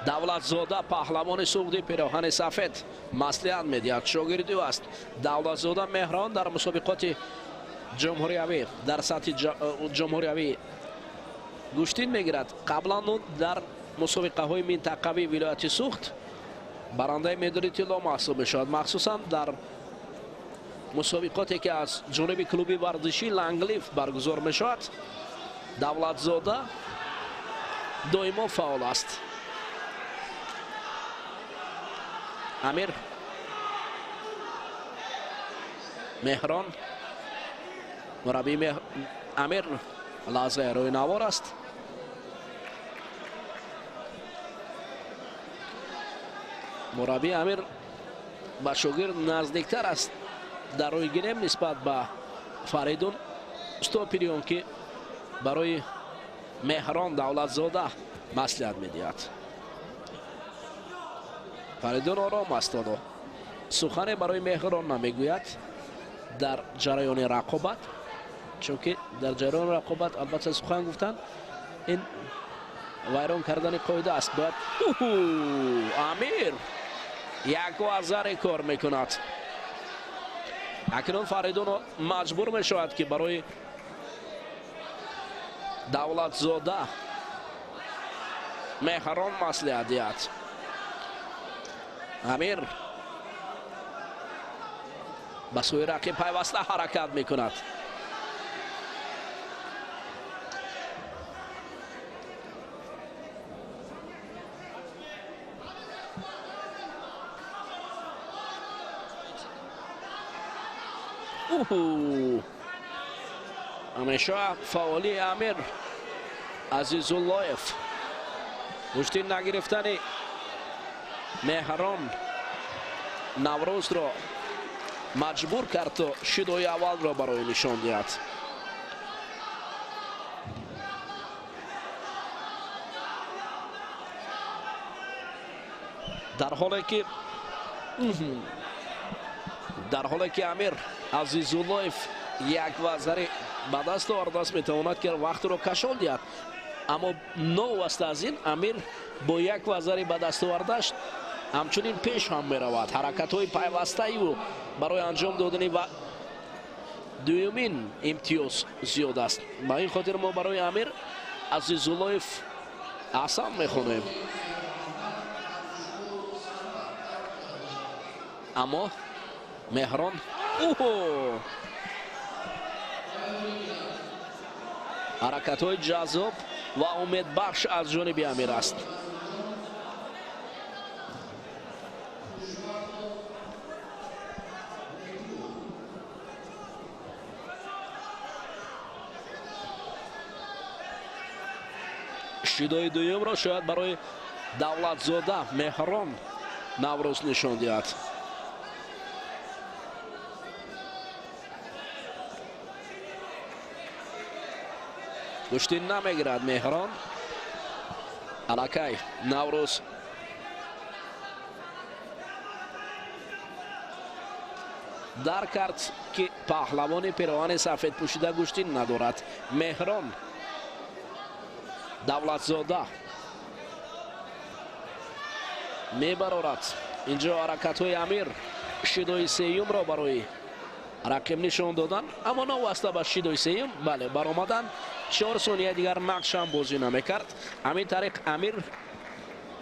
Давлатзода, паҳлавони суғдӣ, пироҳани сафед маслиҳат медиҳад. Шогирди ӯ аст Давлатзода Меҳрон дар мусобиқоти ҷумҳуриявӣ дар сатҳи ҷумҳуриявӣ гӯштин мегирад. Қаблан ӯ дар мусобиқаҳои минтақавии вилояти Суғд барандаи медали тилло маҳсуб мешавад, махсусан дар мусобиқоте ки аз ҷониби клуби варзишӣ Ланглиф баргузор мешавад. Давлатзода доимо фаъол аст. Амир Меҳрон, мураббии Амир лаҳзаи рӯи навор аст. Мураббии Амир ба шогирд наздиктар аст дар рӯи гирем нисбат ба Фаридун Устопирён, ки барои Меҳрон Давлатзода маслиҳат медиҳад. Фаридун ором аст, оно сухане барои Меҳрон намегӯяд дар ҷараёни рақобат, чунки дар ҷараёни рақобат албатта сухан гуфтан ин вайрон кардани қоида аст. Бояд Амир як вазаре кор мекунад. Акнун Фаридун маҷбур мешавад ки барои Давлатзода Меҳрон маслиҳат диҳад. Амир ба сӯи рақиб пайваста ҳаракат мекунад. Ҳамеша фаъолии Амир Азизуллоев, гӯштин нагирифтани Меҳрон Наврӯзро маҷбур кард то шидои аввалро барои нишон диҳад. Дар ҳоле ки Амир Азизуллоев як вазари ба даст овардааст, метавонад ки вақтро кашол диҳад, аммо новаста аз ин Амир бо як вазари ба даст овардааш ҳамчунин пеш ҳам меравад. Ҳаракатҳои пайвастаи ӯ барои анҷом додани ва дуюмин имтиёз зиёд аст. Ба ин хотир мо барои Амир Азизуллоев аҳсан мехонем. Аммо Меҳрон ҳаракатҳои ҷаззоб ва умедбахш аз ҷониби Амир аст. Шидои дуюмро шояд барои Давлатзода Меҳрон Наврӯз нишон диҳад. Гӯштин намегирад Меҳрон. Аллакай Наврӯз дарк кард, ки паҳлавони пироҳани сафед пӯшида гӯштин надорад. Меҳрон Давлатзода мебарорад. Инҷо ҳаракатҳои Амир шидои сеюмро барои рақиб нишон додан, аммо новаста ба шидои сеюм бале баромадан 4 сония дигар нақш ҳам бозӣ намекард. Ҳамин тариқ Амир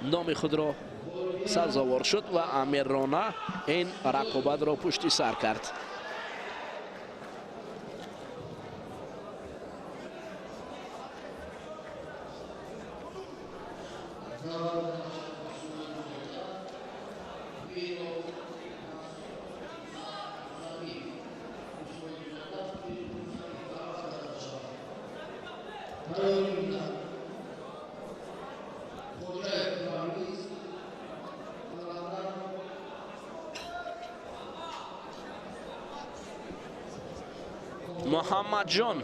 номи худро сазовор шуд ва амирона ин рақобатро пушти сар кард. Муҳаммадҷон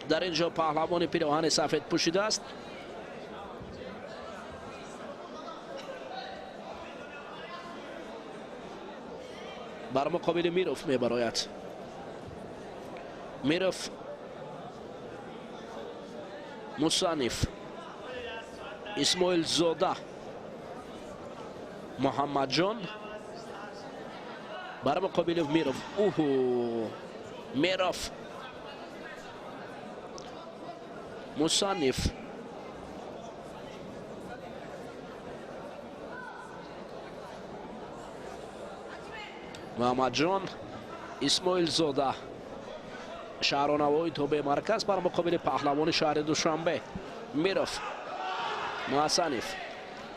дар ин ҷо паҳлавони пироҳани сафед пӯшидааст. Бар муқобили Миров мебарояд. Миров Мусаниф, Исмоилзода, Муҳаммадҷон бар муқобили Миров. Уҳу, Миров, Мусаниф, Муҳаммадҷон, Исмоилзода, шаҳронавои тобеи марказ бар муқобили паҳлавони шаҳри Душанбе Миров, Муасаниф.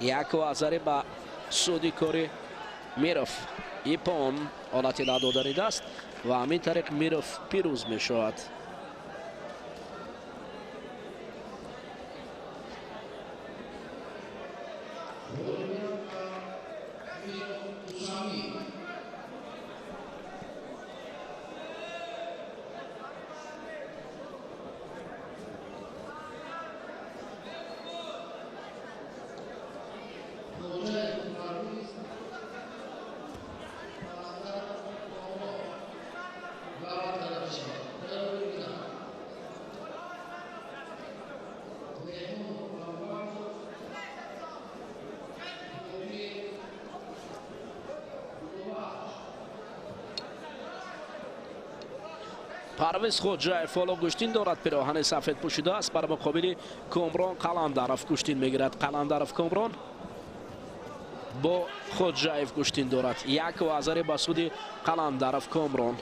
Як вазари ба суди кори Миров. Ипон ҳолати ладодани даст ва ҳамин тариқ Миров пирӯз мешавад. Парвиз Хоҷаев ҳоло гӯштин дорад, пироҳани сафед пӯшидааст. Бар муқобили Комрон Қаландаров гӯштин мегирад. Қаландаров Комрон бо Хоҷаев гӯштин дорад. Як вазари ба суди Қаландаров Комрон.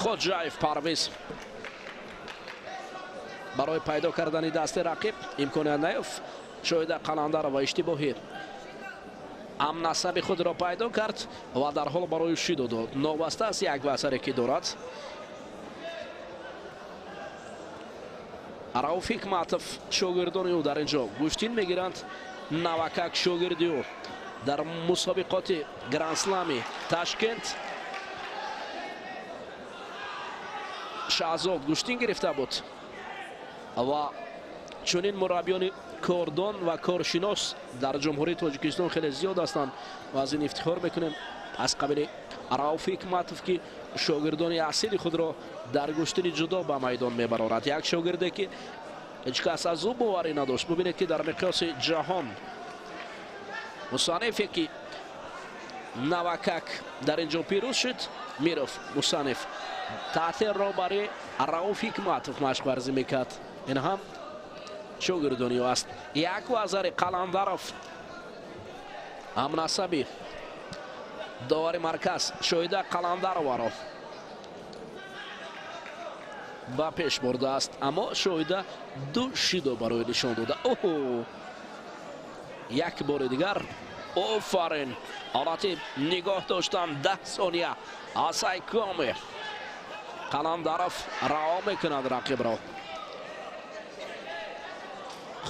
Хоҷаев Парвиз барои пайдо кардани дасти рақиб имконият наёфт. Шоҳида Қаландарова иштибоҳи амнасаби худро пайдо кард ва дарҳол барои шидо дод. Новаста аст як васаре ки дорад. Рауф Ҳикматов шогирдони ӯ дар ин ҷо гӯштин мегиранд. Навакак шогирди ӯ дар мусобиқоти Грандслами Ташкент Шаҳзод гӯштин гирифта буд ва чунин мураббиёни кордон ва коршинос дар Ҷумҳурии Тоҷикистон хеле зиёд ҳастанд ва аз ин ифтихор мекунем. Аз қабили Рауф Ҳикматов, ки шогирдони асили худро дар гӯштини ҷудо ба майдон мебарорад. Як шогирде ки ҳеҷ кас аз ӯ боварӣ надошт. Бубинед, ки дар миқёси ҷаҳон Мусанифе ки навакак дар ин ҷо пирӯз шуд, Миров Мусаниф таҳти роҳбари Рауф Ҳикматов машқварзӣ мекард. Ин ҳам шогирдони ӯ аст. Як вазари Қаландаров ҳамнасаби довари марказ Шоҳида Қаландароваро ба пеш бурдааст, аммо Шоҳида ду шидо барои нишон дода. Оҳо, як бори дигар офарин, ҳолати нигоҳ доштан 10 сония. Асай Коми Қаландаров раҳо мекунад рақибро.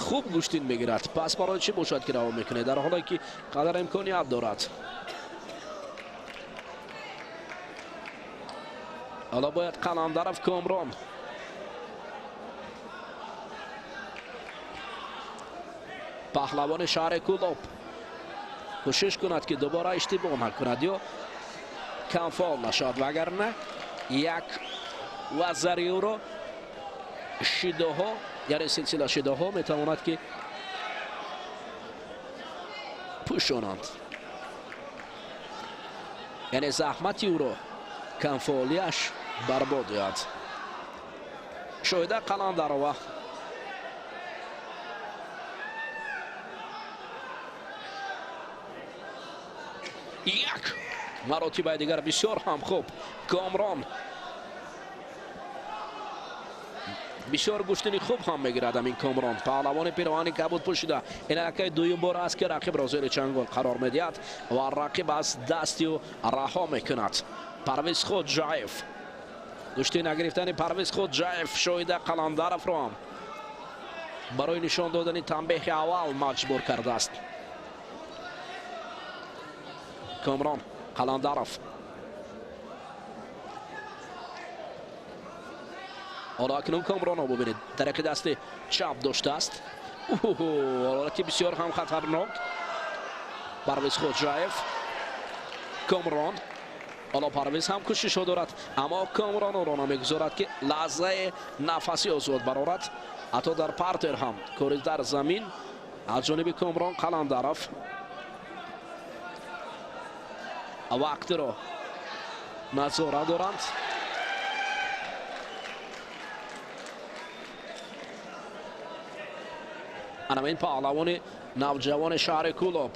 Хуб гӯштин мегирад. Пас барои чӣ бошад ки раҳо мекунад, дар ҳоле ки қадар имконият дорад? Ҳоло бояд Қаландаров Комрон паҳлавони шаҳри Кӯлоб кӯшиш кунад ки дубора иштибоҳ накунад ё камфол нашавад, вагарна як вазари ӯро шидоҳо, яъне силсила шидоҳо метавонад ки пӯшонанд, яъне заҳмати ӯро камфолиаш барбод диҳад. Шоҳида Қаландарова як маротибаи дигар бисёр ҳам хуб. Комрон бисёр гӯштини хуб ҳам мегирад. Амин Комрон паҳлавони пироҳани кабуд пӯшида. Ин аллакай дуюм бор аст ки рақибро зери чангол қарор медиҳад ва рақиб аз дасти ӯ раҳо мекунад. Парвиз Хоҷаев, гӯшти нагирифтани Парвиз Хоҷаев Шоҳида Қаландаровро ҳам барои нишон додани танбеҳи аввал маҷбур кардааст. Комрон Қаландаров ҳоло акнун Комронро бубинед, тариқи дасти чап доштааст. Ҳолати бисёр ҳам хатарнок. Парвиз Хоҷаев, Комрон. Ҳоло Парвиз ҳам кӯшишҳо дорад, аммо Комрон ӯро намегузорад ки лаҳзаи нафаси озод барорад. Ҳатто дар партер ҳам кори дар замин аз ҷониби Комрон Қаландаров вақтро назора доранд. Ана ин паҳлавони навҷавони шаҳри Кӯлоб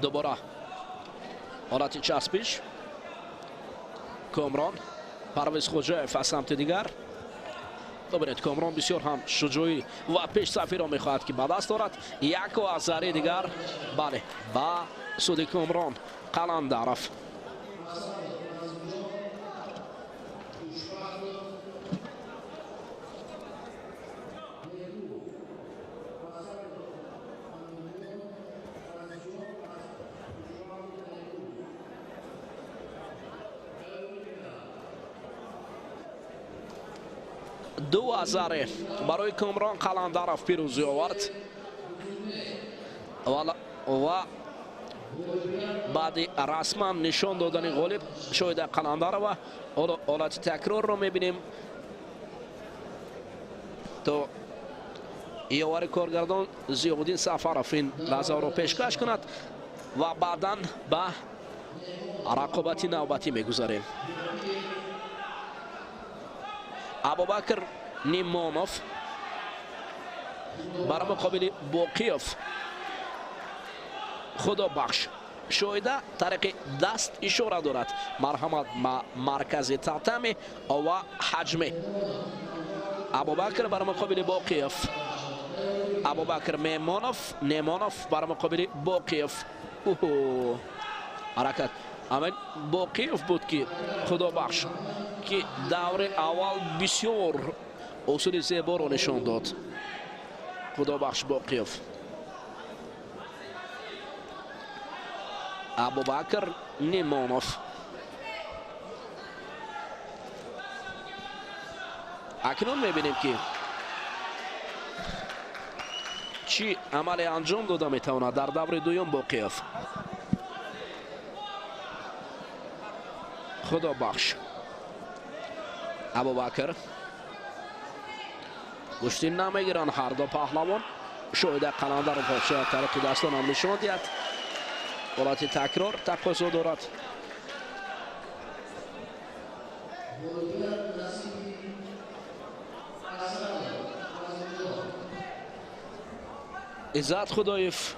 дубора ҳолати часпиш. Комрон, Парвиз Хоҷаев аз самти дигар. Бубинед, Комрон бисёр ҳам шуҷоӣ ва пешсафиро мехоҳад ки ба даст орад. Яку азари дигар, бале, ба суди Комрон Қаландаров. Ду азаре барои Комрон Қаландаров пирӯзӣ овард ва баъди расман нишон додани ғолиб Шоҳида Қаландарова ҳолати такрорро мебинем то ёвари коргардон Зиёвуддин Сафаров ин лаҳзаро пешкаш кунад ва баъдан ба рақобати навбатӣ мегузарем. Абубакр Нимонов бар муқобили Боқиев Худобахш. Шоҳида тариқи даст ишора дорад. Марҳамат ба маркази татами ва ҳаҷме. Абубакр бар муқобили Боқиев. Абубакр Мемонов, Немонов бар муқобили Боқиев. Ҳаракат. Амин Боқиев буд ки Худобахш ки даври аввал бисёр усули зеборо нишон дод. Худобахш Боқиев. Абубакр Нимонов. Акнун мебинем ки чӣ амале анҷом дода метавонад дар даври дуюм Боқиев. Худобахш. Абубакр. Гӯштин намегиранд ҳар ду паҳлавон. Шоҳида Қаландаров шояд тариқи дастон ҳам нишон диҳад. Ҳолати такрор тақозо дорад. Иззат Худоев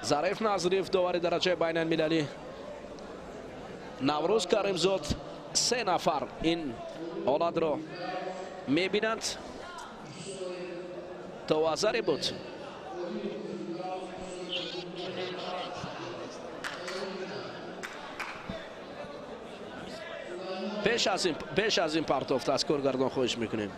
Зариф Назриев, довари дараҷаи байналмилалӣ, Наврӯз Каримзод, се нафар ин ҳолатро мебинанд. Тавазаре буд. Пеш аз ин партофт аз коргардон хоҳиш мекунем.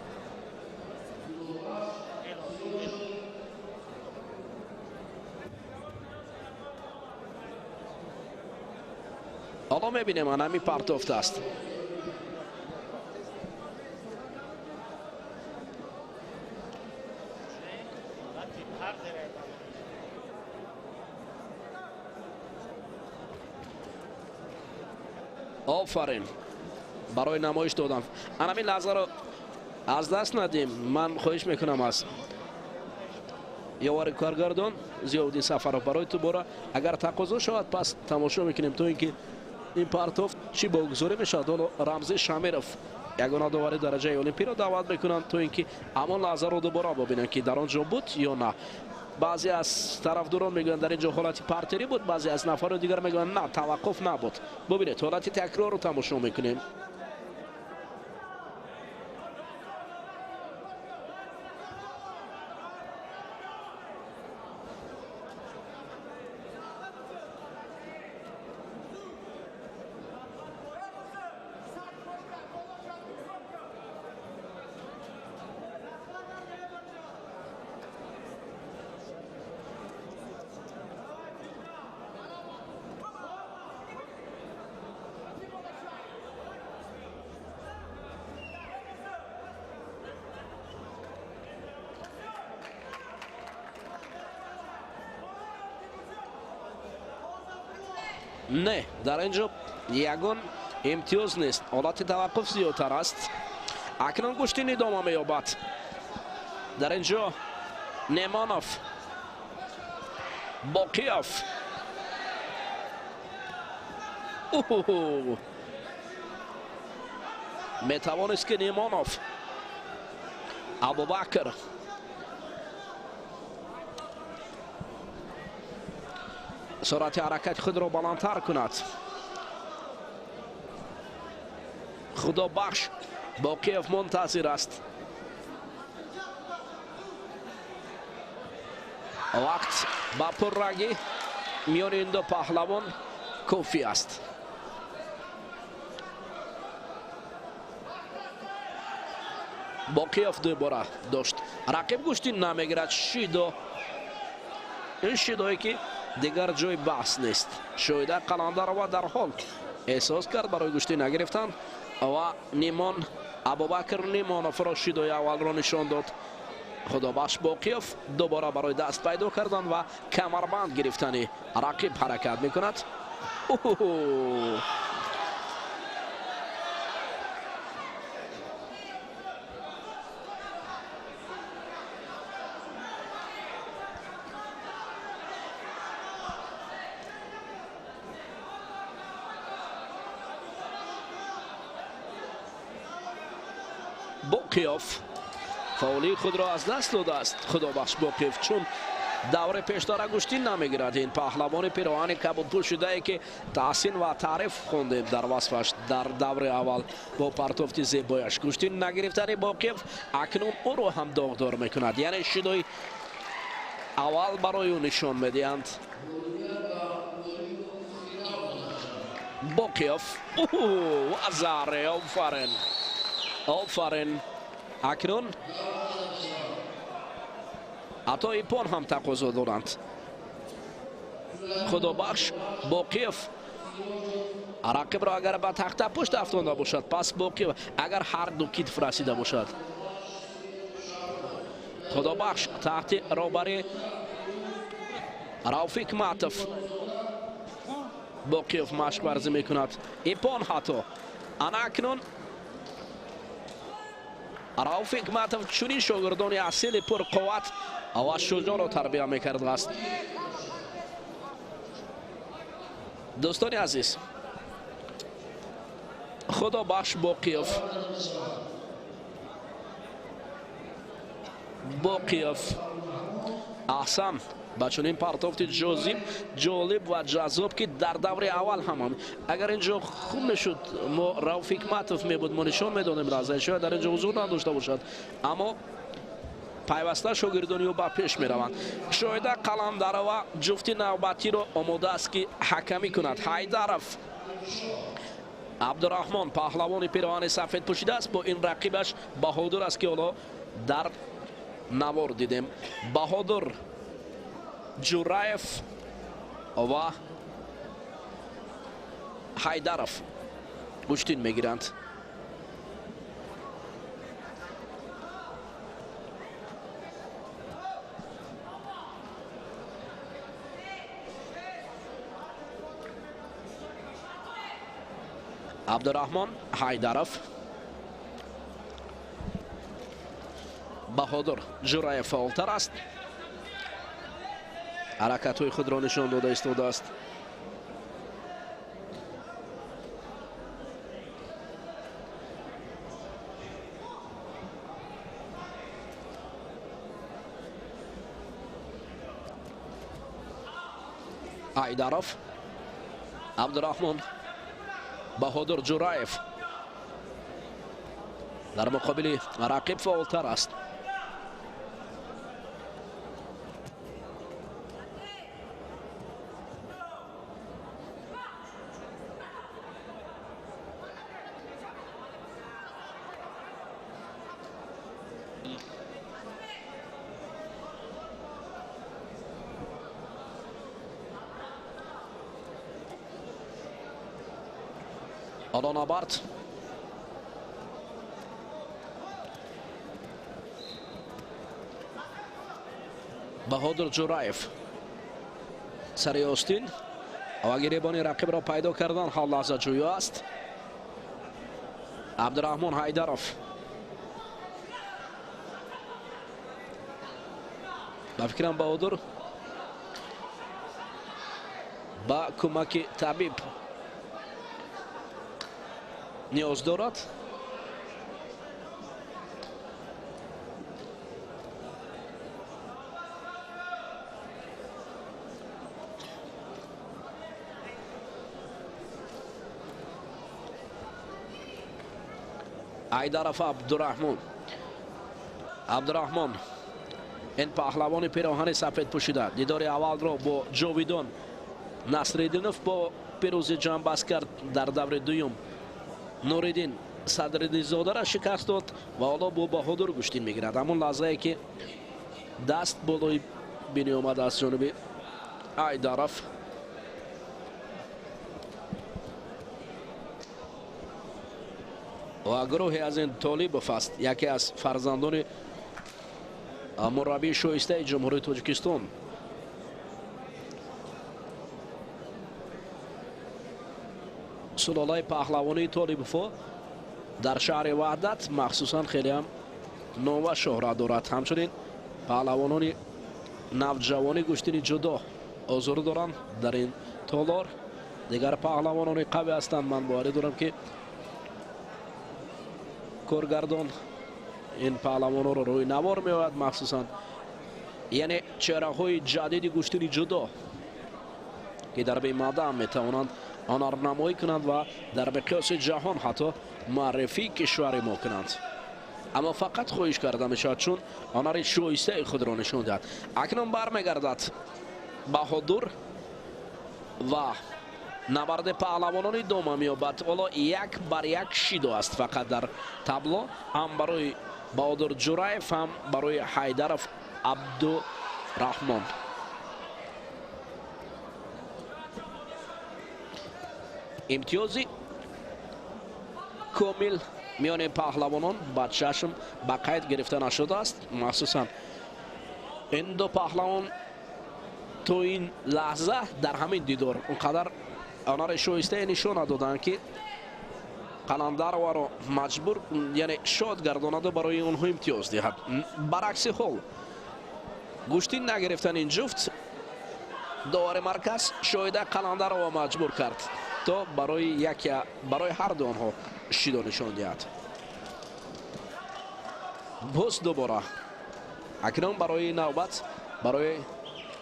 Ҳоло мебинем, анами партофт аст. Офарин барои намоиш додам. Анамин лаҳзаро аз даст надим. Ман хоҳиш мекунам аз ёвари коргардон Зиёвуддин Сафаров барои тубора агар тақозо шавад, пас тамошо мекунем то ин ки ин партофт чӣ богузорӣ мешавад. Ҳоло Рамзи Шамиров, ягона довари дараҷаи олимпиро даъват мекунанд, то ин ки ҳамон лаҳзаро дубора бибинанд, ки дар он ҷо буд ё на. Баъзе аз тарафдорон мегӯянд, дар ин ҷо ҳолати партерӣ буд, баъзе аз нафарони дигар мегӯянд, на, таваққуф набуд. Бубинед, ҳолати такрорро тамошо мекунем. Не, дар ин ҷо ягон имтиёз нест. Ҳолати таваққуф зиёдтар аст. Акнун гӯштин идома меёбад. Дар ин ҷо Немонов, Боқиёв. Метавонист ки Немонов, Абубакр суръати ҳаракати худро баландтар кунад. Худобахш Боқиев мунтазир аст. Вақт ба пуррагӣ миёни ин ду паҳлавон кофӣ аст. Боқиев дубора дошт. Рақиб гӯштин намегирад. Шидо, ин шидое ки дигар ҷои баҳс нест. Шоҳида Қаландарова дар ҳол эҳсос кард барои гӯштӣ нагирифтан ва Нимон Абубакр Нимоновро шидои аввалро нишон дод. Худобахш Боқиев дубора барои даст пайдо кардан ва камарбанд гирифтани рақиб ҳаракат мекунад. Боқиёв фаъолии худро аз даст додааст. Худобахш Боқиев чун даври пештара гӯштин намегирад. Ин паҳлавони пироҳани кабудпӯшидае ки таҳсин ва таъриф хондем дар васфаш дар даври аввал бо партофти зебояш, гӯштин нагирифтани Боқиев акнун ӯро ҳам доғдор мекунад. Яъне шидои аввал барои ӯ нишон медиҳанд. Боқиев вазаре, офарин, офарин. Акнун ҳатто ипон ҳам тақозо доранд. Худобахш Боқиев рақибро агар ба тахта пушт афтонда бошад, пас Боқиев агар ҳар ду китф расида бошад. Худобахш таҳти роҳбари Равфик Матов Боқиев машқварзӣ мекунад. Ипон ҳатто. Ана акнун Рауф Ҳикматов чунин шогирдони асили пурқувват ва шуҷоъро тарбия мекардааст. Дӯстони азиз, Худобахш Боқиев, Боқиев, аҳсан. Ба чунин партофти ҷозиб, ҷолиб ва ҷаззоб, ки дар даври аввал ҳам агар инҷо хуб мешуд, мо Рауф Ҳикматов мебуд, мо нишон медодем лаҳзае, шояд дар инҷо ҳузур надошта бошад, аммо пайваста шогирдони ӯ ба пеш мераванд. Шоҳида Қаландарова ҷуфти навбатиро омода аст, ки ҳакамӣ кунад. Ҳайдаров Абдураҳмон паҳлавони пироҳани сафед пӯшидааст, бо ин рақибаш Баҳодур аст, ки ҳоло дар навор дидем. Баҳодур Ҷураев ва Ҳайдаров гӯштин мегиранд. Абдураҳмон Ҳайдаров, Баҳодур Ҷураев фаъолтар аст, ҳаракатҳои худро нишон дода истодааст. Ҳайдаров Абдураҳмон, Баҳодур Ҷураев дар муқобили рақиб фаъолтар аст. Ҳоло набард Баҳодур Ҷураев сари остин ва гиребони рақибро пайдо кардан ҳол лаҳза ҷӯё аст. Абдураҳмон Ҳайдаров ба фикрам Баҳодур ба кӯмаки табиб ниёз дорад. Ҳайдаров Абдураҳмон. Абдураҳмон ин паҳлавони пироҳани сафед пӯшида дидори аввалро бо Ҷовидон Насриддинов бо пирӯзӣ ҷамъбаст кард. Дар даври дуюм Нуриддин Садриддинзодаро шикаст дод ва ҳоло бо Баҳодур гӯштин мегирад. Ҳамон лаҳзае ки даст болои бинӣ омад аз ҷониби Ҳайдаров. Ва гурӯҳе аз ин Толибов аст, яке аз фарзандони мураббии шоистаи Ҷумҳурии Тоҷикистон. Сулолаи паҳлавонии Толибовҳо дар шаҳри Ваҳдат махсусан хеле ҳам ном ва шӯҳрат дорад. Ҳамчунин паҳлавонони навҷавони гӯштини ҷудо ҳузур доранд дар ин толор. Дигар паҳлавонони қавӣ ҳастанд. Ман боварӣ дорам, ки коргардон ин паҳлавононро рӯи навор меояд, махсусан яъне чеҳраҳои ҷадиди гӯштини ҷудо, ки дар бемаъдан метавонанд ҳунарнамоӣ кунанд ва дар миқёси ҷаҳон ҳатто муаррифии кишвари мо кунанд. Аммо фақат хоҳиш карда мешавад, чун ҳунари шоистаи худро нишон диҳад. Акнун бармегардад Баҳодур ва набарди паҳлавонон идома меёбад. Ҳоло 1-1 шидо аст фақат дар табло, ҳам барои Баҳодур Ҷураев, ҳам барои Ҳайдаров Абдураҳмон. Имтиёзи комил миёни паҳлавонон ба чашм ба қайд гирифта нашудааст. Махсусан ин ду паҳлавон то ин лаҳза дар ҳамин дидор он қадар ҳунари шоистае нишон надоданд, ки Қаландароваро маҷбур, яъне шод гардонаду барои онҳо имтиёз диҳад. Баракси ҳол гӯштин нагирифтан ин ҷуфт довари марказ Шоҳида Қаландарова маҷбур кард, то барои ҳар ду онҳо шидо нишон диҳад. Боз дубора акнун барои навбат барои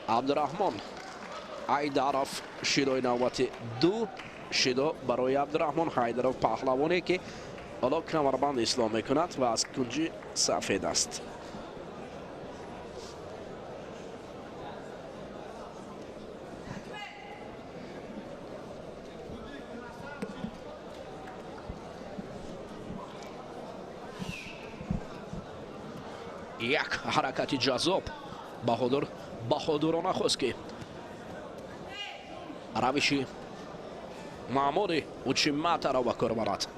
Абдураҳмон Ҳайдаров. Шидои навбати 2 шидо барои Абдураҳмон Ҳайдаров, паҳлавоне ки ҳоло камарбанд ислом мекунад ва аз кунҷи сафед аст. Як ҳаракати ҷаззоб. Баҳодур баҳодурона хост ки равиши маъмури Учиматаро ба кор барад.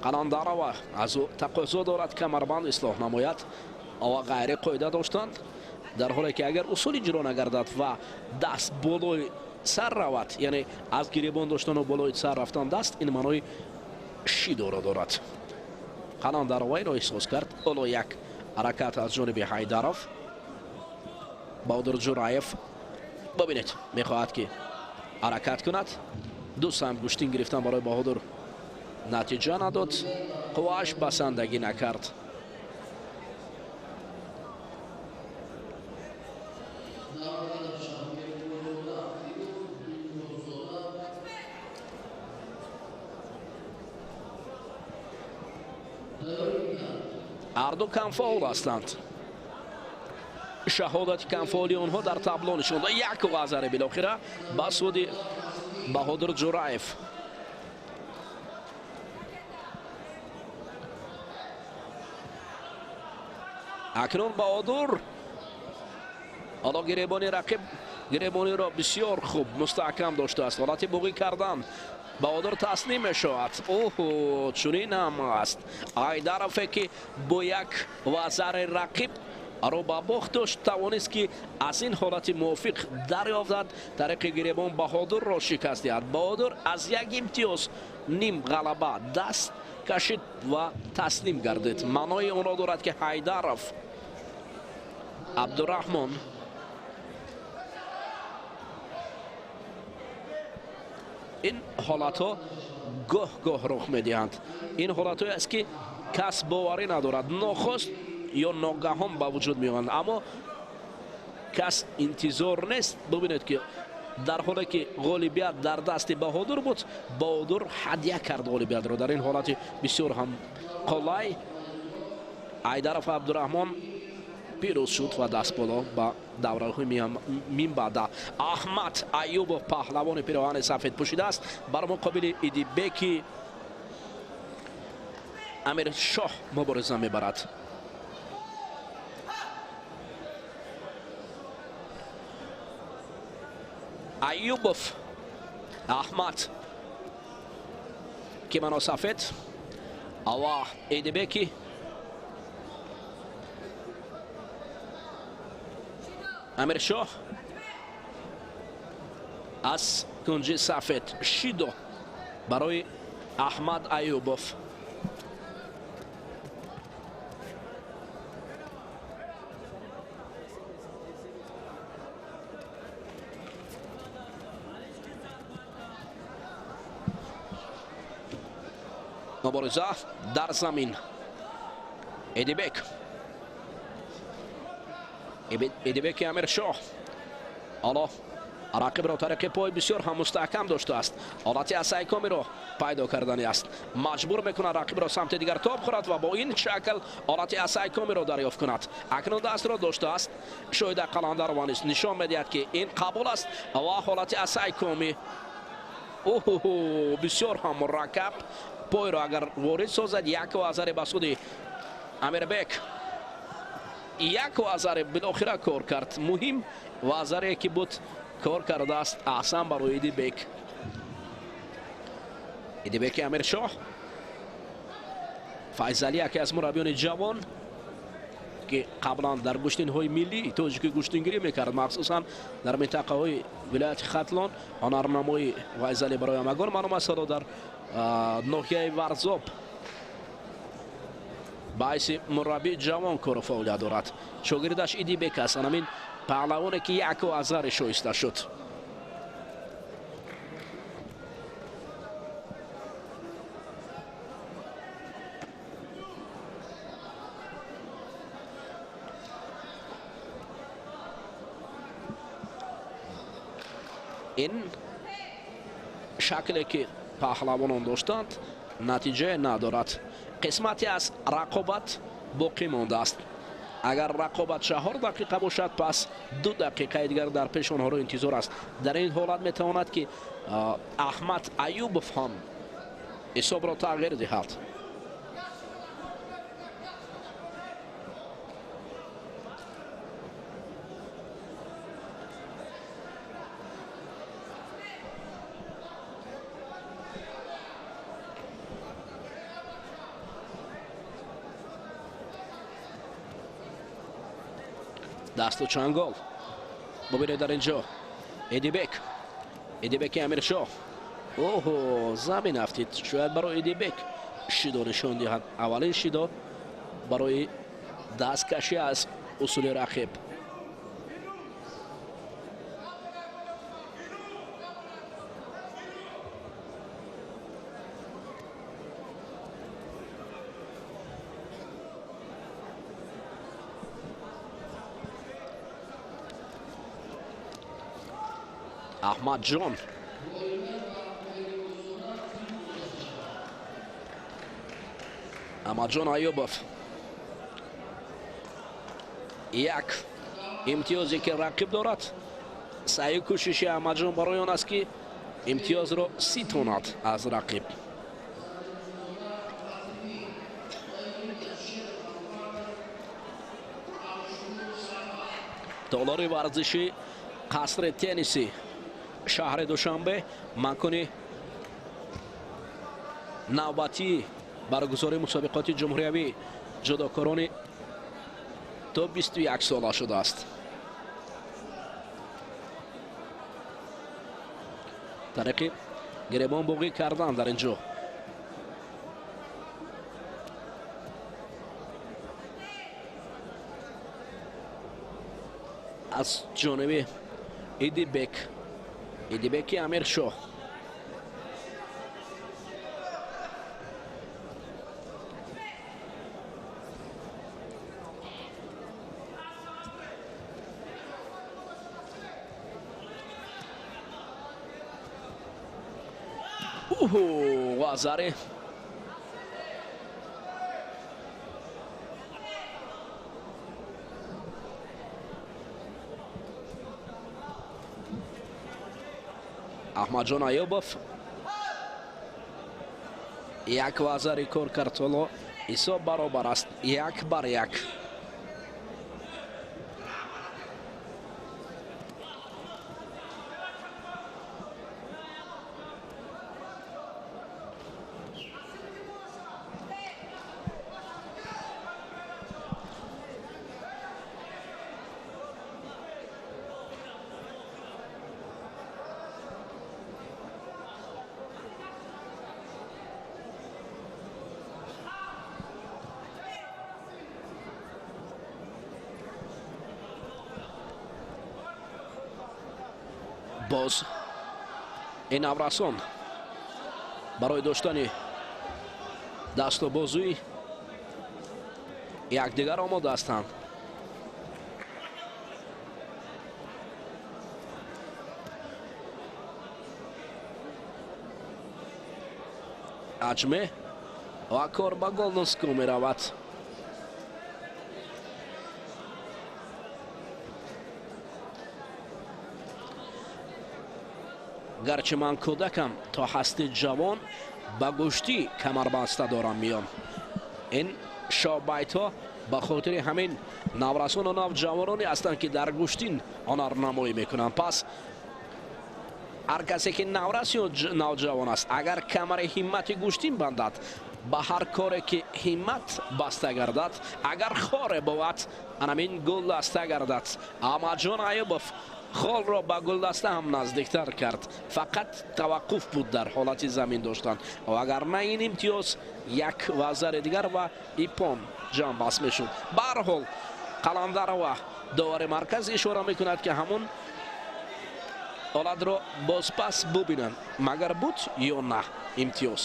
Қаландарова аз ӯ тақозо дорад камарбанд ислоҳ намояд ва ғайри қоида доштанд, дар ҳоле ки агар усул иҷро нагардад ва даст болои сар равад, яъне аз гиребон доштану болои сар рафтан даст, ин маънои шидоро дорад. Қаландарова инро эҳсос кард. Ҳоло як ҳаракат аз ҷониби Ҳайдаров. Баҳодур Ҷураев бибинед, мехоҳад ки ҳаракат кунад. Ду самт гӯштин гирифтан барои Баҳодур натиҷа надод, қуввааш басандагӣ накард. Ҳарду камфаол ҳастанд. Шаҳодати камфаоли онҳо дар табло нишон дод. Як вазаре билохира ба суди Баҳодур Ҷураев. Акнун Баҳодур ҳоло гиребони рақиб гиребониро бисёр хуб мустаҳкам доштааст. Ҳолати буғӣ кардан Баҳодур таслим мешавад. Оҳо, чунин ҳам аст. Ҳайдарове ки бо як вазари рақиб ро ба бохт дошт, тавонист ки аз ин ҳолати мувофиқ дарёфтад, тариқи гиребон Баҳодурро шикаст диҳад. Баҳодур аз як имтиёз ним ғалаба даст кашид ва таслим гардид. Маънои онро дорад ки Ҳайдаров Абдураҳмон ин ҳолатҳо гоҳ-гоҳ рух медиҳанд. Ин ҳолатҳое аст ки кас боварӣ надорад, нохост ё ногаҳон ба вуҷуд меоянд, аммо кас интизор нест. Бибинед ки дар ҳоле ки ғолибият дар дасти Баҳодур буд, Баҳодур ҳадя кард ғолибиятро. Дар ин ҳолати бисёр ҳам қулай Ҳайдаров Абдураҳмон пирӯз шуд ва дастболо ба давраҳои минбаъда. Аҳмад Аюбов паҳлавони пироҳани сафед пӯшидааст бар муқобили Идибеки Амиршоҳ мубориза мебарад. Аюбов Аҳмад кимоно сафед ва Идибеки Амиршоҳ аз кунҷи сафед. Шидо барои Аҳмад Аюбов. Мубориза дар замин. Идибек, Идибеки Амиршоҳ ҳоло рақибро тариқи пой бисёр ҳам мустаҳкам доштааст. Ҳолати асайкомиро пайдо кардани аст. Маҷбур мекунад рақибро самти дигар тоб хӯрад ва бо ин шакл ҳолати асайкомиро дарёфт кунад. Акнун дастро доштааст. Шоҳида Қаландарова низ нишон медиҳад ки ин қабул аст ва ҳолати асайкоми. Оҳо, бисёр ҳам мураккаб. Пойро агар ворид созад, як вазаре ба суди Амирбек. Як вазаре билохира кор кард. Муҳим вазаре ки буд кор кардааст. Аҳсан барои Идибек. Идибеки Амиршоҳ. Файзалӣ яке аз мураббиёни ҷавон ки қаблан дар гӯштинҳои миллии тоҷикӣ гӯштингирӣ мекард, махсусан дар минтақаҳои вилояти Хатлон. Ҳунарнамои Файзалӣ барои ҳамагон маълум аст. Ҳоло дар ноҳияи Варзоб ба ҳайси мураббии ҷавон кору фаъолият дорад. Шогирдаш Идибек аст, ҳамин паҳлавоне ки яку азари шоиста шуд. Ин шакле ки паҳлавонон доштанд, натиҷае надорад. Қисмате аз рақобат боқӣ мондааст. Агар рақобат 4 дақиқа бошад, пас 2 дақиқаи дигар дар пеш онҳоро интизор аст. Дар ин ҳолат метавонад ки Аҳмад Аюбов ҳам ҳисобро тағйир диҳад. Дасту чангол. Бубинед дар инҷо Эдибек, Эдибеки Амиршоҳ. Оҳо, замин афтид. Шояд барои Эдибек шидо нишон диҳад. Аввалин шидо барои дасткашӣ аз усули рақиб. Аҳмадҷон Аҳмадҷон Аюбов як имтиёзе ки рақиб дорад. Саъю кӯшиши Аҳмадҷон барои он аст ки имтиёзро ситонад аз рақиб. Толори варзиши қасри тенниси шаҳри Душанбе макони навбатии баргузории мусобиқоти ҷумҳуриявӣ ҷудокорони то 21 сола шудааст. Тариқи гиребон боғӣ кардан дар ин ҷо. Аз ҷониби Идибек, Идибеки Амиршоҳ. Вазари Аҳмадҷон Аюбов як вазари кор кард. Ҳоло ҳисоб баробар аст, 1-1. Боз ин наврасон барои доштани дасту бозуи якдигар омода ҳастанд. Аҷме ва кор ба голнуску меравад. Гарчи ман кӯдакам, то ҳасти ҷавон ба гӯштӣ камарбаста дорам миён. Ин шоҳбайтҳо ба хотири ҳамин наврасону навҷавононе ҳастанд ки дар гӯштин ҳунарнамоӣ мекунанд. Пас ҳар касе ки наврас ё навҷавон аст, агар камари ҳиммати гӯштин бандад, ба ҳар коре ки ҳиммат баста гардад, агар хоре бовад, анамин гулдаста гардад. Аҳмадҷон Аюбов холро ба гулдаста ҳам наздиктар кард. Фақат таваққуф буд дар ҳолати замин доштан. Ва агар на ин имтиёз, як вазари дигар ва ипон ҷамъбаст мешуд. Ба ҳар ҳол Қаландарова довари марказ ишора мекунад ки ҳамон ҳолатро бозпас бубинанд, магар буд ё на имтиёз.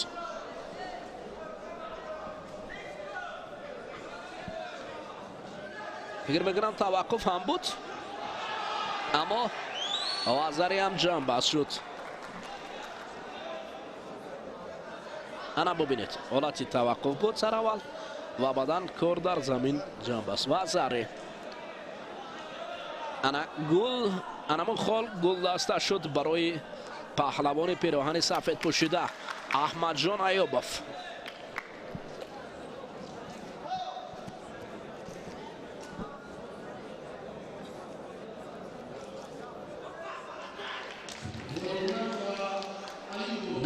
Фикр мекунам таваққуф ҳам буд, аммо Вазари ҳам ҷамъбаст шуд. Ана бубинед, ҳолати таваққуф буд сараввал ва баъдан кор дар замин ҷамъбаст. Вазари ана гул, анамон хол гулдаста шуд барои паҳлавони пироҳани сафед пӯшида Аҳмадҷон Аюбов.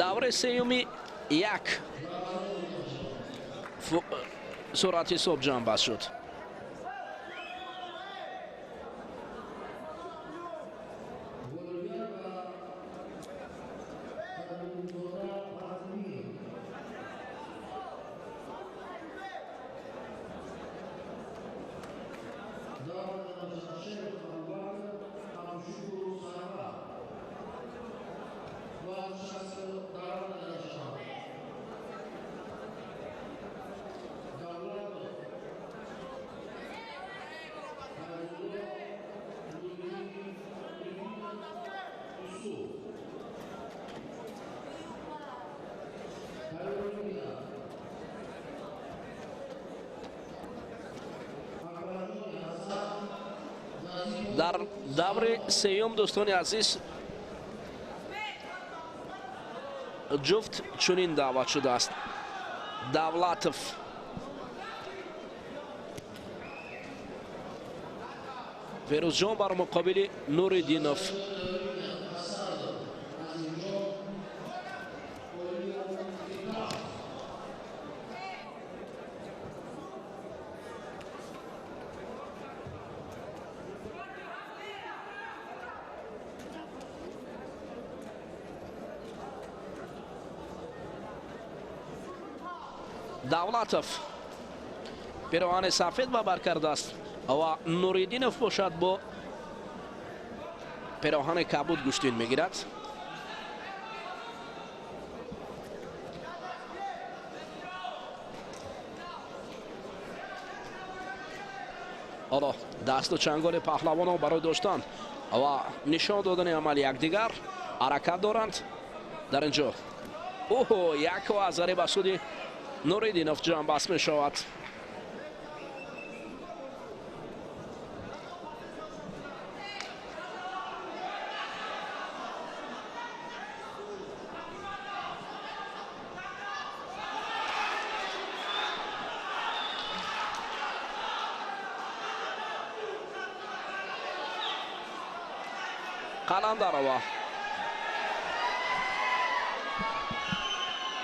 Даври сеюми як сурати ҳисоб ҷамъбаст шуд. Дар даври сеюм, дӯстони азиз, ҷуфт чунин даъват шудааст. Давлатов Ферӯзҷон бар муқобили Нуриддинов. Давлатов пироҳани сафед ба бар кардааст ва Нуриддинов бошад бо пироҳани кабуд гӯштин мегирад. Ҳоло дасту чанголи паҳлавонон барои доштан ва нишон додани амали якдигар ҳаракат доранд. Дар ин ҷо оҳо як вазари ба суди Нуриддинов ҷамъбаст мешавад. Қаландарова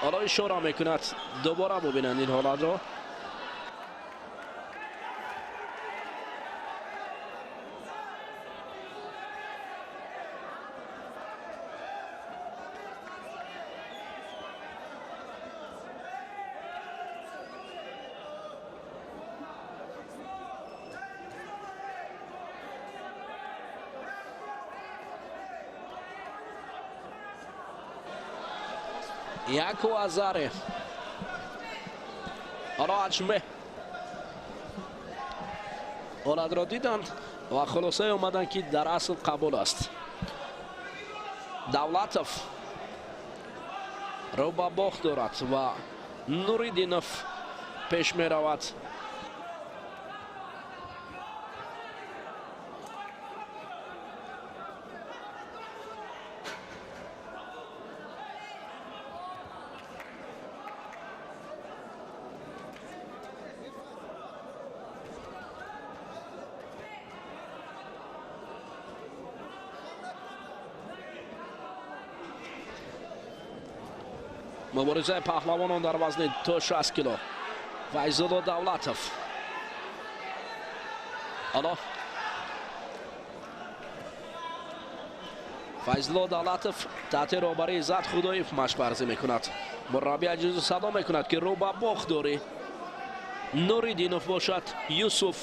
ҳоло ишора мекунад, дубора бубинанд ин ҳолатро. Яку Азаре. Ҳоло Аҷме ҳолатро диданд ва хулосае омаданд, ки дар асл қабул аст. Давлатов рӯ ба бохт дорад ва Нуриддинов пеш меравад. Муборизаи паҳлавонон дар вазни то 60 кило. Файзулло Давлатов. Ҳоло Файзулло Давлатов таҳти роҳбарии Иззат Худоев машқварзӣ мекунад. Мурабби аҷизу садо мекунад, ки рӯ ба бохт дорӣ. Нуриддинов бошад Юсуф.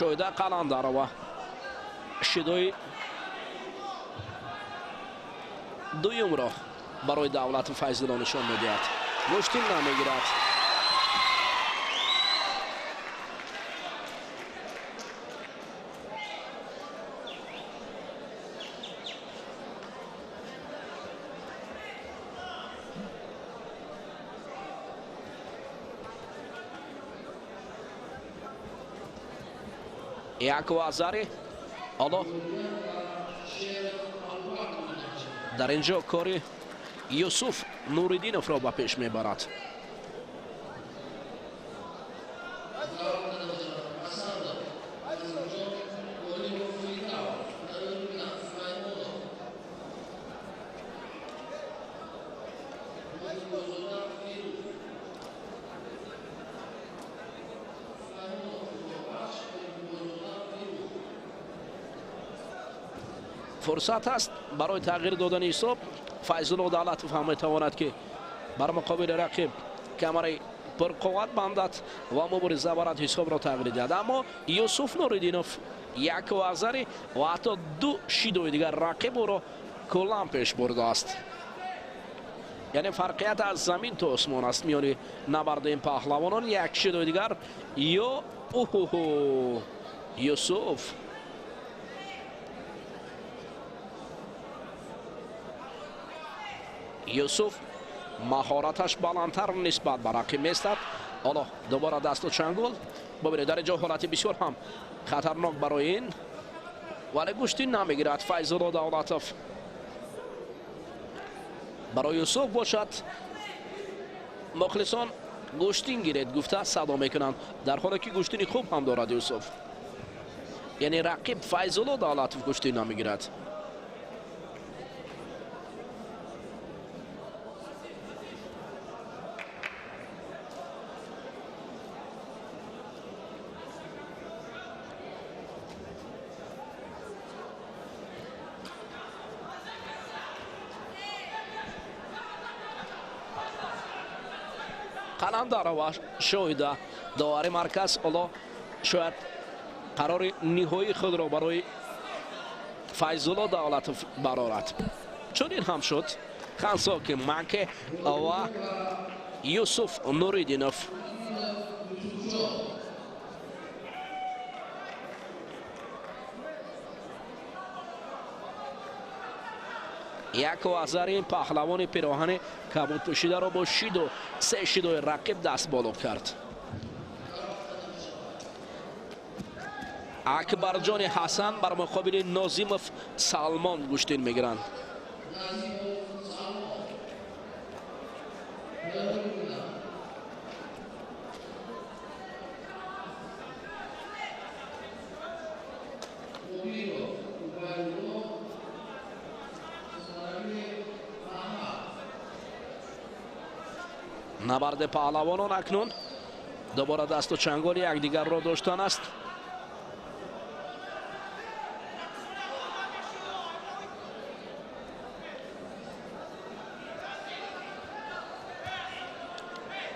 Шоида Қаландарова шидои дуюмро барои Давлатов Файзулло нишон медиҳад. Гӯштин намегирад. Як вазари ҳоло дар ин ҷо кори Юсуф Нуриддиновро ба пеш мебарад. Фурсат аст барои тағйир додани ҳисоб. Файзулло Давлатов ҳам метавонад, ки бар муқобили рақиб камари пурқувват бандад ва мубориза барад, ҳисобро тағйир диҳад. Аммо Юсуф Нуриддинов як вазари ва ҳатто ду шидои дигар рақиб ӯро куллан пеш бурдааст. Яъне фарқият аз замин то осмон аст миёни набарди ин паҳлавонон. Як шидои дигар ё уҳуҳу Юсуф Юсуф маҳораташ баландтар нисбат ба рақиб местад. Ҳоло дубора дасту чангул. Бубинед, дар инҷо ҳолати бисёр ҳам хатарнок барои ин, вале гӯштин намегирад Файзулло Давлатов. Барои Юсуф бошад, мухлисон гӯштин гиред гуфта садо мекунанд, дар ҳоле ки гӯштини хуб ҳам дорад Юсуф. Яъне рақиб Файзулло Давлатов гӯштин намегирад. Қаландарова Шоида довари марказ ҳоло шояд қарори ниҳоии худро барои Файзулло Давлатов барорад. Чунин ҳам шуд. Хансоки Маке ва Юсуф Нуриддинов. Як вазари паҳлавони пироҳани кабудпӯшидаро бо шиду се шидои рақиб даст боло кард. Акбарҷони Ҳасан бар муқобили Нозимов Салмон гӯштин мегиранд. Набарди паҳлавонон акнун дубора дасту чанголи якдигарро доштан аст.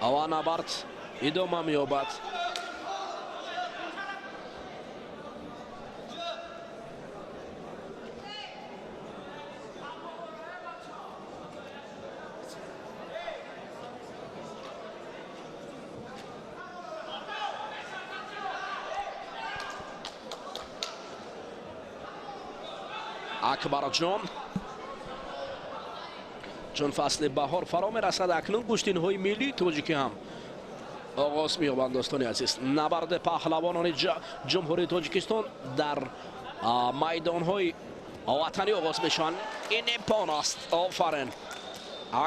Ва набард идома меёбад. Акбарҷон чун фасли баҳор фаро мерасад, акнун гӯштинҳои миллии тоҷикӣ ҳам оғоз меёбанд. Дӯстони азиз, набарди паҳлавонони Ҷумҳурии Тоҷикистон дар майдонҳои ватанӣ оғоз мешаванд. Ин иппон аст. Офарин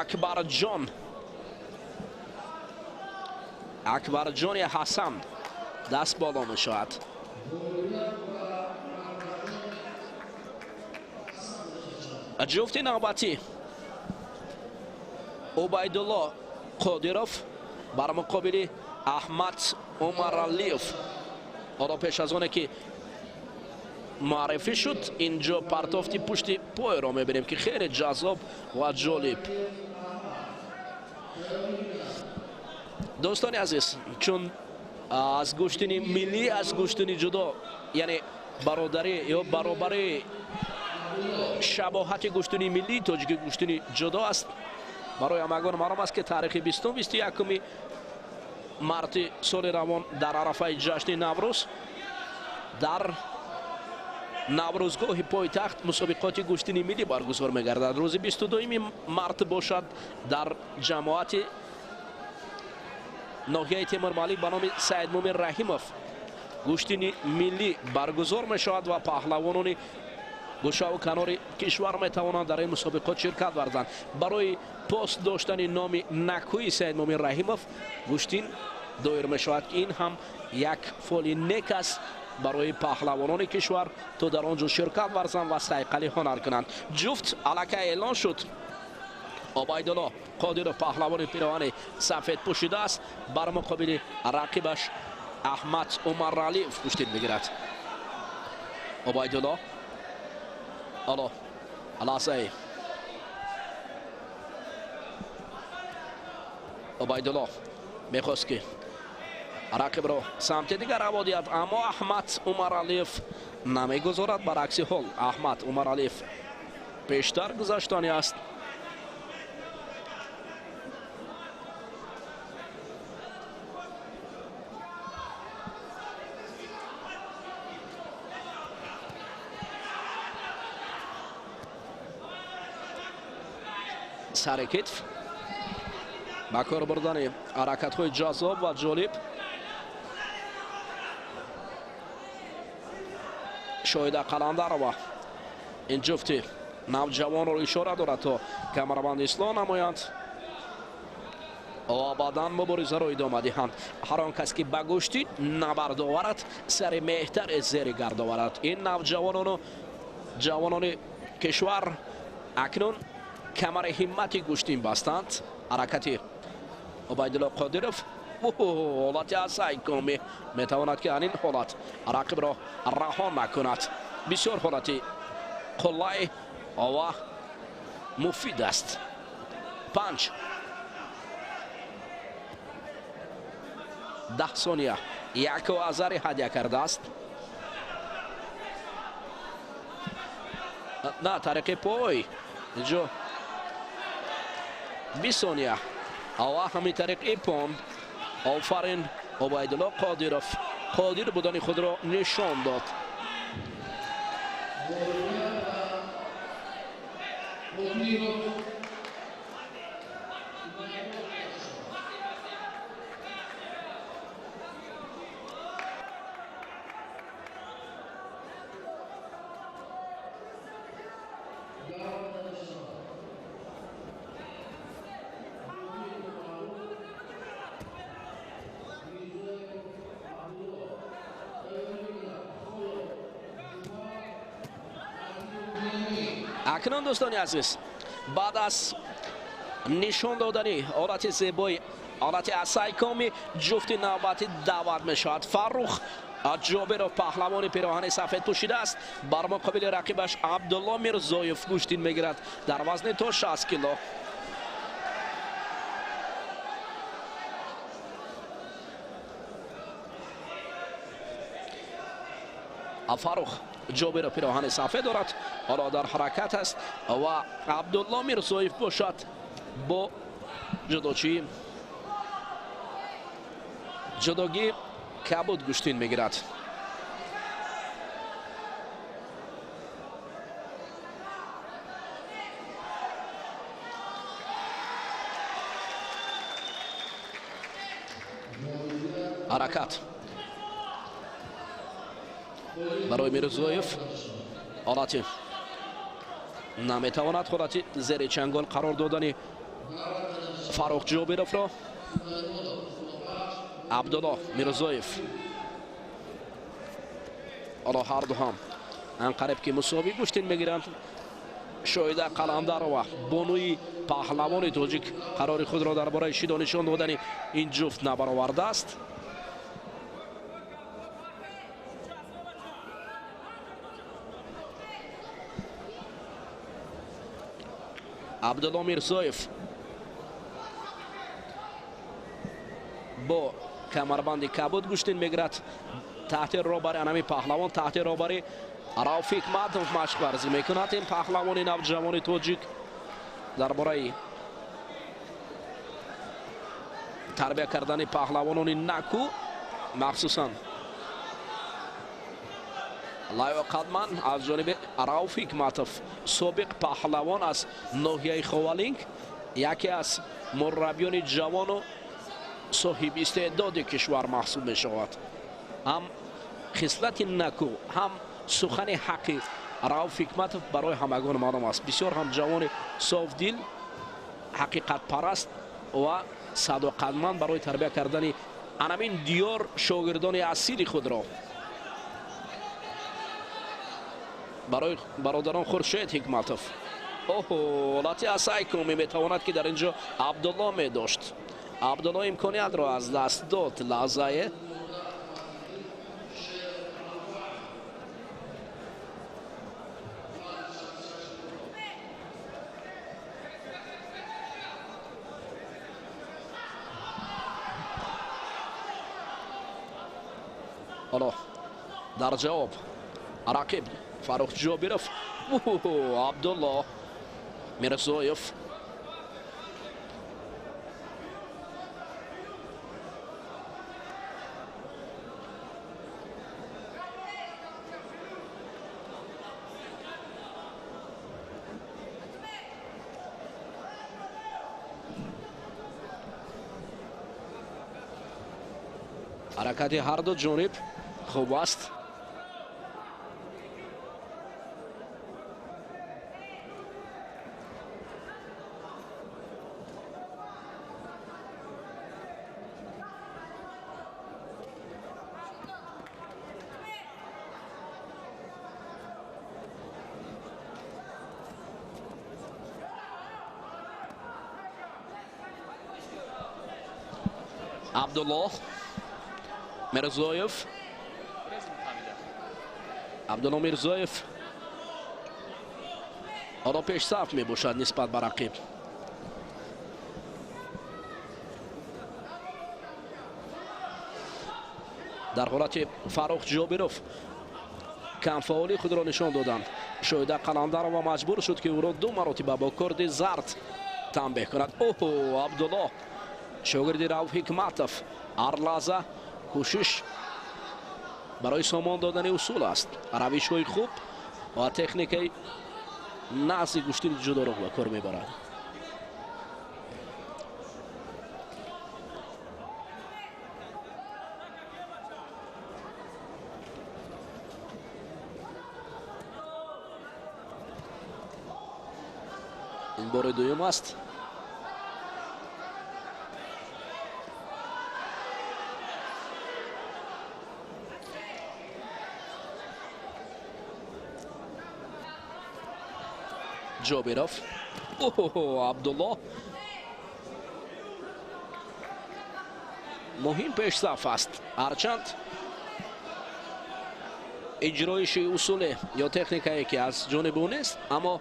Акбарҷон. Акбарҷони Ҳасан даст боло мешавад. Ҷуфти навбатӣ Убайдулло Қодиров бар муқобили Аҳмад Умаралиев. Ҳоло пеш аз оне ки муаррифӣ шуд, инҷо партофти пушти пойро мебинем, ки хеле ҷаззоб ва ҷолиб. Дӯстони азиз, чун Аз гӯштини миллӣ, аз гӯштини ҷудо, яъне бародарӣ ё баробари шабоҳати гӯштини миллии тоҷики гӯштини ҷудо аст. Барои ҳамагон маълум аст, ки таърихи 20-21 марти соли равон дар арафаи ҷашни Наврӯз дар Наврӯзгоҳи пойтахт мусобиқоти гӯштини миллӣ баргузор мегардад. Рӯзи 22 март бошад дар ҷамоати ноҳияи Темурмалик ба номи Саидмумин Раҳимов гӯштини миллӣ баргузор мешавад ва паҳлавонони гӯшаву канори кишвар метавонанд дар ин мусобиқот ширкат варзанд. Барои пост доштани номи накӯи Саидмумин Раҳимов гӯштин доир мешавад, ки ин ҳам як фоли нек аст барои паҳлавонони кишвар, то дар он ҷо ширкат варзанд ва сайқали ҳунар кунанд. Ҷуфт аллакай эълон шуд. Обайдулло Қодиров паҳлавони пироҳани сафед пӯшидааст, бар муқобили рақибаш Аҳмад Умаралиев гӯштин мегирад. Обайдулло ало лаҳзаи Обайдулло мехост, ки рақибро самти дигар ҳаво диҳад, аммо Аҳмад Умаралиев намегузорад. Баръакси ҳол Аҳмад Умаралиев пештар гузаштани аст. Сари китф ба кор бурдани ҳаракатҳои ҷаззоб ва ҷолиб. Шоҳида Қаландарова ин ҷуфти навҷавонро ишора дорад, то камарбанди ислоҳ намоянд ва баъдан муборизаро идома диҳанд. Ҳар он кас, ки ба гӯштӣ набард оварад, сари меҳтаре зери гард оварад. Ин навҷавонону ҷавонони кишвар акнун камари ҳиммати гӯштин бастанд. Ҳаракати Убайдулло Қодиров ҳолати асайкомӣ метавонад, ки ин ҳолат рақибро раҳо накунад. Бисёр ҳолати қулай ва муфид аст. 5 10 сония яку азари ҳадя кардааст. На тариқи пой инҷо 20 сония ва ҳамин тариқ ипон. Офарин Убайдулло Қодиров қодир будани худро нишон дод. Акнун дӯстони азиз, баъд аз нишон додани ҳолати зебои ҳолати асайкоми ҷуфти навбатӣ даъват мешавад. Фаррух Ҷобиров паҳлавони пироҳани сафед пӯшидааст, бар муқобили рақибаш Абдулло Мирзоев гӯштин мегирад дар вазни то 60 кило. Фаррух Ҷобиров пироҳани сафед дорад, ҳоло дар ҳаракат аст ва Абдулло Мирзоев бошад бо ҷудогӣ кабуд гӯштин мегирад. Ҳаракат барои Мирзоев ҳолати наметавонад ҳолати зери чангол қарор додани Фаррух Ҷобировро. Абдулло Мирзоев ҳоло ҳарду ҳам анқариб ки мусовӣ гӯштин мегиранд. Шоҳида Қаландарова бонуи паҳлавони тоҷик қарори худро дар бораи шидо нишон додани ин ҷуфт набаровардааст. Абдулло Мирзоев бо Камарбанди кабуд гӯштин мегирад. Таҳти роҳбари анами паҳлавон, таҳти роҳбари Рауф Ҳикматов машқ варзӣ мекунад. Ин паҳлавони навҷавони тоҷик дар бораи тарбия кардани паҳлавонони наку, махсусан лаёқатманд аз ҷониби Рауф Ҳикматов, собиқ паҳлавон аз ноҳияи Ховалинг, яке аз мураббиёни ҷавону соҳиби истеъдоди кишвар маҳсуб мешавад. Ҳам хислати наку, ҳам сухани ҳаққи Рауф Ҳикматов барои ҳамагон маълум аст. Бисёр ҳам ҷавони софдил, ҳақиқатпараст ва садоқатманд барои тарбия кардани анамин диёр шогирдони асили худро. Барои бародарон Хуршед Ҳикматов. Оҳо, ҳолати асайкуми метавонад ки дар инҷо Абдулло медошт. Абдулло имкониятро аз даст дод. Лаҳзае ҳоло дар ҷавоб рақиб Фаррух Ҷобиров. Абдулло Мирзоев. Ҳаракати ҳар ду ҷониб хуб аст. Абдулло Мирзоев. Абдулло Мирзоев ҳоло пешсаф мебошад нисбат ба рақиб. Дар ҳолати Фаррух Ҷобиров камфаъолии худро нишон доданд. Шоҳида Қаландарова маҷбур шуд ки ӯро ду маротиба бо корди зард танбеҳ кунад. Оҳо, Абдулло шогирди Рауф Ҳикматов ҳар лаҳза кӯшиш барои сомон додани усул аст. Равишҳои хуб ва техникаи нағзи гӯштини ҷудоро ба кор мебарад. Ин бори дуюм аст. Ҷобиров. Оҳо, Абдулло муҳим пешсаф аст. Ҳарчанд иҷроиши усуле ё техникае ки аз ҷониби ӯ нест, аммо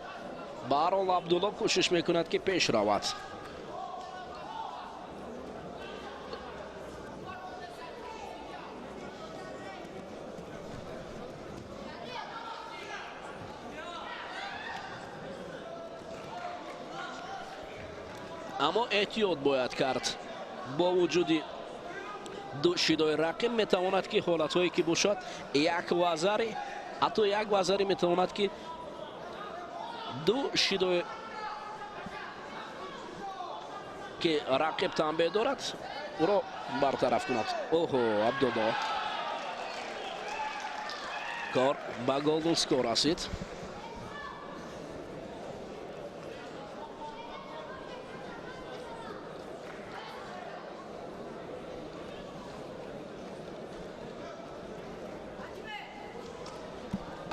ба ҳар ҳол Абдулло кӯшиш мекунад ки пеш равад. Аммо эҳтиёт бояд кард. Бо вуҷуди ду шидои рақиб метавонад ки ҳолатҳое ки бошад, як вазари, ҳатто як вазари метавонад ки ду шидои ки рақиб танбеҳ дорад, ӯро бартараф кунад. Оҳо, Абдулло кор ба голден скор расид.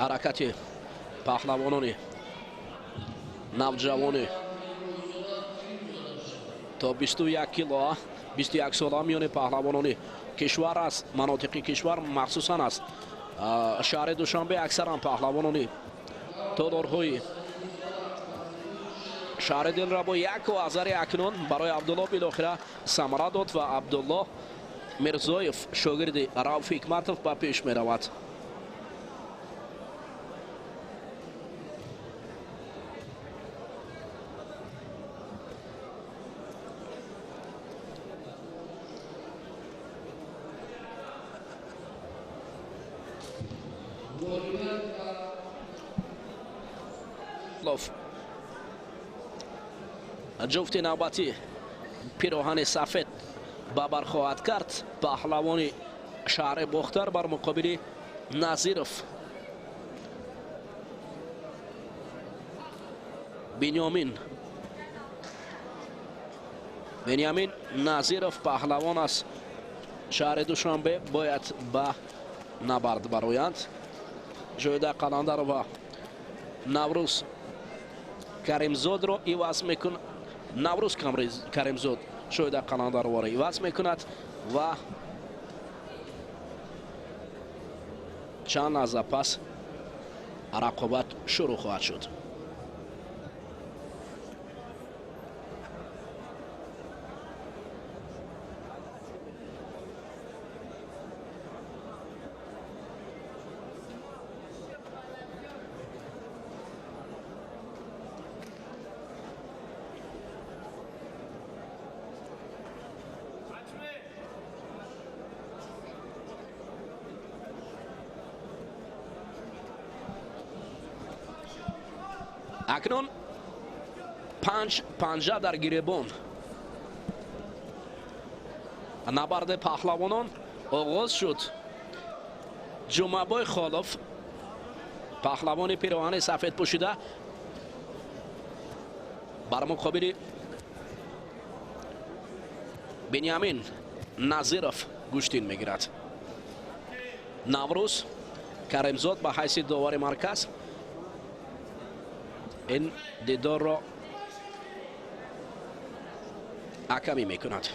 Ҳаракати паҳлавонони навҷавони то 21 кило, 21 сола миёни паҳлавонони кишвар аст, манотиқи кишвар, махсусан аст шаҳри Душанбе, аксаран паҳлавонони толорҳои шаҳри Дилрабо. Як вазари акнун барои Абдулло билохира самара дод ва Абдулло Мирзоев, шогирди Рауф Ҳикматов, ба пеш меравад. Ҷуфти навбатӣ пироҳани сафед ба бар хоҳад кард. Паҳлавони шаҳри Бохтар бар муқобили Назиров. Беньямин Назиров, паҳлавон аз шаҳри Душанбе, бояд ба набард бароянд. Ҷоида Қаландарова Наврӯз Каримзодро иваз мекунад. Наврӯз Каримзод Шоида Қаландароваро иваз мекунад ва чанд лаҳза пас рақобат шурӯъ хоҳад шуд. Акнун панҷ панҷа дар гиребон. Набарди паҳлавонон оғоз шуд. Ҷумъабой Холов, паҳлавони пироҳани сафед пӯшида, бар муқобили Беньямин Назиров гӯштин мегирад. Наврӯз Каримзод ба ҳайси довари марказ ин дидорро ҳакамӣ мекунад.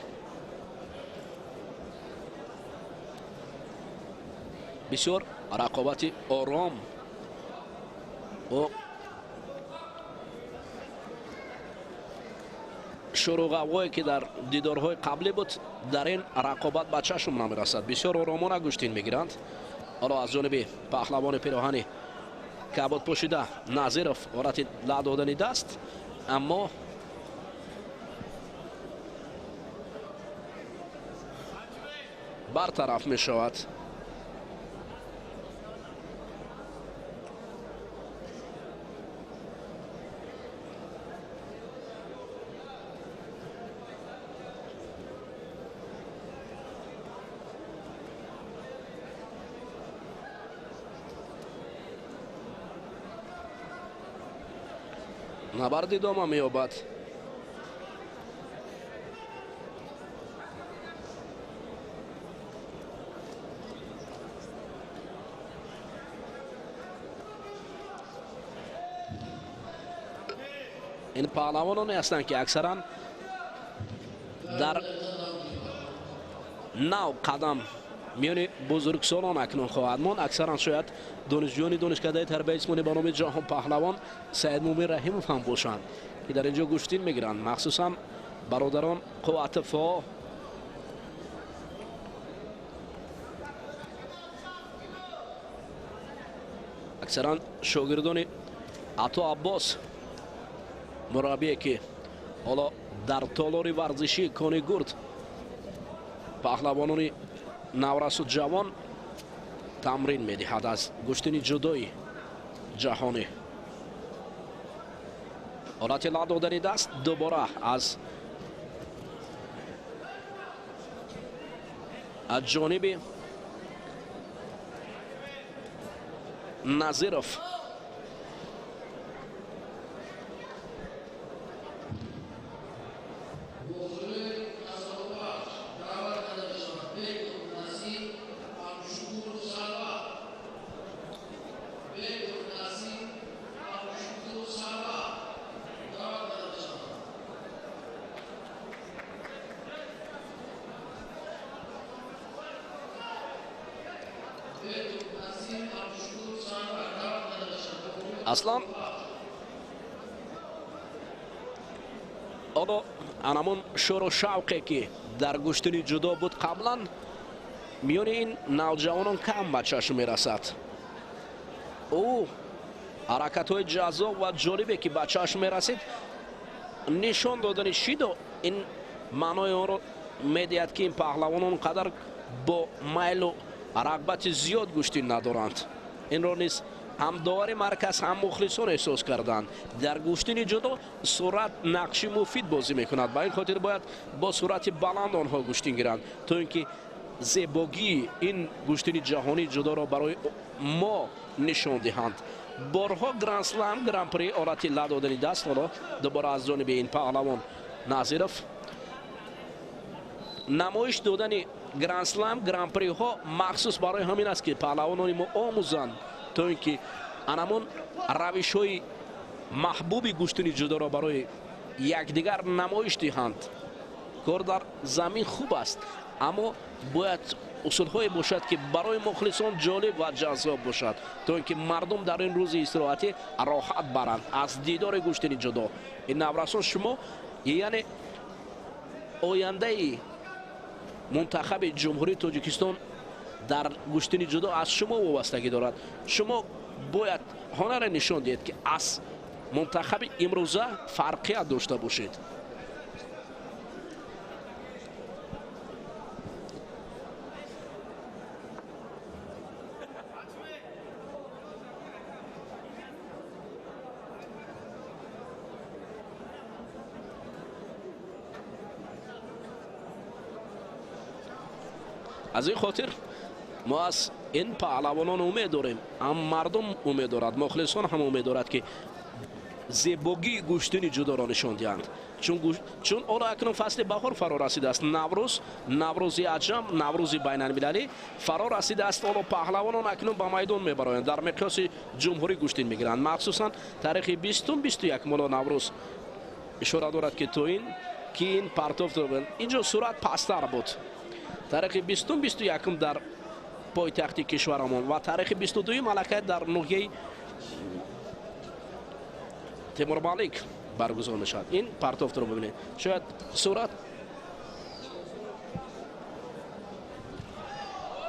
Бисёр рақобати ором ва шурӯғавое ки дар дидорҳои қаблӣ буд, дар ин рақобат ба чашм намерасад. Бисёр оромона гӯштин мегиранд. Ҳоло аз ҷониби паҳлавони пироҳани кабуд пӯшида Назиров ҳолати ла додани даст, аммо бартараф мешавад. Набард идома меёбад. Ин паҳлавононе ҳастанд, ки аксаран дар нав қадам миёни бузургсолон акнун хоҳад монд. Аксаран шояд донишҷӯёни донишкадаи тарбияи ҷисмонӣ ба номи Ҷаҳон паҳлавон Саидмумин Раҳимов ҳам бошанд, ки дар инҷо гӯштин мегиранд. Махсусан бародарон Қувватовҳо, аксаран шогирдони Ато Аббос, мураббие ки ҳоло дар толори варзишии Кони Гурд паҳлавонони наврасу ҷавон тамрин медиҳад аз гӯштини ҷудои ҷаҳонӣ. Ҳолати ла додани даст дубора аз ҷониби Назиров. Аслан ҳоло анамон шӯру шавқе ки дар гӯштини ҷудо буд қаблан, Миёни ин навҷавонон кам ба чашм мерасад. Ӯ ҳаракатҳои ҷаззоб ва ҷолибе ки ба чашм мерасид, нишон додани шидо ин маънои онро медиҳад, ки ин паҳлавонон қадар бо майлу рағбати зиёд гӯштин надоранд. Инро низ ҳам довари марказ, ҳам мухлисон эҳсос карданд. Дар гӯштини ҷудо суръат нақши муфид бозӣ мекунад. Ба ин хотир бояд бо суръати баланд онҳо гӯштин гиранд, то ин ки зебогии ин гӯштини ҷаҳонии ҷудоро барои мо нишон диҳанд. Борҳо гранд-слам, гран-при олати ла додани даст ҳоло дубора аз ҷониби ин паҳлавон Назиров. Намоиш додани гранд-слам, гран-приҳо махсус барои ҳамин аст, ки паҳлавонони мо омӯзанд, то ин ки анамон равишҳои маҳбуби гӯштини ҷудоро барои якдигар намоиш диҳанд. Кор дар замин хуб аст, аммо бояд усулҳое бошад, ки барои мухлисон ҷолиб ва ҷаззоб бошад, то ин ки мардум дар ин рӯзи истироҳатӣ роҳат баранд аз дидори гӯштини ҷудо. Ин наврасон шумо, яъне ояндаи мунтахаби Ҷумҳурии Тоҷикистон дар гӯштини ҷудо аз шумо вобастагӣ дорад. Шумо бояд ҳунаре нишон диҳед, ки аз мунтахаби имрӯза фарқият дошта бошед. Аз ин хотир мо аз ин паҳлавонон умед дорем, ҳам мардум умед дорад, мухлисон ҳам умед дорад, ки зебогии гӯштини ҷудоро нишон диҳанд. Чун ҳоло акнун фасли баҳор фаро расидааст, Наврӯз, Наврӯзи аҷам, Наврӯзи байналмилалӣ фаро расидааст. Ҳоло паҳлавонон акнун ба майдон мебароянд, дар миқёси ҷумҳурӣ гӯштин мегиранд. Махсусан таърихи 20-21 ҳоло Наврӯз ишора дорад, ки то ин ки ин партоф инҷо сурат пасттар буд. Таърихи 20-21 дар пойтахти кишварамон ва таърихи 22 аллакай дар ноҳияи Темурмалик баргузор мешавад. Ин партофтро бибинед, шояд сурат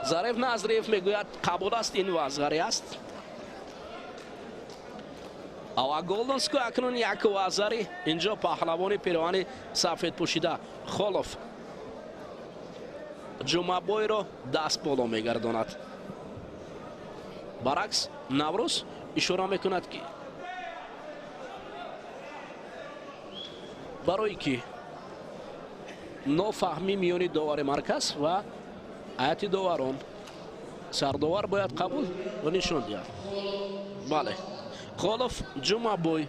Зариф Назриев мегӯяд қабул аст, ин вазғарӣ аст. Ава Голденско акнун як вазари инҷо паҳлавони пироҳани сафед пӯшида Холов Ҷумъабойро даст боло мегардонад. Баръакс Наврӯз ишора мекунад, ки барое ки нофаҳмӣ миёни довари марказ ва ҳайати доварон, сардовар бояд қабул ва нишон диҳад. Бале, Холов Ҷумъабой.